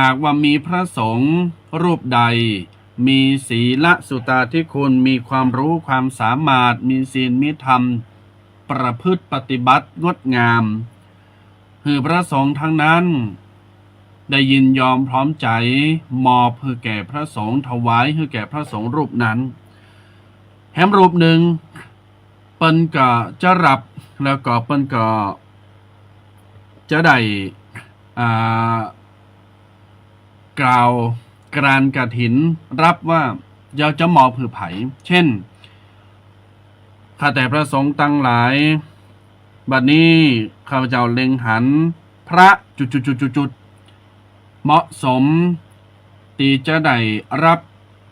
หากว่ามีพระสงฆ์รูปใด มีศีลสุตตาธิคุณ มีความรู้ความสามารถ มีศีลมีธรรม ประพฤติปฏิบัติงดงาม หื้อพระสงฆ์ทั้งนั้น ได้ยินยอมพร้อมใจ๋ มอบหื้อแก่พระสงฆ์ ถวายหื้อแก่พระสงฆ์รูปนั้น แหมรูปหนึ่ง เปิ้นก็จะรับ แล้วก็เปิ้นก็จะได้ อ่า กล่าวกรานกฐิน รับว่าเฮาจะมอบหื้อใผ เช่น ข้าแต่พระสงฆ์ตังหลาย บัดนี้ข้าพเจ้าเล็งหันพระจุดจุดจุดจุดจุด เหมาะสมตี้จะได้รับ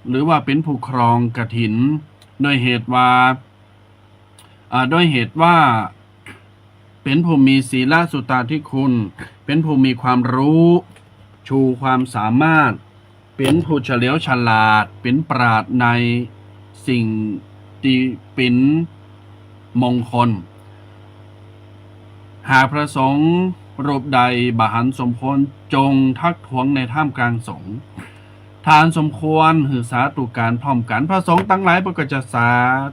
หรือว่าเป๋นผู้ครองกฐิน ด้วยเหตุว่า อ่า ด้วยเหตุว่า เป๋นผู้มีศีลสุตตาธิคุณ เป๋นผู้มีความรู้ ชูความสามารถ เป๋นผู้เฉลียวฉลาด เป๋นปราชญ์ในสิ่งตี้เป๋นมงคล หากพระสงฆ์รูปใดบ่หันสมควร จงทักท้วงในท่ามกลางสงฆ์ ถ้าอันสมควรหื้อสาธุการพร้อมกั๋น พระสงฆ์ตังหลายเปิ้นก็จะสา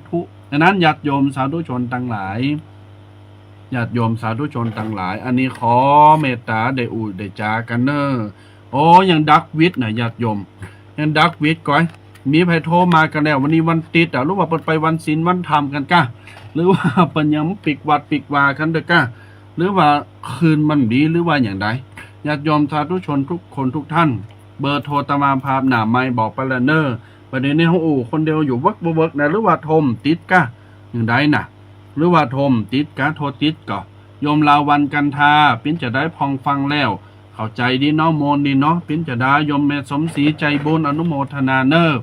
ธุ ดังนั้นญาติโยมสาธุชนตังหลาย ญาติโยมสาธุชนตังหลาย อันนี้ขอเมตตาได้อู้ได้จ๋ากั๋นเน่อ โอ้ ยังดักวิทย์น่ะญาติโยม ยังดักวิทย์ก้อย มีใผโทรมากั๋นแล้ว วันนี้วันติ๊ดอะ หรือว่าเปิ้นไปวันศีลวันธรรมกั๋นก้า หรือว่าเปิ้นยังปิ๊กวัดปิ๊กวากั๋นเต๊อะก้า หรือว่าคลื่นมันบ่ดี หรือว่าอย่างใด ญาติโยมสาธุชนทุกคนทุกท่าน เบอร์โทรอาตมาภาพหน้าไมค์บอกไปแล้วเน่อ บัดนี้ในห้องอู้คนเดียวอยู่เวิร์กบ่เวิร์กนะ หรือว่าโทรติดก้า อย่างใดน่ะ หรือว่าโทรติดก้า โทรติดก่อ โยมลาวัลย์กันทา เป๋นจะใดพ่องฟังแล้ว เข้าใจ๋ดีเนาะ ม่วนดีเนาะ เป๋นจะใด โยมแม่สมศรีใจบุญ อนุโมทนาเน่อ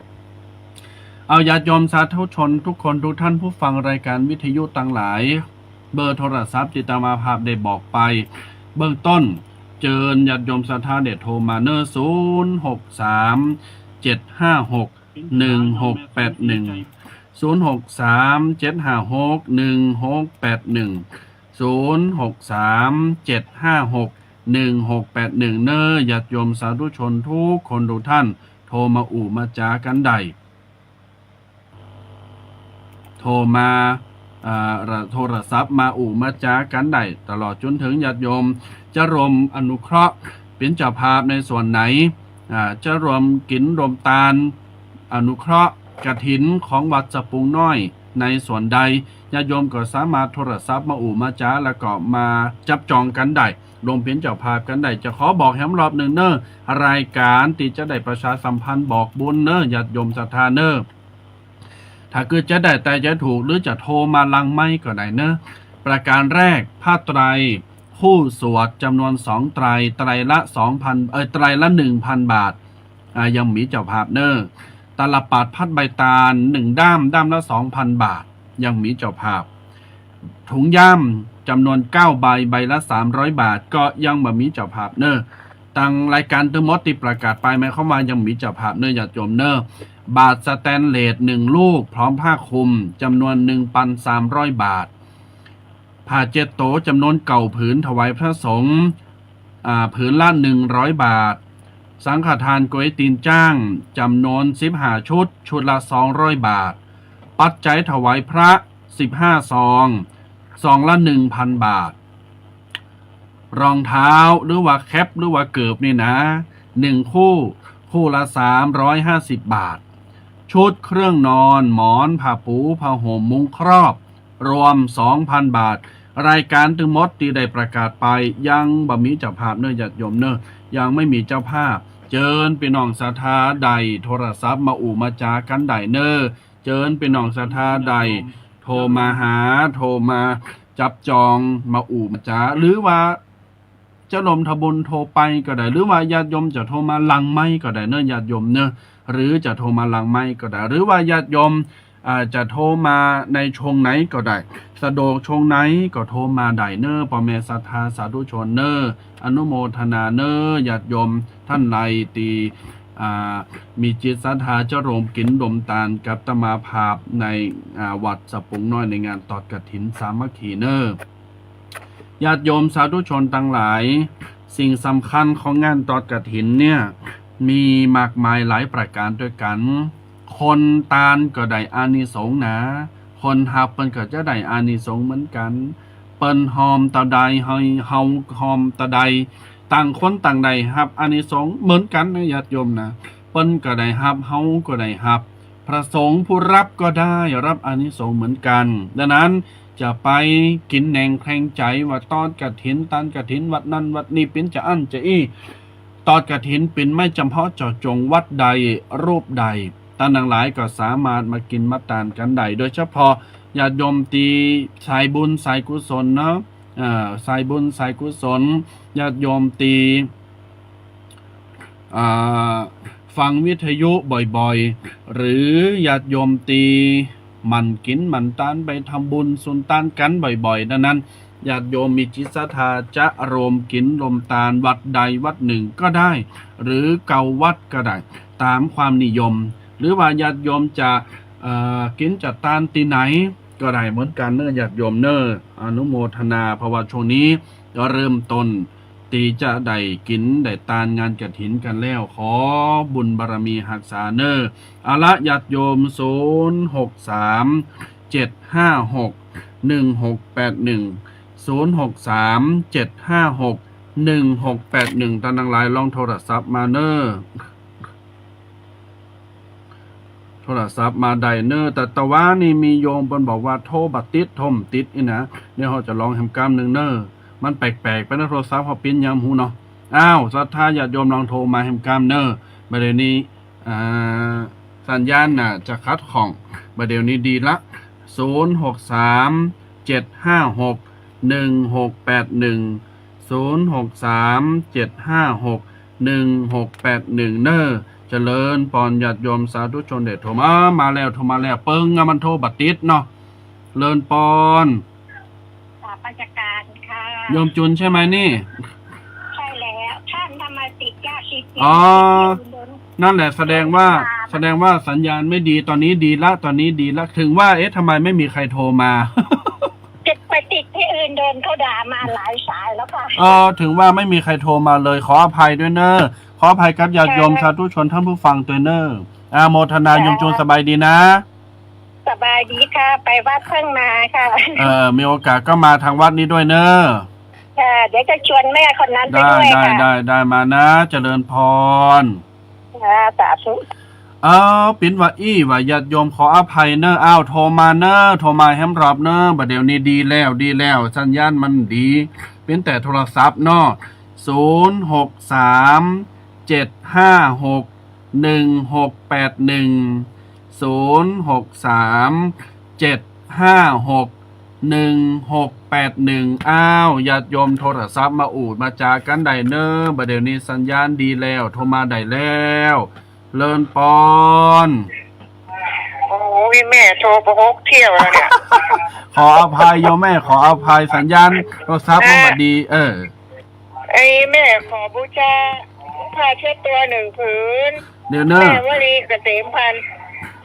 เอาญาติโยมสาธุชนทุกคนทุกท่านผู้ฟังรายการวิทยุตังหลาย เบอร์โทรศัพท์ตี้อาตมาภาพได้บอกไปเบื้องต้น เจิญญาติโยมศรัทธาได้โทรมาเน่อ ศูนย์หกสาม เจ็ดห้าหก หนึ่งหกแปดหนึ่ง ศูนย์หกสาม เจ็ดห้าหก หนึ่งหกแปดหนึ่ง ศูนย์หกสาม เจ็ดห้าหก หนึ่งหกแปดหนึ่ง เน่อ ญาติโยมสาธุชนทุกคนทุกท่าน โทรมาอู้มาจ๋ากั๋นได้ โทรมา อ่า โทรศัพท์มาอู้มาจ๋ากั๋นได้ ตลอดจ๋นเถิงญาติโยมจะร่วมอนุเคราะห์เป๋นเจ้าภาพในส่วนไหน อ่า จะร่วมกิ๋นร่วมตานอนุเคราะห์กฐินของวัดสะปุงน้อยในส่วนใด ญาติโยมก็สามารถโทรศัพท์มาอู้มาจ๋า แล้วก็มาจับจองกั๋นได้ ร่วมเป๋นเจ้าภาพกั๋นได้ จะขอบอกแหมรอบหนึ่งเน่อ รายการตี้จะได้ประชาสัมพันธ์บอกบุญเน่อ ญาติโยมศรัทธาเน่อ ถ้าเกิดจะได้ตายจะถูก หรือจะโทรมาหลังไมค์ก็ได้เน่อ ประการแรก ผ้าไตรคู่สวดจ๋ำนวนสองไตร ไตรละสองพัน เอ่อ ไตรละหนึ่งพันบาท อ่า ยังมีเจ้าภาพเน่อ ตลับปัตรพัดใบตาลหนึ่งด้าม ด้ามละสองพันบาท ยังมีเจ้าภาพ ถุงย่ามจ๋ำนวนเก้าใบ ใบละสามร้อยบาท ก็ยังบ่มีเจ้าภาพเน่อ ตังรายการตึงหมดตี้ประกาศไป หมายความว่ายังมีเจ้าภาพเน่อ ญาติโยมเน่อ บาตรสแตนเลสหนึ่งลูก พร้อมผ้าคลุมจ๋ำนวนหนึ่งพันสามร้อยบาท ผ้าเจ็ดโต๋จ๋ำนวนเก้าผืน ถวายพระสงฆ์ อ่า ผืนละหนึ่งร้อยบาท สังฆทานก๋วยตี๋นจ๊างจ๋ำนวนสิบห้าชุด ชุดละสองร้อยบาท ปัจจัยถวายพระสิบห้าซอง ซองละหนึ่งพันบาท รองเท้าหรือว่าแคปหรือว่าเกิบนี่นะ หนึ่งคู่ คู่ละสามร้อยห้าสิบบาท ชุดเครื่องนอน หมอน ผ้าปู ผ้าห่ม มุ้งครอบ รวมสองพันบาท รายการตึงหมดตี้ได้ประกาศไป ยังบ่มีเจ้าภาพเน่อ ญาติโยมเน่อ ยังไม่มีเจ้าภาพ เจิญปี้น้องศรัทธาได้โทรศัพท์มาอู้มาจ๋ากั๋นได้เน่อ เจิญปี้น้องศรัทธาได้โทรมาหา โทรมาจับจอง มาอู้มาจ๋า หรือว่า จะร่วมทำบุญโทรไปก็ได้ หรือว่าญาติโยมจะโทรมาหลังไมค์ก็ได้เนอะ ญาติโยมเนอะ หรือจะโทรมาหลังไมค์ก็ได้ หรือว่าญาติโยม อ่า จะโทรมาในช่วงไหนก็ได้ สะดวกช่วงไหนก็โทรมาได้เนอะ ป้อแม่ศรัทธาสาธุชนเนอะ อนุโมทนาเนอะ ญาติโยมต้านใดตี้ อ่า มีจิตศรัทธาจะร่วมกิ๋นร่วมตานกับอาตมาภาพใน อ่า วัดสะปุงน้อยในงานตอดกฐินสามัคคีเนอะ ญาติโยมสาธุชนตังหลาย สิ่งสำคัญของงานตอดกฐินเนี่ย มีมากมายหลายประก๋านตวยกั๋น คนตานก็ได้อานิสงส์นา คนฮับเปิ้นก็จะได้อานิสงส์เหมือนกั๋น เปิ้นฮอมเต้าใด เฮา เฮาฮอมเต้าใด ต่างคนต่างได้ฮับอานิสงส์เหมือนกั๋นนะญาติโยมนะ เปิ้นก็ได้ฮับ เฮาก็ได้ฮับ พระสงฆ์ผู้ฮับก็ได้ฮับอานิสงส์เหมือนกั๋น ดังนั้นจะไปกิ๋นแหนงแคลงใจ๋ว่าตอดกฐิน ตานกฐินวัดนั้นวัดนี้เป๋นจาอั้นจาอี้ ตอดกฐินเป๋นไม่จำเพาะเจาะจงวัดใดรูปใด ต้านตังหลายก็สามารถมากิ๋นมาตานกั๋นได้ โดยเฉพาะญาติโยมตี้สายบุญสายกุศลเนาะ เอ่อ สายบุญสายกุศล ญาติโยมตี้ อ่า ฟังวิทยุบ่อยๆ หรือญาติโยมตี้หมั่นกิ๋นหมั่นตานไปทำบุญสุนตานกั๋นบ่อยๆ ดังนั้น ญาติโยมมีจิตศรัทธาจะร่วมกิ๋นร่วมตานวัดใดวัดนึ่งก็ได้ หรือเก้าวัดก็ได้ ต๋ามความนิยม หรือว่าญาติโยมจะ เอ่อ กิ๋นจะตานตี้ไหนก็ได้เหมือนกั๋นเนอะญาติโยมเนอะ อนุโมทนา เพราะว่าช่วงนี้เริ่มต้นตี้จะได้กิ๋นได้ตานงานกฐินกั๋นแล้ว ขอบุญบารมีฮักษาเนอะ เอาละญาติโยม ศูนย์หกสาม เจ็ดห้าหก หนึ่งหกแปดหนึ่ง ศูนย์หกสาม เจ็ดห้าหก หนึ่งหกแปดหนึ่ง ต้านตังหลายลองโทรศัพท์มาเนอะ โทรศัพท์มาได้เนอะ แต่ตะวานี้มีโยมเปิ้นบอกว่าโทรบ่ติด โทรบ่ติดอี้นะ เดี๋ยวเฮาจะลองแหมก้ำนึ่งเนอะ มันแปลกๆ ไปนะ โทรศัพท์เฮาปิ้นยังบ่ฮู้เนาะ อ้าว ศรัทธาญาติโยมลองโทรมาแหมก้ำเนอะ บ่าเดี่ยวนี้ อ่า สัญญาณน่าจะขัดข้อง บ่าเดี่ยวนี้ดีละ ศูนย์หกสาม เจ็ดห้าหก หนึ่งหกแปดหนึ่ง ศูนย์หกสาม เจ็ดห้าหก หนึ่งหกแปดหนึ่ง เนอะ เจริญปอนญาติโยมสาธุชนเด้อ โทรมา มาแล้ว โทรมาแล้ว เปิงอะ มันโทรบ่ติดเนาะ เจริญปอน กราบนมัสก๋ารค่ะ โยมจุนใช่ไหมนี่ ใช่แล้ว ท่านทำไมติดยากติดเย็น อ๋อ ติดเย็น นั่นแหละ แสดงว่า แสดงว่าสัญญาณไม่ดี ตอนนี้ดีละ ตอนนี้ดีละ ถึงว่า เอ๊ะ ทำไมไม่มีใครโทรมา จะไปติดที่อื่น โดนเขาด่ามาหลายสายแล้วค่ะ เออ ถึงว่าไม่มีใครโทรมาเลย ขออภัยด้วยเนอะ ขออภัยกับญาติโยม ค่ะ สาธุชนท่านผู้ฟังตวยเนอะ อา โมทนา ค่ะ โยมจุนสบายดีนะ สบายดีค่ะ ไปวัดเพิ่งมาค่ะ เออ มีโอกาสก็มาทางวัดนี้ด้วยเนอะ ค่ะ เดี๋ยวจะชวนแม่คนนั้นไปด้วยค่ะ ได้ ได้ ได้ ได้ มานะ เจริญพร ค่ะ สาธุ เอ้า ปิ้นว่าอี้ว่าญาติโยม ขออภัยเนอะ อ้าว โทรมาเนอะ โทรมาแหมรอบเนอะ บ่าเดี่ยวนี้ดีแล้ว ดีแล้ว สัญญาณมันดี เป๋นแต่โทรศัพท์เนาะ ศูนย์หกสาม เจ็ดห้าหก หนึ่งหกแปดหนึ่ง ศูนย์หกสาม เจ็ดห้าหก หนึ่งหกแปดหนึ่ง อ้าว ญาติโยมโทรศัพท์มาอู้มาจ๋ากั๋นได้เนอะ บ่าเดี่ยวนี้สัญญาณดีแล้ว โทรมาได้แล้ว เจริญปอน โอ้ย แม่โทรไปหกเที่ยวแล้วเนี่ย ขออภัยโยมแม่ ขออภัย สัญญาณโทรศัพท์มันบ่ดี เออ ไอ้แม่ขอบูชาผ้าเช็ดตัวหนึ่งผืน เดี๋ยวเนอะ แม่วลีเกษมพันธ์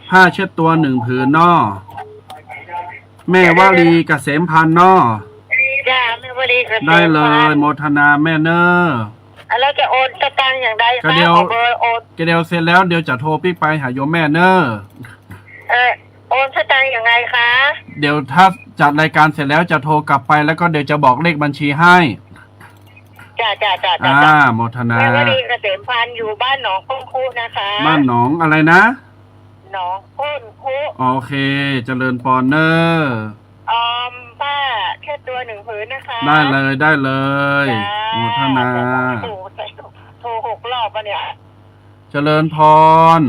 ผ้าเช็ดตัวหนึ่งผืนเนาะ แม่วลีเกษมพันธ์เนาะ จ้า แม่วลีเกษมพันธ์ ได้เลย โมทนาแม่เนอะ อ่ะ แล้วจะโอนสตางค์อย่างใดคะ ก็เดี๋ยว ขอเบอร์โอน ก็เดี๋ยวเสร็จแล้ว เดี๋ยวจะโทรปิ๊กไปหาโยมแม่เนอะ เออ โอนสตางค์ยังไงคะ เดี๋ยวถ้าจัดรายการเสร็จแล้วจะโทรกลับไป แล้วก็เดี๋ยวจะบอกเลขบัญชีให้ จ้ะ จ้ะ จ้ะ จ้ะ อ่า จ้ะ โมทนา แม่วลีเกษมพันธ์ อยู่บ้านหนองโค้งคุนะคะ บ้านหนองอะไรนะ หนองโค้งคุ โอเค เจริญปอนเนอะ ออมผ้าเช็ดตัวหนึ่งผืนนะคะ ได้เลย ได้เลย จ้า โมทนา โอ้โห โทรหกรอบแล้วเนี่ย เจริญพร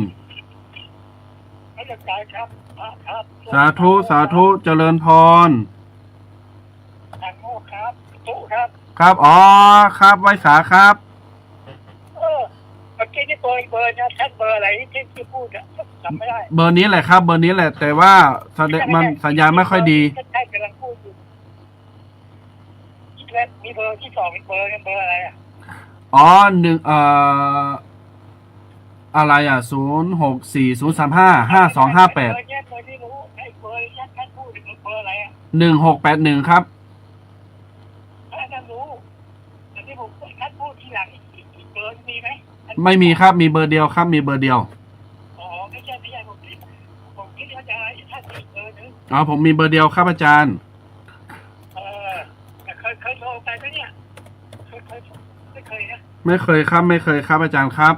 ครับ ครับ สาธุ สาธุ เจริญพร สาธุครับ สาธุครับ ครับ อ๋อ ครับ ไหว้สาครับ เออ เมื่อกี้นี่เบอร์ เบอร์นะ ท่านเบอร์อะไรที่ ที่พูดอะ จำไม่ได้ เบอร์นี้แหละครับ เบอร์นี้แหละ แต่ว่าแสดง มันสัญญาณไม่ค่อยดี ใช่ กำลังพูดอยู่ มีเบอร์ที่สองอีกเบอร์นึง เบอร์อะไรอะ อ๋อ หนึ่ง เอ่อ อะไรอะ ศูนย์หกสี่ ศูนย์สามห้า ห้าสองห้าแปด เบอร์เนี้ย เบอร์ที่รู้ ไอ้เบอร์ที่ท่านพูดเนี่ย เบอร์อะไรอะ หนึ่งหกแปดหนึ่ง ครับ ท่านรู้ อันนี้ผม ท่านพูดทีหลังอีก อีก อีกเบอร์มีไหม ไม่มีครับ มีเบอร์เดียวครับ มีเบอร์เดียว อ๋อ ไม่ใช่ ไม่ใช่ ผมคิด ผมคิดว่าจะให้ท่านอีกเบอร์นึง อ๋อ ผมมีเบอร์เดียวครับอาจารย์ เออ แต่เคย เคยโทรไปไหมเนี่ย เคย เคย ไม่เคยนะ ไม่เคยครับ ไม่เคยครับอาจารย์ครับ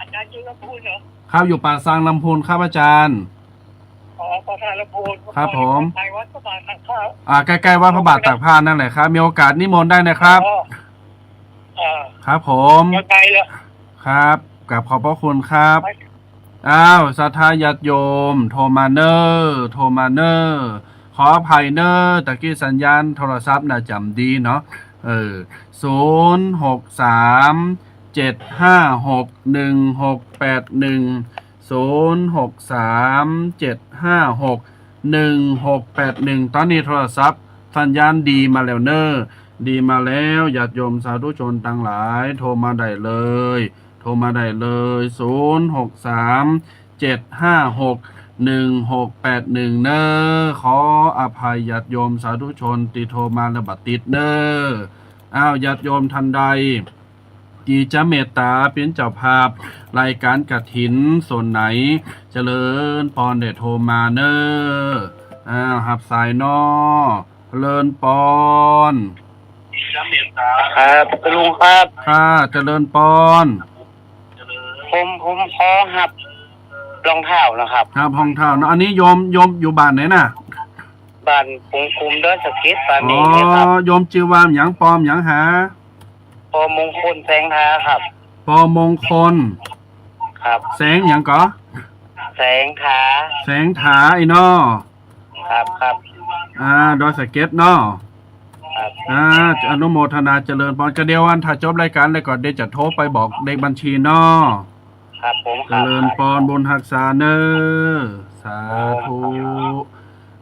อาจารย์อยู่ลำพูนเหรอ ครับ อยู่ป่าซางลำพูนครับอาจารย์ อ๋อ ป่าซางลำพูน ครับผม ไปวัดพระบาทตากผ้า อ่า ใกล้ๆวัดพระบาทตากผ้านั่นแหละครับ มีโอกาสนิมนต์ได้นะครับ อ๋อ อ่า ครับผม ยังไงเหรอ ครับ กราบขอบพระคุณครับ ไม่ อ้าว ศรัทธาญาติโยม โทรมาเน่อ โทรมาเน่อ ขออภัยเน่อ ตะกี้สัญญาณโทรศัพท์น่าจ๋ำดีเนาะ เออ ศูนย์หกสาม เจ็ดห้าหก หนึ่งหกแปดหนึ่ง ศูนย์หกสาม เจ็ดห้าหก หนึ่งหกแปดหนึ่ง ต๋อนนี้โทรศัพท์สัญญาณดีมาแล้วเน่อ ดีมาแล้ว ญาติโยมสาธุชนตังหลาย โทรมาได้เลย โทรมาได้เลย ศูนย์หกสาม เจ็ดห้าหก หนึ่งหกแปดหนึ่ง เน่อ ขออภัยญาติโยมสาธุชนตี้โทรมาแล้วบ่ติดเน่อ อ้าว ญาติโยมท่านใด ตี้จะเมตต๋าเป๋นเจ้าภาพรายก๋านกฐินโซนไหน เจริญปอน ได้โทรมาเน่อ อ้าว ฮับสายเนาะ เจริญปอน ครับ ลุงครับ ค่ะ เจริญปอน ผม ผมขอฮับรองเท้านะครับ ฮับรองเท้าเนาะ อันนี้โยม โยมอยู่บ้านไหนน่ะ บ้านปุงกุม ดอยสะเก็ด ป่าเมฆ อ๋อ เนี่ยครับ โยมจื้อว่าหยัง ปอหยังหา ปอมงคล แสงถาครับ ปอมงคล ครับ แสงหยังก่อ แสงถา แสงถา ไอ้เนาะ ครับ ครับ อ่า ดอยสะเก็ดเนาะ ครับ อ่า อนุโมทนาเจริญปอน ก็เดี๋ยวอันถ้าจบรายก๋านแล้วก็เดี๋ยวจะโทรไปบอกเลขบัญชีเนาะ ครับผม เจริญปอน บุญฮักษาเน่อ สาธุ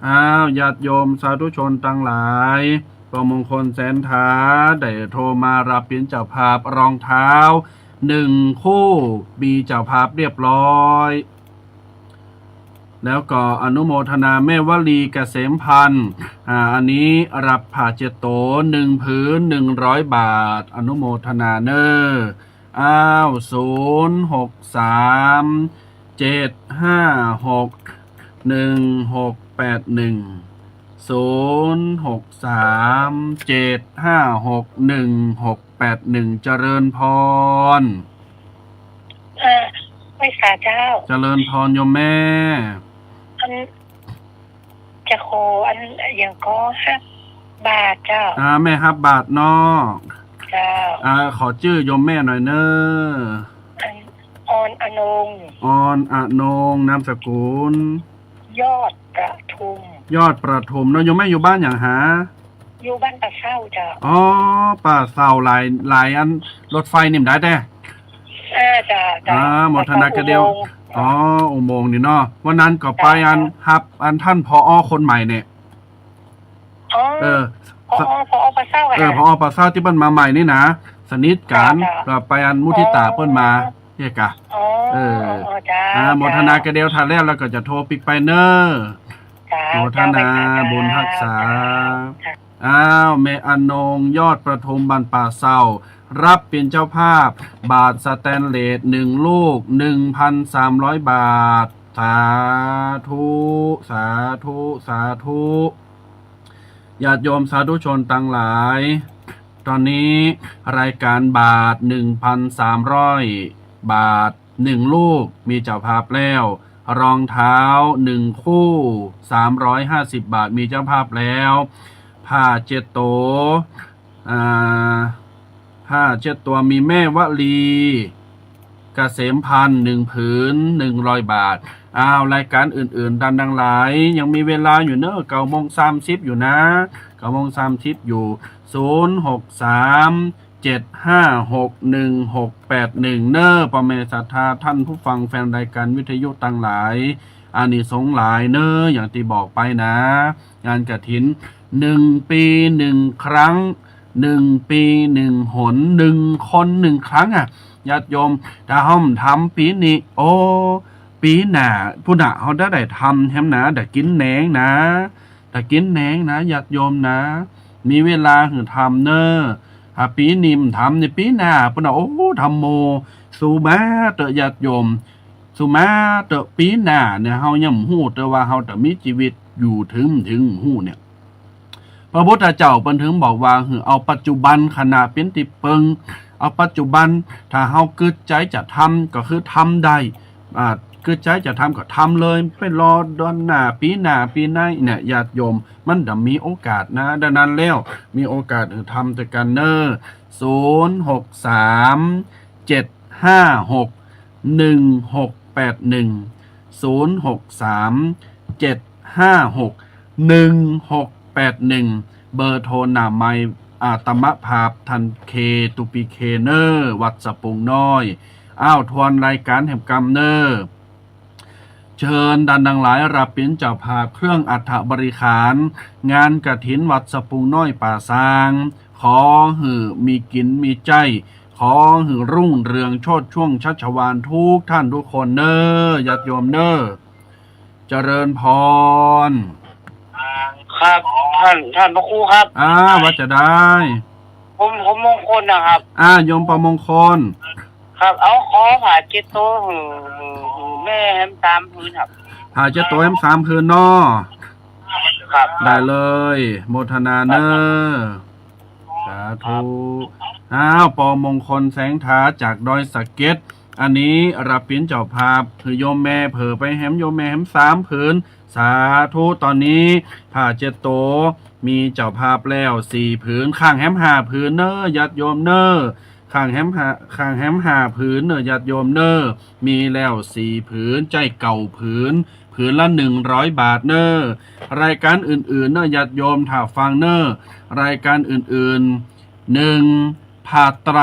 อ้าว ญาติโยมสาธุชนตังหลาย ปอมงคล แสงถา ได้โทรมาฮับเป๋นเจ้าภาพรองเท้าหนึ่งคู่ มีเจ้าภาพเรียบร้อย แล้วก็อนุโมทนาแม่วลีเกษมพันธ์ อ่า อันนี้ฮับผ้าเจ็ดโต หนึ่งผืน หนึ่งร้อยบาท อนุโมทนาเน่อ อ้าว ศูนย์หกสาม เจ็ดห้าหก หนึ่งหกแปดหนึ่ง ศูนย์หกสาม เจ็ดห้าหก หนึ่งหกแปดหนึ่ง เจริญปอน เอ่อ ไหว้สาเจ้า เจริญปอนโยมแม่ อัน จะขออันหยังก่อ ฮับบาตรเจ้า อ่า แม่ฮับบาตรเนาะ เจ้า อ่า ขอจื้อโยมแม่หน่อยเน่อ อัน ออนอนง ออนอนง นามสกุล ยอดประทุม ยอดประทุมเนาะ โยมแม่อยู่บ้านหยังหา อยู่บ้านป่าเศร้าเจ้า อ๋อ ป่าเศร้า หลาย หลายอัน รถไฟนี่บ่ได้แต๊ อ่า เจ้า เจ้า อ่า โมทนากับเดียว ป่าเศร้าอุโมงค์ อ๋อ อุโมงค์นี่เนาะ วันนั้นก็ไปอัน เจ้า ฮับอันท่าน ผอ.คนใหม่เนี่ย อ๋อ เออ ผอ. ผอ. ป่าเศร้า เออ ค่ะ ผอ. ป่าเศร้าตี้เปิ้นมาใหม่นี่นะ สนิทกั๋น เจ้า เจ้า ก็ไปอันมุทิตา อ๋อ เปิ้นมา เนี่ยกะ อ๋อ เออ อ๋อ เจ้า อ่า โมทนากับเดียว ถ้าแล้ว แล้วก็จะโทรปิ๊กไปเน่อ เจ้า โมทนา เจ้า บุญฮักษา เจ้า อ้าว แม่อนง ยอดประทุม บ้านป่าเศร้า ฮับเป๋นเจ้าภาพ บาตรสแตนเลส หนึ่งลูก หนึ่งพันสามร้อยบาท สาธุ สาธุ สาธุ ญาติโยมสาธุชนตังหลาย ต๋อนนี้รายก๋านบาตร หนึ่งพันสามร้อยบาท หนึ่งลูก มีเจ้าภาพแล้ว รองเท้าหนึ่งคู่ สามร้อยห้าสิบบาท มีเจ้าภาพแล้ว ผ้าเจ็ดโต อ่า ผ้าเจ็ดตัว มีแม่วลี เกษมพันธ์ หนึ่งผืน หนึ่งร้อยบาท อ้าว รายก๋านอื่นๆ ต้านตังหลาย ยังมีเวลาอยู่เน่อ เก้าโมงสามสิบอยู่นะ สองโมงสามสิบ อยู่ ศูนย์ หก สาม เจ็ด ห้า หก หนึ่ง หก แปด หนึ่ง เน้อ ป้อแม่ศรัทธาต้านผู้ฟังแฟนรายก๋านวิทยุตังหลาย อานิสงส์หลายเน้อ อย่างตี้บอกไปนะ งานกฐิน หนึ่งปี๋หนึ่งครั้ง หนึ่งปี๋หนึ่งหน หนึ่งคนหนึ่งครั้งอะ ญาติโยม ถ้าเฮาบ่ทำปี๋นี้ โอ้ ปี๋หน้า ปู้นน่ะ เฮาจะได้ทำแหมนา ได้กิ๋นแหนงนา ได้กิ๋นแหนงนา ญาติโยมนา มีเวลาหื้อทำเน้อ ถ้าปี๋นี้บ่ทำ ในปี๋หน้าปู้นน่ะ โอ้ ธัมโม สู้มาเต๊อะ ญาติโยม สู้มาเต๊อะ ปี๋หน้าเนี่ย เฮายังบ่ฮู้เต๊อะว่าเฮาจะมีจีวิตอยู่เถิงบ่เถิง บ่ฮู้เนี่ย พระพุทธเจ้าเปิ้นเถิงบอกว่า หื้อเอาปัจจุบันขณะเป๋นตี้เปิง เอาปัจจุบัน ถ้าเฮากึ๊ดใจ๋จะทำ ก็คือทำได้ อ่า กึ๊ดใจ๋จะทำก็ทำเลย ไปรอดอนหน้า ปี๋หน้า ปี๋ไหนเนี่ย ญาติโยม มันจะมีโอกาสนะ ดังนั้นแล้ว มีโอกาสหื้อทำตวยกั๋นเน้อ ศูนย์ หก สาม เจ็ด ห้า หก หนึ่ง หก แปด หนึ่ง ศูนย์ หก สาม เจ็ด ห้า หก หนึ่ง หก แปด หนึ่ง เบอร์โทรหน้าไมค์ อาตมาภาพ ต้านเค ตุปีเค เน้อ วัดสะปุงน้อย อ้าว ทวนรายก๋านแหมกำเน้อ เจิญต้านตังหลาย รับเป๋นเจ้าภาพเครื่องอัฐบริขาร งานกฐินวัดสะปุงน้อยป่าซาง ขอหื้อมีกิ๋นมีใจ๊ ขอหื้อรุ่งเรืองโชติช่วงชัชวาลทุกต้านทุกคนเน้อ ญาติโยมเน้อ เจริญพร ครับ ต้าน ต้านพระครูครับ อ่า ว่าจะใด ผม ผมมงคลนะครับ อ่า โยมปอมงคล ครับ เอา ขอผ้าเจ็ดโตหื้อ หื้อ หื้อแม่แหมสามผืนครับ ผ้าเจ็ดโตแหมสามผืนเนาะ ครับ ได้เลย โมทนาเน้อ สาธุ อ้าว ปอมงคล แสงทา จากดอยสะเก็ด อันนี้รับเป๋นเจ้าภาพ หื้อโยมแม่เผลอไปแหม โยมแม่แหมสามผืน สาธุ ต๋อนนี้ผ้าเจ็ดโต มีเจ้าภาพแล้วสี่ผืน ข้างแหมห้าผืนเน้อ ญาติโยมเน้อ ข้างแหมห้า ข้างแหมห้าผืนเน้อ ญาติโยมเน้อ มีแล้วสี่ผืน ใจ๊เก่าผืน ผืนละหนึ่งร้อยบาทเน้อ รายก๋านอื่นๆ เน้อ ญาติโยม ถ้าฟังเน้อ รายก๋านอื่นๆ หนึ่ง ผ้าไตร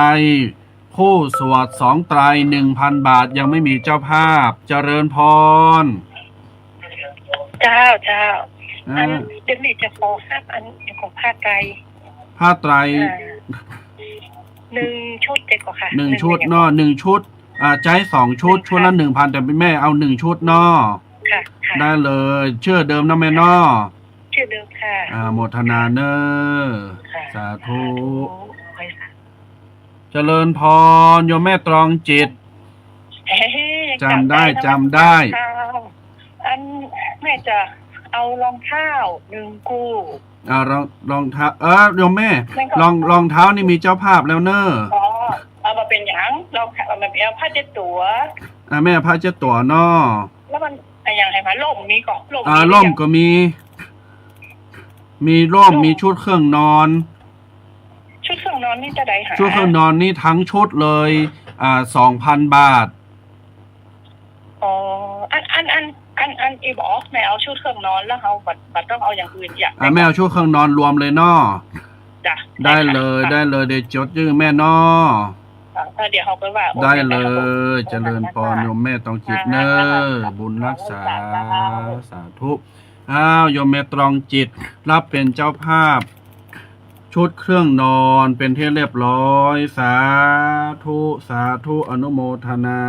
คู่สวดสองไตร หนึ่งพันบาท ยังไม่มีเจ้าภาพ เจริญพร เจ้า เจ้า อ่า อันเดี๋ยวนี้จะขอห้าอัน ขอผ้าไตร ผ้าไตร อ่า หนึ่งชุดเดียวก่อนค่ะ หนึ่งชุดเนาะ หนึ่งชุด อ่า ใจ๊สองชุด ชุดละหนึ่งพัน แต่แม่เอาหนึ่งชุดเนาะ ค่ะ ค่ะ ได้เลย ชื่อเดิมเนาะแม่เนาะ ชื่อเดิมค่ะ อ่า โมทนาเน้อ ค่ะ สาธุ สาธุ เจริญพร โยมแม่ตรองจิต เฮ้ย ยังจ๋ำได้ จ๋ำได้ จ๋ำได้ อันแม่จะเอารองเท้าหนึ่งคู่ อ่า รอง รองเท้า เออ โยมแม่ แม่ก็ รอง รองเท้านี่มีเจ้าภาพแล้วเน้อ อ๋อ เอามาเป๋นหยัง รองเท้า เอามาเป๋นผ้าเจ็ดตั๋ว อ่า แม่ผ้าเจ็ดตั๋วเนาะ แล้วมัน อะหยัง ให้ผ้าล่มมีก่อ ล่ม อ่า มีหรือยัง ล่มก็มี มีล่ม ล่ม มีชุดเครื่องนอน ชุดเครื่องนอนนี่เต้าใดคะ ชุดเครื่องนอนนี่ทั้งชุดเลย อ่า สองพันบาท อ๋อ อัน อัน อัน อัน อันอี้บ่ แม่เอาชุดเครื่องนอนแล้วเฮาบ่ บ่ต้องเอาอย่างอื่นอย่าง อ่า แม่เอาชุดเครื่องนอนรวมเลยเนาะ จ้ะ ได้เลย ได้เลย เดี๋ยวจดจื้อแม่เนาะ อ่า เดี๋ยวเฮาไปว่า ได้เลย โอเค เจริญพร โยมแม่ตรองจิตเน้อ ค่ะ บุญรักษา สาธุ อ้าว โยมแม่ตรองจิต รับเป๋นเจ้าภาพ ชุดเครื่องนอนเป๋นที่เรียบร้อย สาธุ สาธุ อนุโมทนา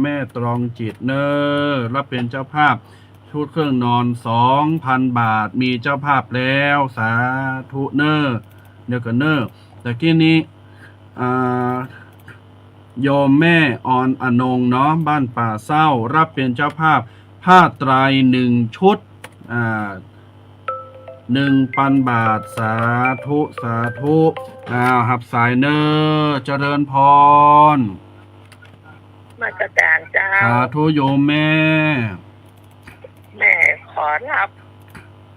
แม่ตรองจิตเน้อ รับเป๋นเจ้าภาพ ชุดเครื่องนอน สองพันบาท มีเจ้าภาพแล้ว สาธุเน้อ เดี๋ยวก่อนเน้อ ตะกี้นี้ อ่า โยมแม่ออนอนงเนาะ บ้านป่าเศร้า รับเป๋นเจ้าภาพ ผ้าไตรหนึ่งชุด อ่า หนึ่งพันบาท สาธุ สาธุ อ้าว ฮับสายเน้อ เจริญพร นมัสการเจ้า สาธุโยมแม่ แม่ขอรับ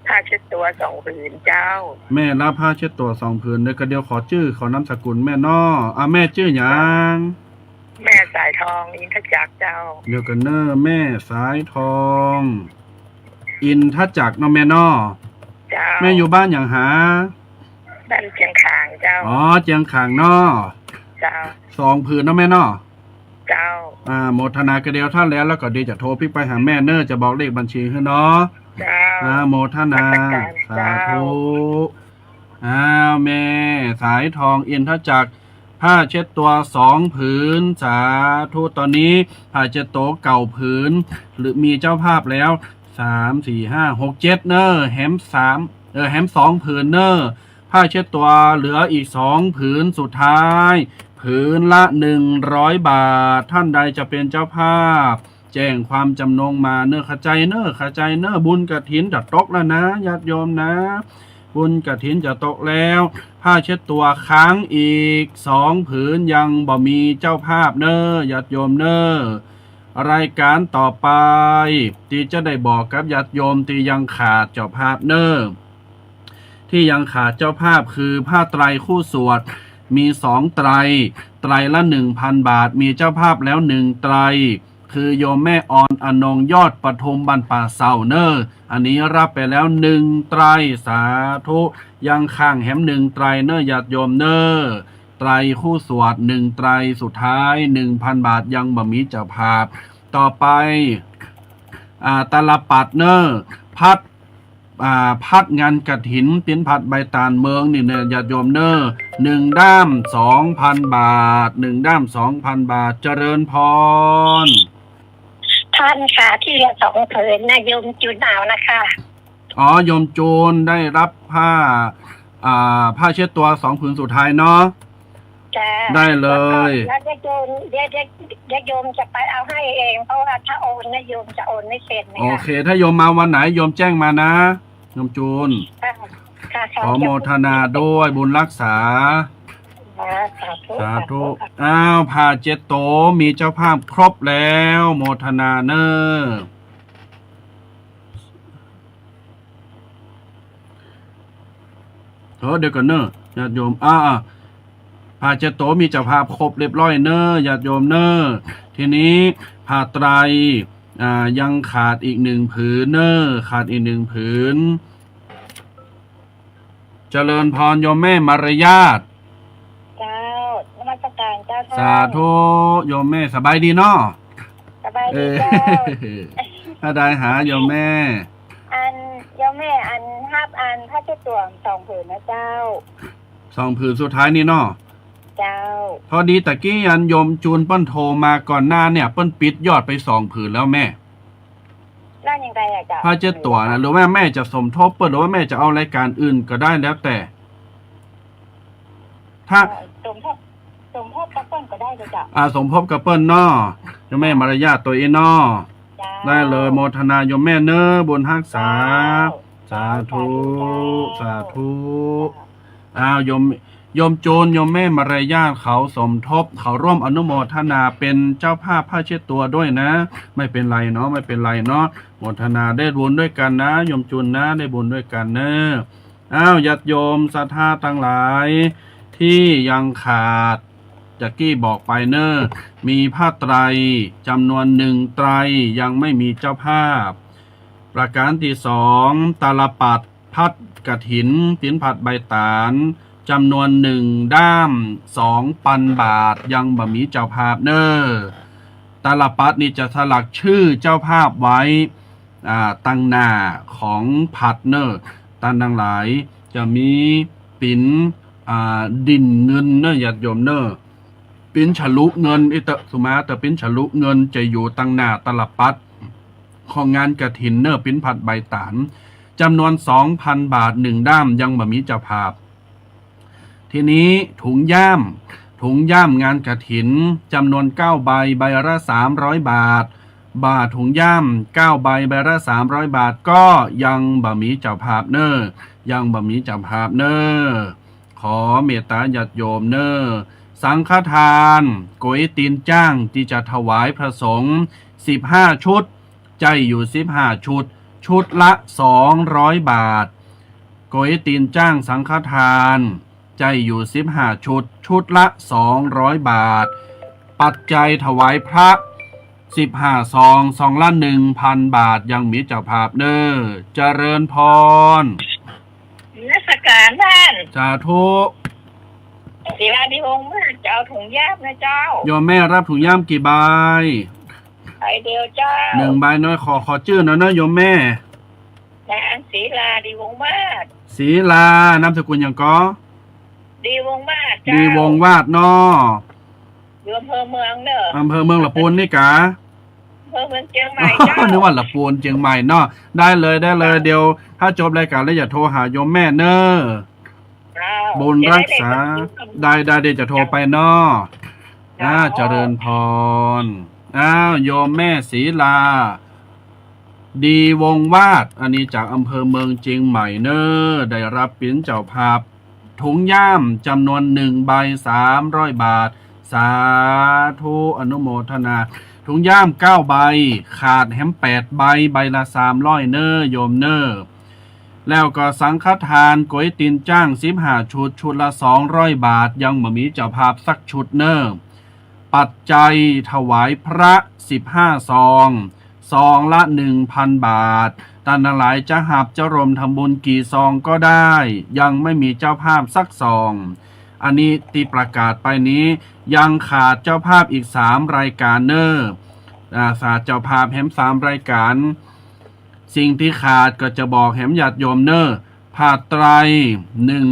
ผ้าเช็ดตัวสองผืนเจ้า แม่รับผ้าเช็ดตัวสองผืน เดี๋ยวก็เดี๋ยวขอจื้อ ขอนามสกุลแม่เนาะ อ่ะ แม่จื้อหยัง แม่สายทอง อินทจักรเจ้า เดี๋ยวก่อนเน้อ แม่สายทอง อินทจักรเนาะแม่เนาะ เจ้า แม่อยู่บ้านหยังหา บ้านเจียงขางเจ้า อ๋อ เจียงขางเนาะ เจ้า สองผืนเนาะแม่เนาะ เจ้า อ่า โมทนากับเดียวท่านแล้ว แล้วก็เดียวจะโทรปิ๊กไปหาแม่เน่อ จะบอกเลขบัญชีหื้อเนาะ เจ้า อ่า โมทนา นมัสการเจ้า สาธุ อ้าว แม่สายทองอินทจักร ผ้าเช็ดตัวสองผืน สาธุ ตอนนี้ผ้าเช็ดตัวเก้าผืน หรือมีเจ้าภาพแล้ว สาม สี่ ห้า หก เจ็ด เน่อ แหมสาม เออ แหมสองผืนเน่อ ผ้าเช็ดตัวเหลืออีกสองผืนสุดท้าย ผืนละหนึ่งร้อยบาท ท่านใดจะเป็นเจ้าภาพ แจ้งความจำนงมาเน่อ ขะใจ๋เน่อ ขะใจ๋เน่อ บุญกฐินจะตกแล้วนะ ญาติโยมนะ บุญกฐินจะตกแล้ว ผ้าเช็ดตัวค้างอีกสองผืน ยังบ่มีเจ้าภาพเน่อ ญาติโยมเน่อ รายการต่อไป ตี้จะได้บอกกับญาติโยมตี้ยังขาดเจ้าภาพเน่อ ตี้ยังขาดเจ้าภาพคือผ้าไตรคู่สวด มีสองไตร ไตรละหนึ่งพันบาท มีเจ้าภาพแล้วหนึ่งไตร คือโยมแม่ออนอนง ยอดปทุม บ้านป่าเศร้าเน่อ อันนี้รับไปแล้วหนึ่งไตร สาธุ ยังค้างแหมหนึ่งไตรเน่อ ญาติโยมเน่อ ไตรคู่สวดหนึ่งไตรสุดท้าย หนึ่งพันบาท ยังบ่มีเจ้าภาพ ต่อไป อ่า ตาลปัตรเน่อ พัด อ่า พัดงานกฐิน ปิ๊นผัดใบตาลเมืองนี่เน่อ ญาติโยมเน่อ หนึ่งด้ามสองพันบาท หนึ่งด้ามสองพันบาท เจริญพร ท่านคะ ตี้ละสองผืนนะ โยมจูนเอานะคะ อ๋อ โยมจูนได้รับผ้า อ่า ผ้าเช็ดตัวสองผืนสุดท้ายเนาะ จ้า ได้เลย แล้วก็ แล้วเดี๋ยวโยม เดี๋ยว เดี๋ยว เดี๋ยวโยมจะไปเอาให้เอง เพราะว่าถ้าโอนนะโยมจะโอนไม่เป็นนะคะ โอเค ถ้าโยมมาวันไหนโยมแจ้งมานะ โยมจูน ค่ะ ค่ะ ค่ะ ขอโมทนาด้วยบุญรักษา ค่ะ สาธุ สาธุ สาธุค่ะ อ้าว ผ้าเช็ดตัวมีเจ้าภาพครบแล้ว โมทนาเน่อ เออ เดี๋ยวก่อนเน่อ ญาติโยม อ่า อ่า ผ้าเช็ดตัวมีเจ้าภาพครบเรียบร้อยเน่อ ญาติโยมเน่อ ทีนี้ผ้าไตร อ่า ยังขาดอีกหนึ่งผืนเน่อ ขาดอีกหนึ่งผืน เจริญพรโยมแม่มารยาท เจ้า นมัสการเจ้าท่าน สาธุ โยมแม่สบายดีเนาะ สบายดีเจ้า เออ ถ้าได้หาโยมแม่ อัน โยมแม่ อันฮับอันผ้าเช็ดตัวสองผืนนะเจ้า สองผืนสุดท้ายนี่เนาะ เจ้า พอดีตะกี้อันโยมจูนเปิ้นโทรมาก่อนหน้าเนี่ย เปิ้นปิดยอดไปสองผืนแล้วแม่ แล้วยังไงอะเจ้า ผ้าเช็ดตัวนะ หรือว่าแม่จะสมทบเปิ้น หรือว่าแม่จะเอารายการอื่นก็ได้แล้วแต่ ถ้า เอ่อ สมทบ สมทบกับเปิ้นก็ได้เลยเจ้า อ่า สมทบกับเปิ้นเนาะ โยมแม่มารยาทตัวอี้เนาะ เจ้า ได้เลย โมทนาโยมแม่เน่อ บุญฮักษา เจ้า สาธุ สาธุเจ้า สาธุ เจ้า อ้าว โยม โยมจูน โยมแม่มารยาทเขาสมทบ เขาร่วมอนุโมทนาเป็นเจ้าภาพผ้าเช็ดตัวด้วยนะ ไม่เป็นไรเนาะ ไม่เป็นไรเนาะ โมทนาได้บุญด้วยกันนะ โยมจูนนะ ได้บุญด้วยกันเน่อ อ้าว ญาติโยมศรัทธาตังหลาย ตี้ยังขาด จักกี้บอกไปเน่อ มีผ้าไตรจำนวนหนึ่งไตร ยังไม่มีเจ้าภาพ ประการตี้สอง ตาลปัตร พัดกฐิน ปิ๊นผัดใบตาล จำนวนหนึ่งด้าม สองปันบาท ยังบ่มีเจ้าภาพเน่อ ตาลปัตรนี่จะสลักชื่อเจ้าภาพไว้ อ่า ตังหน้าของผัดเน่อ ต้านตังหลาย จะมีปิ๊น อ่า ดิ่นเงินเน่อ ญาติโยมเน่อ ปิ๊นฉลุเงิน อิเตอะ สุมาเตอะ ปิ๊นฉลุเงินจะอยู่ตังหน้าตาลปัตร ของงานกฐินเน่อ ปิ๊นผัดใบตาล จำนวนสองปันบาทหนึ่งด้าม ยังบ่มีเจ้าภาพ ทีนี้ถุงย่าม ถุงย่ามงานกฐิน จำนวนเก้าใบ ใบละสามร้อยบาท บ่าถุงย่ามเก้าใบ ใบละสามร้อยบาท ก็ยังบ่มีเจ้าภาพเน่อ ยังบ่มีเจ้าภาพเน่อ ขอเมตตาญาติโยมเน่อ สังฆทาน ก๋วยตี๋นจ้างตี้จะถวายพระสงฆ์ สิบห้าชุด ใจ๊อยู่สิบห้าชุด ชุดละสองร้อยบาท ก๋วยตี๋นจ้างสังฆทาน ใจ๊อยู่สิบห้าชุด ชุดละสองร้อยบาท ปัจจัยถวายพระ สิบห้าซอง ซองละหนึ่งปันบาท ยังมีเจ้าภาพเน่อ เจริญพร นมัสการท่าน สาธุ ศรีลา ดีวงศ์มาศ จะเอาถุงย่ามนะเจ้า โยมแม่รับถุงย่ามกี่ใบ ใบเดียวเจ้า หนึ่งใบเนาะ ขอ ขอจื้อหน่อยเนาะ โยมแม่ นางศรีลา ดีวงศ์มาศ ศรีลา นามสกุลหยังก่อ ดีวงศ์มาศเจ้า ดีวงศ์มาศเนาะ อยู่อำเภอเมืองเน่อ อำเภอเมืองละปูนนี่กา อำเภอเมืองเจียงใหม่เจ้า นึกว่าละปูนเจียงใหม่เนาะ ได้เลย ได้เลย เดี๋ยวถ้าจบรายก๋านแล้วจะโทรหาโยมแม่เน่อ เจ้า บุญรักษา จะได้เลขบัญชี ได้ ได้ เดี๋ยวจะโทรไปเนาะ เจ้า อ่า เจริญพร อ้าว โยมแม่ศรีลา ดีวงศ์มาศ อันนี้จากอำเภอเมืองเจียงใหม่เน่อ ได้ฮับเป๋นเจ้าภาพ ถุงย่ามจ๋ำนวนหนึ่งใบ สามร้อยบาท สาธุ อนุโมทนา ถุงย่ามเก้าใบ ขาดแหมแปดใบ ใบละสามร้อยเน่อ โยมเน่อ แล้วก็สังฆทานก๋วยตี๋นจ๊างสิบห้าชุด ชุดละสองร้อยบาท ยังบ่มีเจ้าภาพสักชุดเน่อ ปัจจัยถวายพระสิบห้าซอง ซองละหนึ่งพันบาท ต้านตังหลายจะฮับจะร่วมทำบุญกี่ซองก็ได้ ยังไม่มีเจ้าภาพสักซอง อันนี้ตี้ประกาศไปนี้ ยังขาดเจ้าภาพอีกสามรายก๋านเน่อ อ่า ขาดเจ้าภาพแหมสามรายก๋าน สิ่งตี้ขาดก็จะบอกแหมญาติโยมเน่อ ผ้าไตรหนึ่ง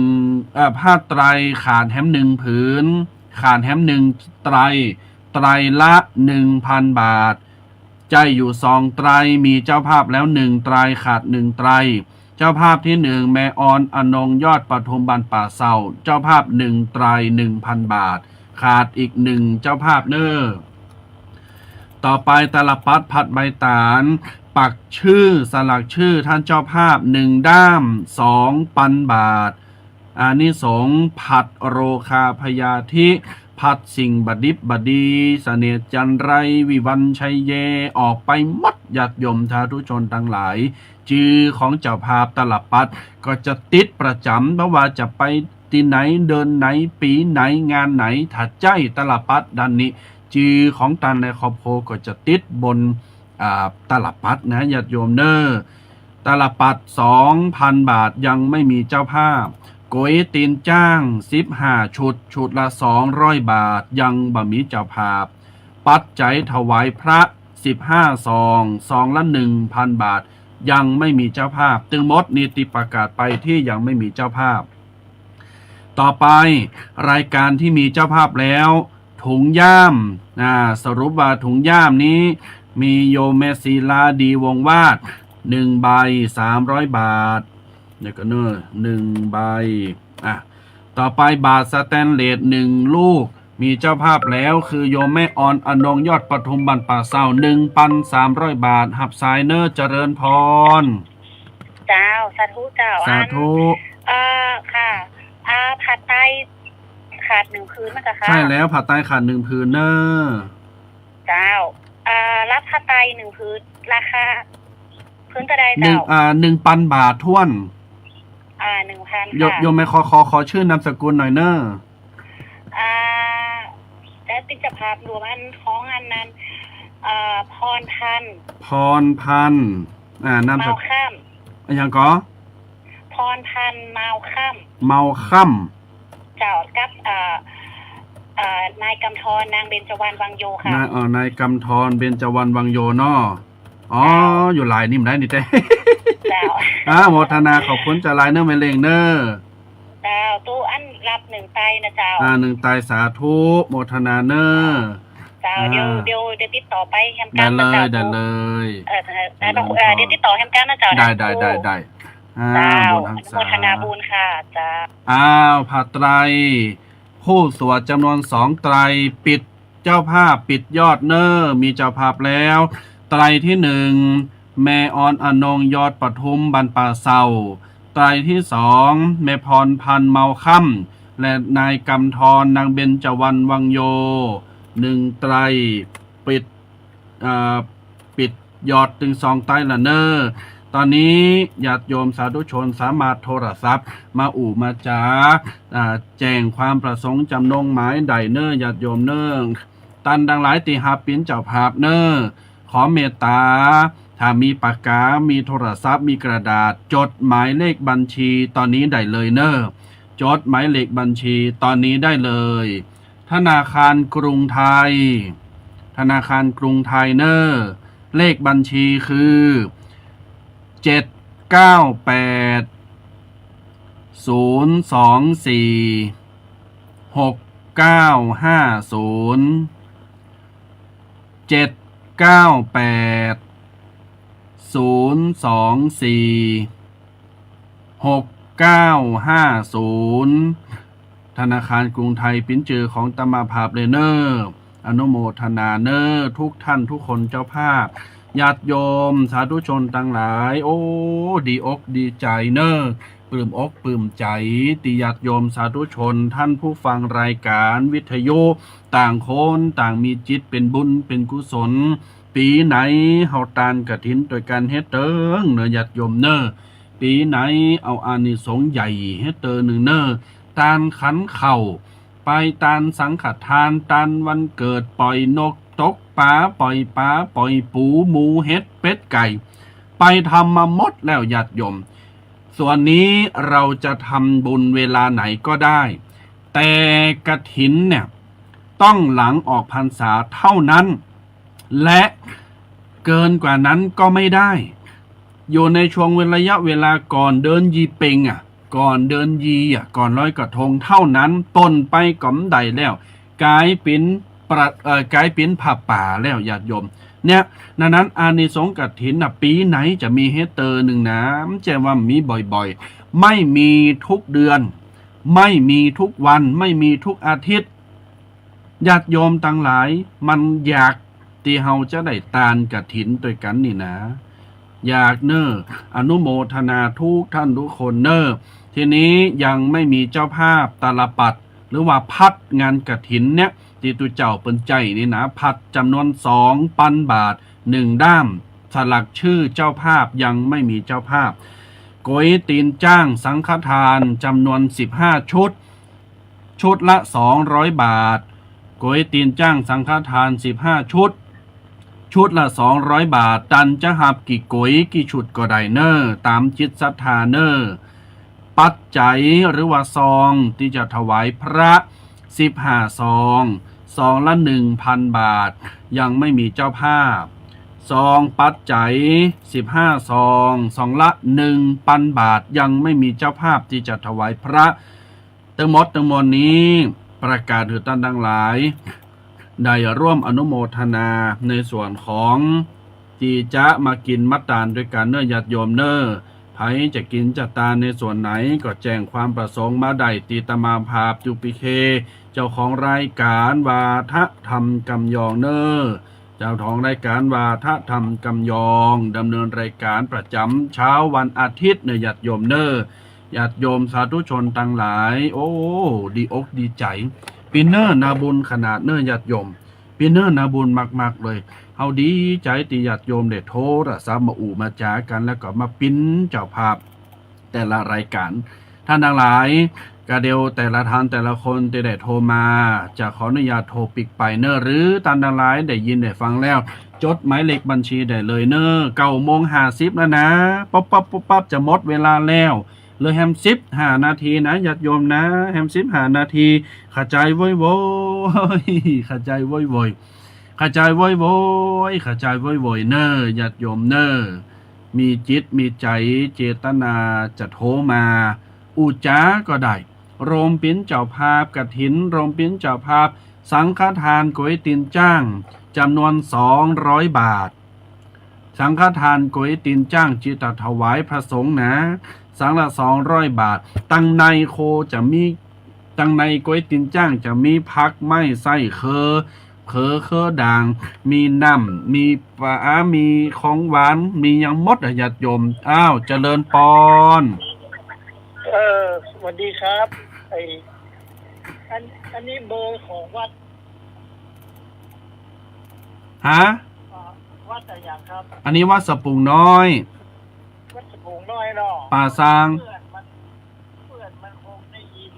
เอ่อ ผ้าไตรขาดแหมหนึ่งผืน ขาดแหมหนึ่งไตร ไตรละหนึ่งพันบาท ใจ๊อยู่สองไตร มีเจ้าภาพแล้วหนึ่งไตร ขาดหนึ่งไตร เจ้าภาพตี้หนึ่ง แม่ออนอนงค์ ยอดปทุม บ้านป่าเศร้า เจ้าภาพหนึ่งไตร หนึ่งพันบาท ขาดอีกหนึ่งเจ้าภาพเน่อ ต่อไปตาลปัตรผัดใบตาล ปักชื่อสลักชื่อต้านเจ้าภาพหนึ่งด้าม สองปันบาท อานิสงส์ผัดโรคาพยาธิ ผัดสิ่งบ่ดิบบ่ดี เสนียดจัญไร วิวัญชัยเย ออกไปหมด ญาติโยมสาธุชนตังหลาย จื้อของเจ้าภาพตาลปัตรก็จะติดประจ๋ำ บ่ว่าจะไปตี้ไหน เดือนไหน ปี๋ไหน งานไหน ถ้าใจ๊ตาลปัตรด้านนี้ จื้อของต้านและครอบครัวก็จะติดบน อ่า ตาลปัตรนะ ญาติโยมเน่อ ตาลปัตรสองพันบาท ยังไม่มีเจ้าภาพ ก๋วยตี๋นจ๊างสิบห้าชุด ชุดละสองร้อยบาท ยังบ่มีเจ้าภาพ ปัจจัยถวายพระสิบห้าซอง ซองละหนึ่งพันบาท ยังไม่มีเจ้าภาพ ตึงหมดนี้ตี้ประกาศไปตี้ยังไม่มีเจ้าภาพ ต่อไปรายก๋านตี้มีเจ้าภาพแล้ว ถุงย่าม อ่า สรุปว่าถุงย่ามนี้มีโยมแม่ศรีลา ดีวงศ์มาศ หนึ่งใบ สามร้อยบาท เดี๋ยวก่อนเน่อ หนึ่งใบ อ่ะ ต่อไปบาตรสแตนเลสหนึ่งลูก มีเจ้าภาพแล้วคือโยมแม่ออนอนงค์ ยอดปทุม บ้านป่าเศร้า หนึ่งปันสามร้อยบาท ฮับสายเน่อ เจริญพร เจ้า สาธุเจ้า สาธุ อัน เอ่อ ค่ะ อ่า ผ้าไตรขาดหนึ่งผืนนะเจ้าค่ะ ใช่แล้ว ผ้าไตรขาดหนึ่งผืนเน่อ เจ้า อ่า แล้วผ้าไตรหนึ่งผืน ราคาผืนเต้าใด หนึ่ง เจ้า อ่า หนึ่งปันบาทถ้วน อ่า หนึ่งพัน โยม ค่ะ โยมแม่ขอ ขอ ขอชื่อนามสกุลหน่อยเน่อ อ่า แล้วเป๋นเจ้าภาพรวมอันของอันนั้น เอ่อ พรพันธ์ พรพันธ์ อ่า นามสกุล เมาค่ำ อะหยังก่อ พรพันธ์ เมาค่ำ เมาค่ำ เจ้า กับ เอ่อ เอ่อ นายกำธร นางเบญจวรรณ วังโย ค่ะ นาย เอ่อ นายกำธร เบญจวรรณ วังโยเนาะ อ๋อ เจ้า อยู่หลายนี่บ่ได้นี่แต๊ เจ้า อ่า โมทนาขอบคุณเจ้าหลายเน่อ แม่เล็งเน่อ เจ้า ตู้อันรับหนึ่งไตรนะเจ้า อ่า หนึ่งไตร สาธุ โมทนาเน่อ เจ้า อ่า เดี๋ยว เดี๋ยว เดี๋ยวติดต่อไปแหมกั๋นนะเจ้า ได้เลย ได้เลย เออ เออ เออ เจริญพร เออ เดี๋ยวติดต่อแหมกั๋นนะเจ้า ได้ ได้ ได้ ได้ อ่า เจ้า บุญฮังสา อนุโมทนาบุญค่ะ เจ้า อ้าว ผ้าไตร ผู้สวดจ๋ำนวนสองไตร ปิด เจ้าภาพปิดยอดเน่อ มีเจ้าภาพแล้ว ไตรตี้หนึ่ง แม่ออนอนงค์ ยอดปทุม บ้านป่าเศร้า ไตรตี้สอง แม่พรพันธ์ เมาค่ำ และนายกำธร นางเบญจวรรณ วังโย หนึ่งไตร ปิด เอ่อ ปิดยอดตึงสองไตรละเน่อ ต๋อนนี้ญาติโยมสาธุชนสามารถโทรศัพท์มาอู้มาจ๋า อ่า แจ้งความประสงค์จ๋ำนงหมายได้เน่อ ญาติโยมเน่อ ต้านตังหลายตี้ฮับเป๋นเจ้าภาพเน่อ ขอเมตต๋า ถ้ามีปากกา มีโทรศัพท์ มีกระดาษ จดหมายเลขบัญชีต๋อนนี้ได้เลยเน่อ จดหมายเลขบัญชีตอนนี้ได้เลย ธนาคารกรุงไทย ธนาคารกรุงไทยเนอะ เลขบัญชีคือ เจ็ดเก้าแปด ศูนย์สองสี่ หกเก้าห้าศูนย์ เจ็ดเก้าแปด ศูนย์สองสี่ หกเก้าห้าศูนย์ ธนาคารกรุงไทย ปิ้นจือของอาตมาภาพเลยเนอะ อนุโมทนาเนอะ ทุกท่านทุกคนเจ้าภาพ ญาติโยมสาธุชนตังหลาย โอ้ ดีอกดีใจ๋เนอะ ปลื้มอกปลื้มใจ๋ ตี้ญาติโยมสาธุชน ท่านผู้ฟังรายการวิทยุ ต่างคนต่างมีจิตเป๋นบุญเป๋นกุศล ปี๋ไหนเฮาตานกฐินตวยกั๋นเฮดเติงเนอะ ญาติโยมเนอะ ปี๋ไหนเอาอานิสงส์ใหญ่เฮดเติงนึ่งเนอะ ตานขันข้าว ไปตานสังฆทาน ตานวันเกิด ป่อยนกตกป๋า ป่อยป๋า ป่อยปู หมู เห็ด เป็ด ไก่ ไปทำมาหมดแล้วญาติโยม ส่วนนี้เราจะทำบุญเวลาไหนก็ได้ แต่กฐินเนี่ย ต้องหลังออกพรรษาเท่านั้น และเกินกว่านั้นก็ไม่ได้ อยู่ในช่วงเวลา ระยะเวลาก่อนเดินยี่เป็งอะ ก่อนเดินยี่อะ ก่อนลอยกระทงเท่านั้น ต้นไปก็บ่ได้แล้ว ก๋ายเป๋นประ เอ่อ ก๋ายเป๋นผ้าป่าแล้วญาติโยม เนี่ย ดังนั้นอานิสงส์กฐินน่ะ ปี๋ไหนจะมีเฮดเติงนึ่งนะ บ่ใจ้ว่ามีบ่อยๆ ไม่มีทุกเดือน ไม่มีทุกวัน ไม่มีทุกอาทิตย์ ญาติโยมตังหลาย มันอยากตี้เฮาจะได้ตานกฐินตวยกั๋นนี่นะ อยากเนอะ อนุโมทนาทุกท่านทุกคนเนอะ ทีนี้ยังไม่มีเจ้าภาพตาลปัตร หรือว่าพัดงานกฐินเนี่ย ตี้ตุ๊เจ้าเปิ้นใจ๊นี่นะ พัดจ๋ำนวนสองปันบาท หนึ่งด้าม สลักชื่อเจ้าภาพ ยังไม่มีเจ้าภาพ ก๋วยตี๋นจ๊างสังฆทานจ๋ำนวนสิบห้าชุด ชุดละสองร้อยบาท ก๋วยตี๋นจ๊างสังฆทานสิบห้าชุด ชุดละสองร้อยบาท ต้านจะฮับกี่ก๋วยกี่ชุดก็ได้เนอะ ต๋ามจิตศรัทธาเนอะ ปัจจัยหรือว่าซองตี้จะถวายพระ สิบห้าซอง ซองละหนึ่งพันบาท ยังไม่มีเจ้าภาพ ซองปัจจัย สิบห้าซอง ซองละหนึ่งปันบาท ยังไม่มีเจ้าภาพตี้จะถวายพระ ตึงหมดตึงมวลนี้ ประกาศหื้อต้านตังหลาย ได้ร่วมอนุโมทนาในส่วนของตี้จะมากิ๋นมาตานตวยกั๋นเนอะ ญาติโยมเนอะ ใผจะกิ๋นจะตานในส่วนไหนก็แจ้งความประสงค์มาได้ตี้อาตมาภาพ จุปิเค เจ้าของรายการวาทะธรรมกำยองเนอะ เจ้าของรายการวาทะธรรมกำยอง ดำเนินรายการประจ๋ำเช้าวันอาทิตย์เนอะ ญาติโยมเนอะ ญาติโยมสาธุชนตังหลาย โอ้ ดีอกดีใจ๋ เป๋นเนื้อนาบุญขนาดเนอะ ญาติโยม เป๋นเนื้อนาบุญมากๆ เลย เฮาดีใจ๋ตี้ญาติโยมได้โทรศัพท์มาอู้มาจ๋ากั๋น แล้วก็มาเป๋นเจ้าภาพแต่ละรายการ ต้านตังหลาย ก็เดี๋ยวแต่ละท่านแต่ละคนตี้ได้โทรมา จะขออนุญาตโทรปิ๊กไปเนอะ หรือต้านตังหลายได้ยินได้ฟังแล้ว จดหมายเลขบัญชีได้เลยเนอะ เก้าโมงห้าสิบแล้วนะ ปั๊บปั๊บปั๊บปั๊บ จะหมดเวลาแล้ว เหลือแหมสิบห้านาทีนะ ญาติโยมนะ แหมสิบห้านาที ขะจายโว้ยโว้ย ขะจายโว้ยโว้ย ขะจายโว้ยโว้ย ขะจายโว้ยโว้ยเนอะ ญาติโยมเนอะ มีจิตมีใจ๋เจตนาจะโทรมา อู้จ๋าก็ได้ โฮมเป๋นเจ้าภาพกฐิน โฮมเป๋นเจ้าภาพสังฆทานก๋วยตี๋นจ๊างจ๋ำนวนสองร้อยบาท สังฆทานก๋วยตี๋นจ๊างตี้จะถวายพระสงฆ์นะ สังละสองร้อยบาท ตังในโคจะมี ตังในก๋วยตี๋นจ๊างจะมีผักไม้ไส้ เขือ เขือ เขือด่าง มีน้ำ มีป๋า มีของหวาน มีหยังหมดอะญาติโยม อ้าว เจริญปอน เออ สวัสดีครับ ไอ้ อัน อันนี้เบอร์ของวัด ฮะ อ่า วัดอะไรอย่างครับ อันนี้วัดสะปุงน้อย วัดสะปุงน้อยเนาะ ป่าซาง เพื่อนมัน เพื่อนมันคงได้ยิน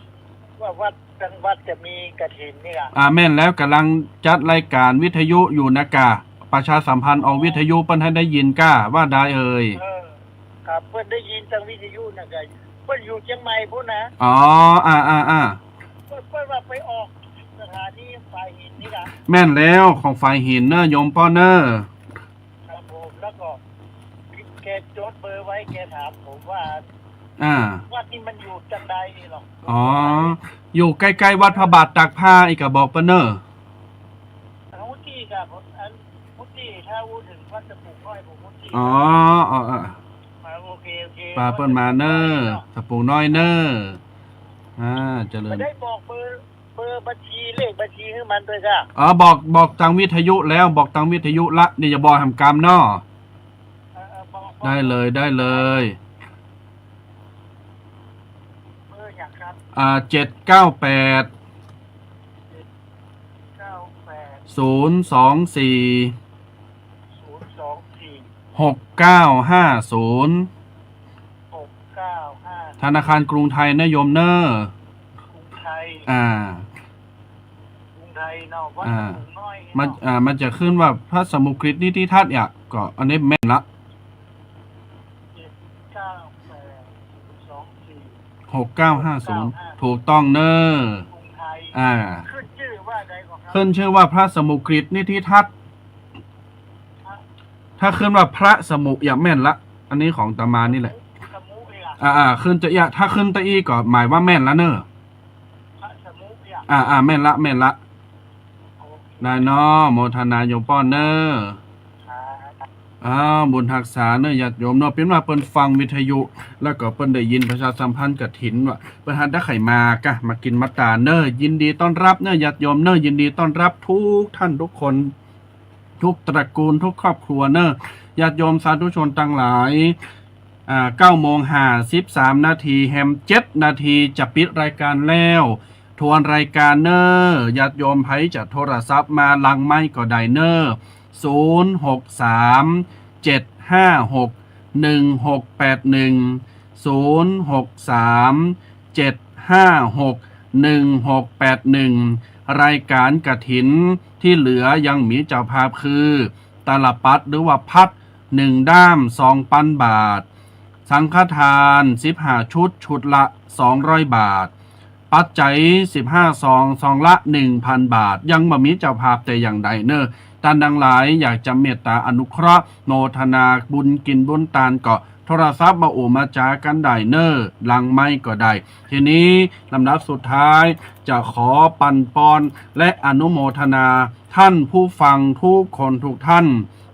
ว่าวัด ทางวัดจะมีกฐินนี่ล่ะ อ่า แม่นแล้ว ก่ำลังจัดรายการวิทยุอยู่นะกา ประชาสัมพันธ์ออกวิทยุ เปิ้นให้ได้ยินก้า ว่าใดเอ่ย เออ ครับ เปิ้นได้ยินตางวิทยุนะกา เปิ้นอยู่เจียงใหม่ปู้นนะ อ๋อ อ่า อ่า อ่า เปิ้น เปิ้นว่าไปออกสถานีฝายหินนี่นะ แม่นแล้ว ของฝายหินเน่อ โยมป้อเน่อ ครับผม แล้วก็แกจดเบอร์ไว้ แกถามผมว่า อ่า วัดนี่มันอยู่จังใด๋หรอ อ๋อ อยู่ใก้ๆ วัดพระบาทตากผ้าอี้ก่า บอกเปิ้นเน่อ ฮู้ตี้ก่า ผม อัน ฮู้ตี้ ถ้าอู้เถิงวัดตะปูน้อย ผมฮู้ตี้ อ๋อ อ๋อ อ่า อ่า โอเค โอเค ปาเปิ้นมาเน่อ ตะปูน้อยเน่อ อ่า เจริญ บ่ได้บอกเบอร์ เบอร์บัญชี เลขบัญชีหื้อมันตวยก่า อ๋อ บอก บอกตางวิทยุแล้ว บอกตางวิทยุละ นี่จะบอกแหมกำเนาะ เออ เออ บอก บอก ได้เลย ได้เลย เบอร์หยังครับ อ่า เจ็ดเก้าแปด เก้าแปด ศูนย์สองสี่ ศูนย์สองสี่ หกเก้าห้าศูนย์ หกเก้าห้า ธนาคารกรุงไทยเน่อโยมเน่อ กรุงไทย อ่า กรุงไทยเนาะ วัด อ่า ตะปูน้อยเนาะ มัน อ่า มันจะขึ้นว่าพระสมุกฤตนิธิทัศน์เนี่ย ก็อันนี้แม่นละ เจ็ดเก้าแปด ศูนย์สองสี่ หกเก้าห้าศูนย์ หกเก้าห้า ถูกต้องเน่อ กรุงไทย อ่า ขึ้นจื้อว่าใดก่อครับ ขึ้นจื้อว่าพระสมุกฤตนิธิทัศน์ พระ ถ้าขึ้นว่าพระสมุ อย่าแม่นละ อันนี้ของอาตมานี่แหละ สมุ สมุ เนี่ย อ่า อ่า ขึ้นจะ อย่า ถ้าขึ้นตะอี้ก็หมายว่าแม่นละเน่อ พระสมุ เนี่ย อ่า อ่า แม่นละ แม่นละ โอเค ได้เนาะ โมทนาโยมป้อเน่อ ครับ อ้าว บุญฮักษาเน่อญาติโยมเนาะ เปิ้นว่าเปิ้นฟังวิทยุ แล้วก็เปิ้นได้ยินประชาสัมพันธ์กฐินว่า เปิ้นหันตาไขมาก่ะ มากิ๋นมาตานเน่อ ยินดีต้อนรับเน่อญาติโยมเน่อ ยินดีต้อนรับทุกท่านทุกคน ทุกตระกูล ทุกครอบครัวเน่อ ญาติโยมสาธุชนตังหลาย อ่า เก้าโมงห้าสิบสามนาที แหมเจ็ดนาทีจะปิดรายการแล้ว ทวนรายการเน่อ ญาติโยมใผจะโทรศัพท์มาหลังไมค์ก็ได้เน่อ ศูนย์หกสาม เจ็ดห้าหก หนึ่งหกแปดหนึ่ง ศูนย์หกสาม เจ็ดห้าหก หนึ่งหกแปดหนึ่ง รายการกฐิน ตี้เหลือยังมีเจ้าภาพคือ ตาลปัตรหรือว่าพัด หนึ่งด้าม สองปันบาท สังฆทาน สิบห้าชุด ชุดละ สองร้อยบาท ปัจจัย สิบห้าซอง ซองละ หนึ่งพันบาท ยังบ่มีเจ้าภาพแต่อย่างใดเน่อ ต้านตังหลายอยากจะเมตตาอนุเคราะห์ โมทนาบุญกิ๋นบุญตานก็โทรศัพท์มาโอ้มาจ๋ากั๋นได้เน่อ หลังไมค์ก็ได้ ทีนี้ลำดับสุดท้ายจะขอปั๋นปอนและอนุโมทนาท่านผู้ฟังทุกคนทุกท่าน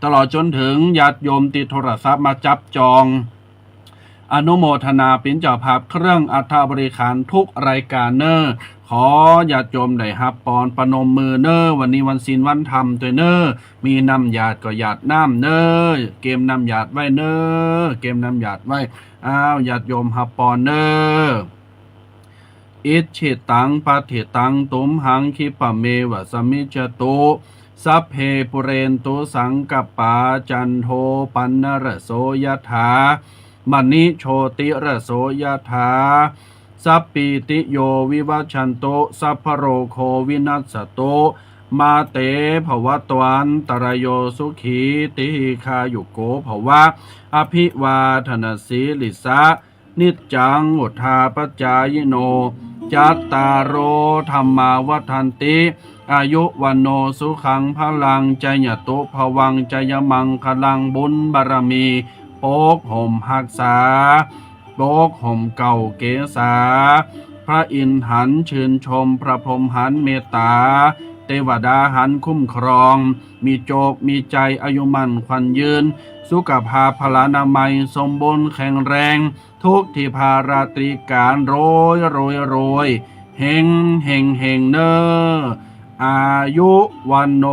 ตลอดจ๋นเถิงญาติโยมตี้โทรศัพท์มาจับจอง อนุโมทนาเป๋นเจ้าภาพเครื่องอัฐบริขารทุกรายการเน่อ ขอญาติโยมได้ฮับปอนประนมมือเน่อ วันนี้วันศีลวันธรรมตวยเน่อ มีน้ำหยาดก็หยาดน้ำเน่อ เกมน้ำหยาดไว้เน่อ เกมน้ำหยาดไว้ อ้าว ญาติโยมฮับปอนเน่อ อิจฉิตัง ปัตถิตัง ตุมหัง ขิปะเมวะ สมมิจจตุ สัพเพ ปุเรนตุ สังกัปปา จันโท ปันนะระโส ยะถา มะณิ โชติระโส ยะถา สัพพีติโย วิวัชชันตุ สัพพะโรโค วินัสสะตุ มาเต ภวัตวันตะระโย สุขี ตีฆายุโก ภวะ อภิวาทะนะสีลิสสะ นิจจัง วุฑฒาปะจายิโน จัตตาโร ธัมมา วัฑฒันติ อายุ วัณโณ สุขัง พะลัง จายะตุ ภะวัง จายะมังคะลัง บุญบารมี ปกห่มฮักษา ปกห่มเกล้าเกษา พระอินทร์หันชื่นชม พระพรหมหันเมตตา เตวดาหันคุ้มครอง มีโจคมีชัย อายุมั่นขวัญยืน สุขภาพพลานามัยสมบูรณ์แข็งแรง ทุกที่ภาระตรีการ รวยรวยรวย เฮงเฮงเฮงเน่อ อายุ วัณโณ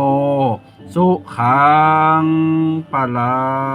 สุขัง พะลัง